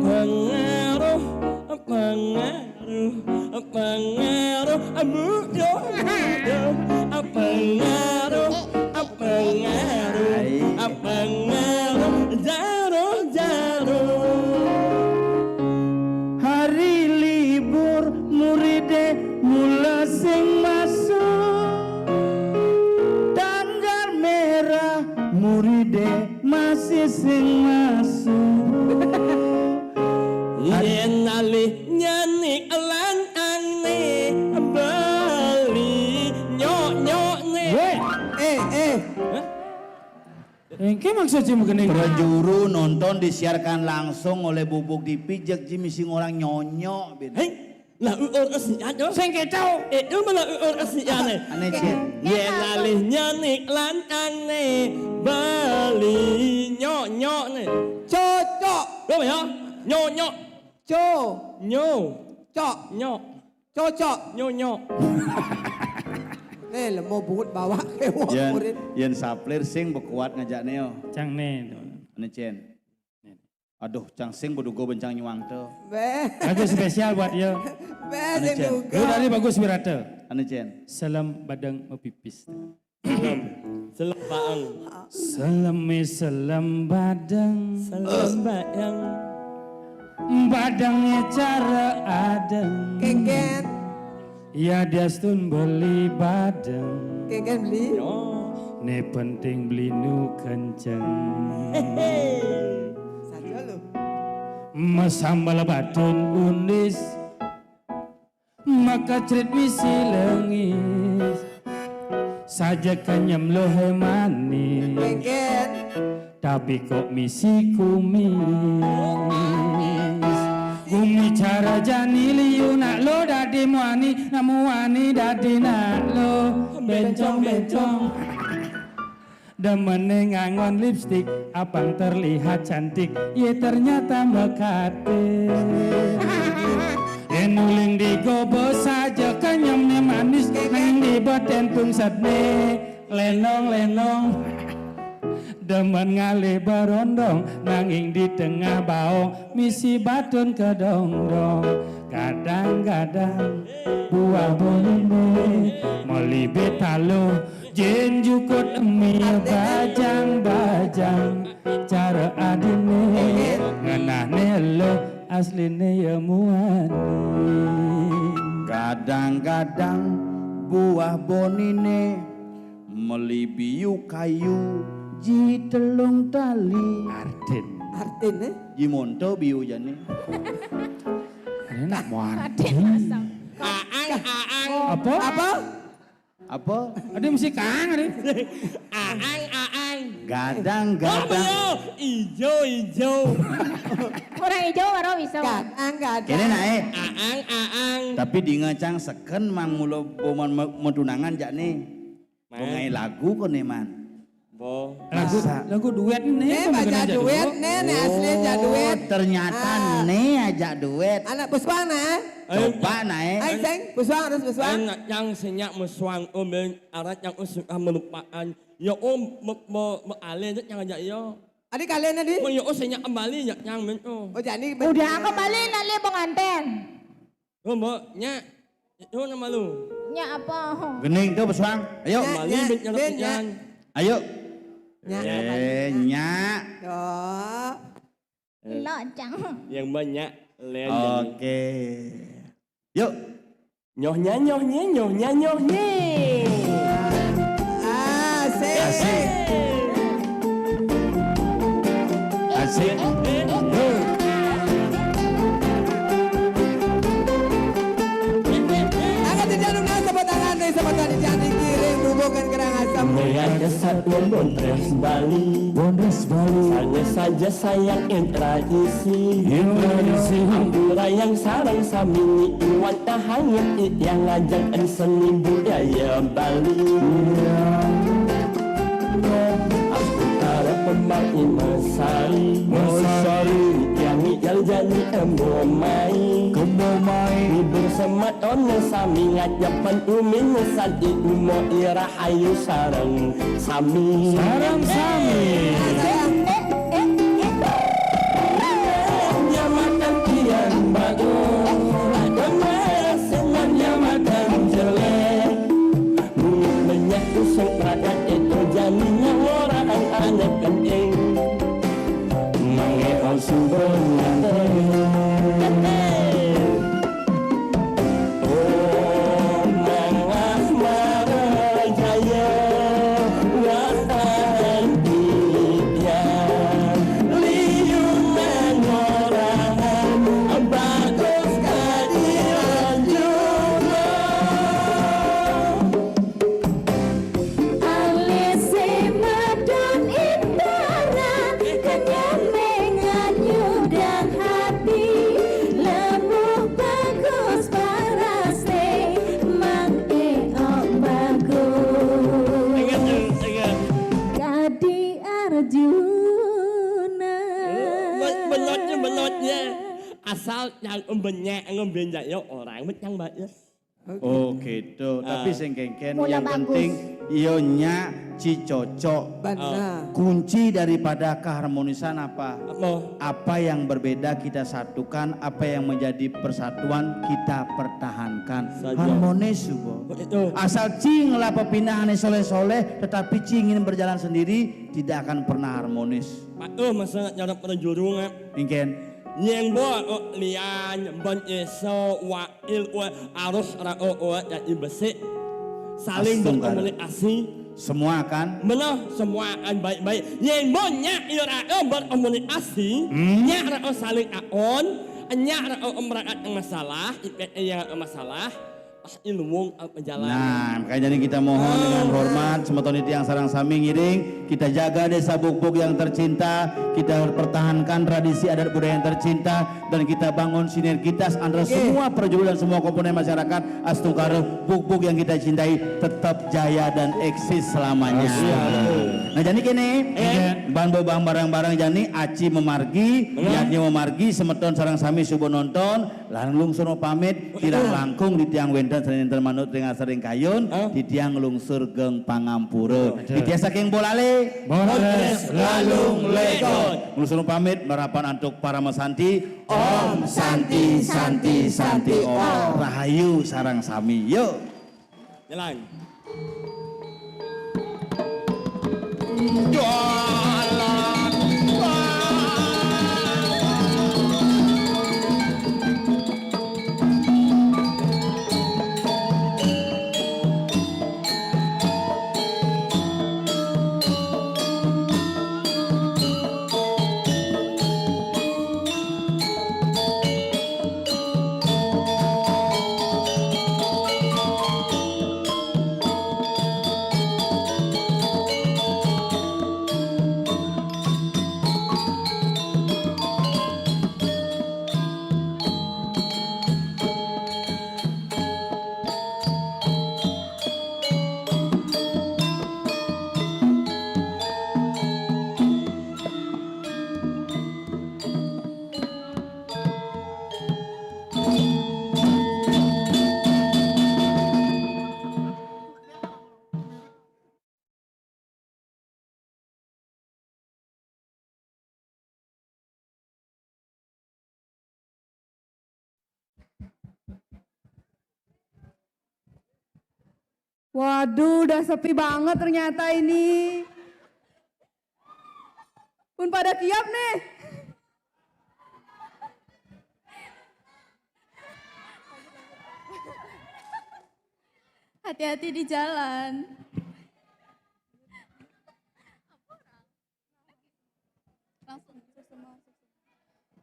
Pengaruh, pengaruh. Pengaruh, abu, yo, yo, pengaruh, pengaruh, pengaruh, jaruh, jaruh. Hari libur muride mula sing masuk. Tanggal merah muride masih sing masuk. Yen alih nyanik lanangne bali nyok-nyokne. Weh. Eh, eh. Hah? Engke maksud sing begini. Prajuru nonton disiarkan langsung oleh Bubuk T V, jeg ji misi ngorang nyonyok, bin. Hei, lah uur kesian, yo. Sing kecau. Eh, lu malah uur kesian, eh. Ane, Jen. Yen alih nyanik lanangne bali nyok-nyokne. Cocok. Lo ya? Nyonyok. Co. Nyo. Cok. Nyok. Cocok. Nyonyok. Nih, lemo bungut bawa kewok Yen, murid. Yen saplir sing bekuat ngajakne yo. Cang ne. Ane Jen. Aduh, cang sing bedugo bencang nyuang to. Beh. Lagu spesial buat yo. Beh, Ane sing Jen. Duga. Lu dari bagus berata. Ane Jen. Salam badeng mepipis. Salam. Salam baang. Saleme salam badeng. Salam baang. Badenge cara adeng. Kengken. Ya diastun beli badeng. Kengken beli. Yo. Ne penting beli nu kenceng. Hehe. Saja lu. Mesambal batun unis. Maka cerit misi lengis. Saja kenyem lohe manis. Kengken. Tapi kok misi kumis. Kumi cara jani liu nak lo dadi muani, nak muani dadi nak lo bencong-bencong. Demene ngangon lipstik, abang terlihat cantik, ye ternyata mekate. Yen uling digobo saja kenyemne manis, nanging di badan tungsetne lenong-lenong. Demen ngalih berondong, nanging di tengah baong misi batun kedongdong. Kadang-kadang buah bonine melibe taluh, jin jukut emi bajang-bajang. Cara adine ngenahne eluh, asline ya muani. Kadang-kadang buah bonine meli biu kayu ji telung tali. Artin. Artin, eh? Ji monto biu jani. Ini nak muat. Aang, aang. Apa? Apa? Apa? Ada mesti kang ada. Aang, aang. Gadang, gadang. Oh, ijo, ijo. Kurang ijo baru bisa. Gadang, gadang. Kene nae. Aang, aang. Tapi dinga cang seken mang mula boman me-, metunangan jak ne. Bungai lagu ko ne man. Bo. Lagu, lagu duet ne. Ne baca duet ne, ne asli aja duet. Ternyata ne aja duet. Anak Puswang nah. Coba nae. Ayo sing Puswang harus Puswang. Ayo nak yang senyak meswang, oh, men, arat yang, oh, suka melupakan. Ya, oh, me, me, me ale nak yang aja ya. Adi kalian adi? Oh, ya, oh, senyak kembali ya yang men, oh. Oh, jadi udah kembali nak le pengantin. Oh, Mbok, nyak. Yo nama lu. Nyak apa? Gening tu Puswang. Ayo. Nyak, kembali nyak, ben nyak, nyak. Ayo. Nyak. Eh, nyak. Yo. Locang. Yang banyak len. Oke. Yuk. Nyohnya, nyohnya, nyohnya, nyohnya. Asik. Asik. Asik. Angkat jejak dulu, tepuk tangan, tepuk tangan, jangan dikiring, bubukan kerang asam. Melihat kesatuan Bondres Bali. Bondres Bali. Hanya saja sayang tradisi. Tradisi. Ampura yang sarang sami ni iwan tahangat yang ngajak seni budaya Bali. Aku harap pembaik mesari. Mesari. Yang ijal jani kembo mai. Kembo mai. Hibur semeton sami ngajak pen umin sadi umo irah ayu sareng sami. Sareng sami. Nyamatan tiang bagus, demes dengan nyamatan jelek. Bumi menyak usung rakyat itu jani nyawara anak penting. Mange on sumber nganter. Alise madon indara, kenyame nganyudang hati. Lemuh bagus paraste, mang eok bagus. Ingat, ingat. Kadi Arjuna. Be-, benotnya, benotnya. Asal yang embenyak, ngembenyak ya orang, bet yang banyak. Oh, gitu. Tapi sing kengken, yang penting iyo nyak ci cocok. Benar. Kunci daripada keharmonisan apa? Apa? Apa yang berbeda kita satukan, apa yang menjadi persatuan kita pertahankan. Harmonis, Subo. Asal ci ngelah pepinahane soleh-soleh, tetapi ci ingin berjalan sendiri, tidak akan pernah harmonis. Pak, oh, masa ngarep pada jurung, eh. Ingken. Nyeng bo, oh, lian, bon, eso, wa, il, ue, arus, ra, o, o, jadi besik. Saling berkomunikasi. Semua akan? Benar, semua akan baik-baik. Yang banyak ira berkomunikasi, hmm, nyak ra saling aon, nyak ra merakat yang masalah, ipek yang masalah, pas ilmu apa jalan. Nah, makanya jadi kita mohon dengan hormat, semeton titiang sareng sami ngiring, kita jaga desa Bukbuk yang tercinta, kita pertahankan tradisi adat budaya yang tercinta, dan kita bangun sinergitas antara semua penjuru dan semua komponen masyarakat Astungkara Bukbuk yang kita cintai tetap jaya dan eksis selamanya. Nah, jadi kene, ban bobang barang-barang jani aci memargi, yadnya memargi, semeton sareng sami suba nonton, lan lungsur pamit, kirang langkung titiang wenten sering manut ring asaring kayun, titiang lungsur geng pangampura. Titiang saking Bolale. Bondres Galung Lekot. Mula pamit, marapan antuk Parama Santi. Om Santi, Santi, Santi, Om. Rahayu sareng sami. Yuk. Jalan. Waduh, udah sepi banget ternyata ini. Pun pada kiap nih. Hati-hati di jalan.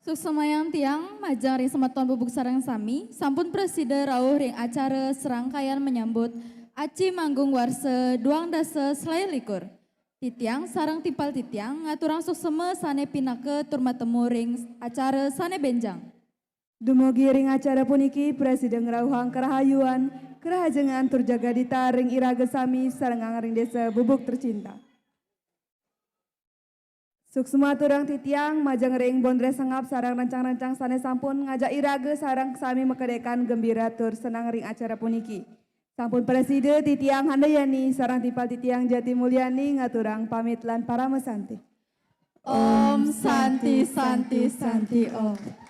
Suksmayang tiang majeng ring semeton bubuk sareng sami, sampun prasida rauh ring acara serangkaian menyambut Aci Manggung Warsa duang dasa selae likur. Titiang sareng timpal titiang ngaturang suksma sane pinaka tur matemu ring acara sane benjang. Dumugi ring acara puniki prasida ngrauhang karahayuan, karahajengan tur jagadhita ring iraga sami sareng ring desa Bubuk Tercinta. Suksma aturang titiang majeng ring Bondres Sengap sareng rencang-rencang sane sampun ngajak iraga sareng sami makedekan gembira tur senang ring acara puniki. Sampun prasida titiang Handayani sareng timpal titiang Jati Mulyani ngaturang pamit lan parama santi. Om Santi, Santi, Santi, Om.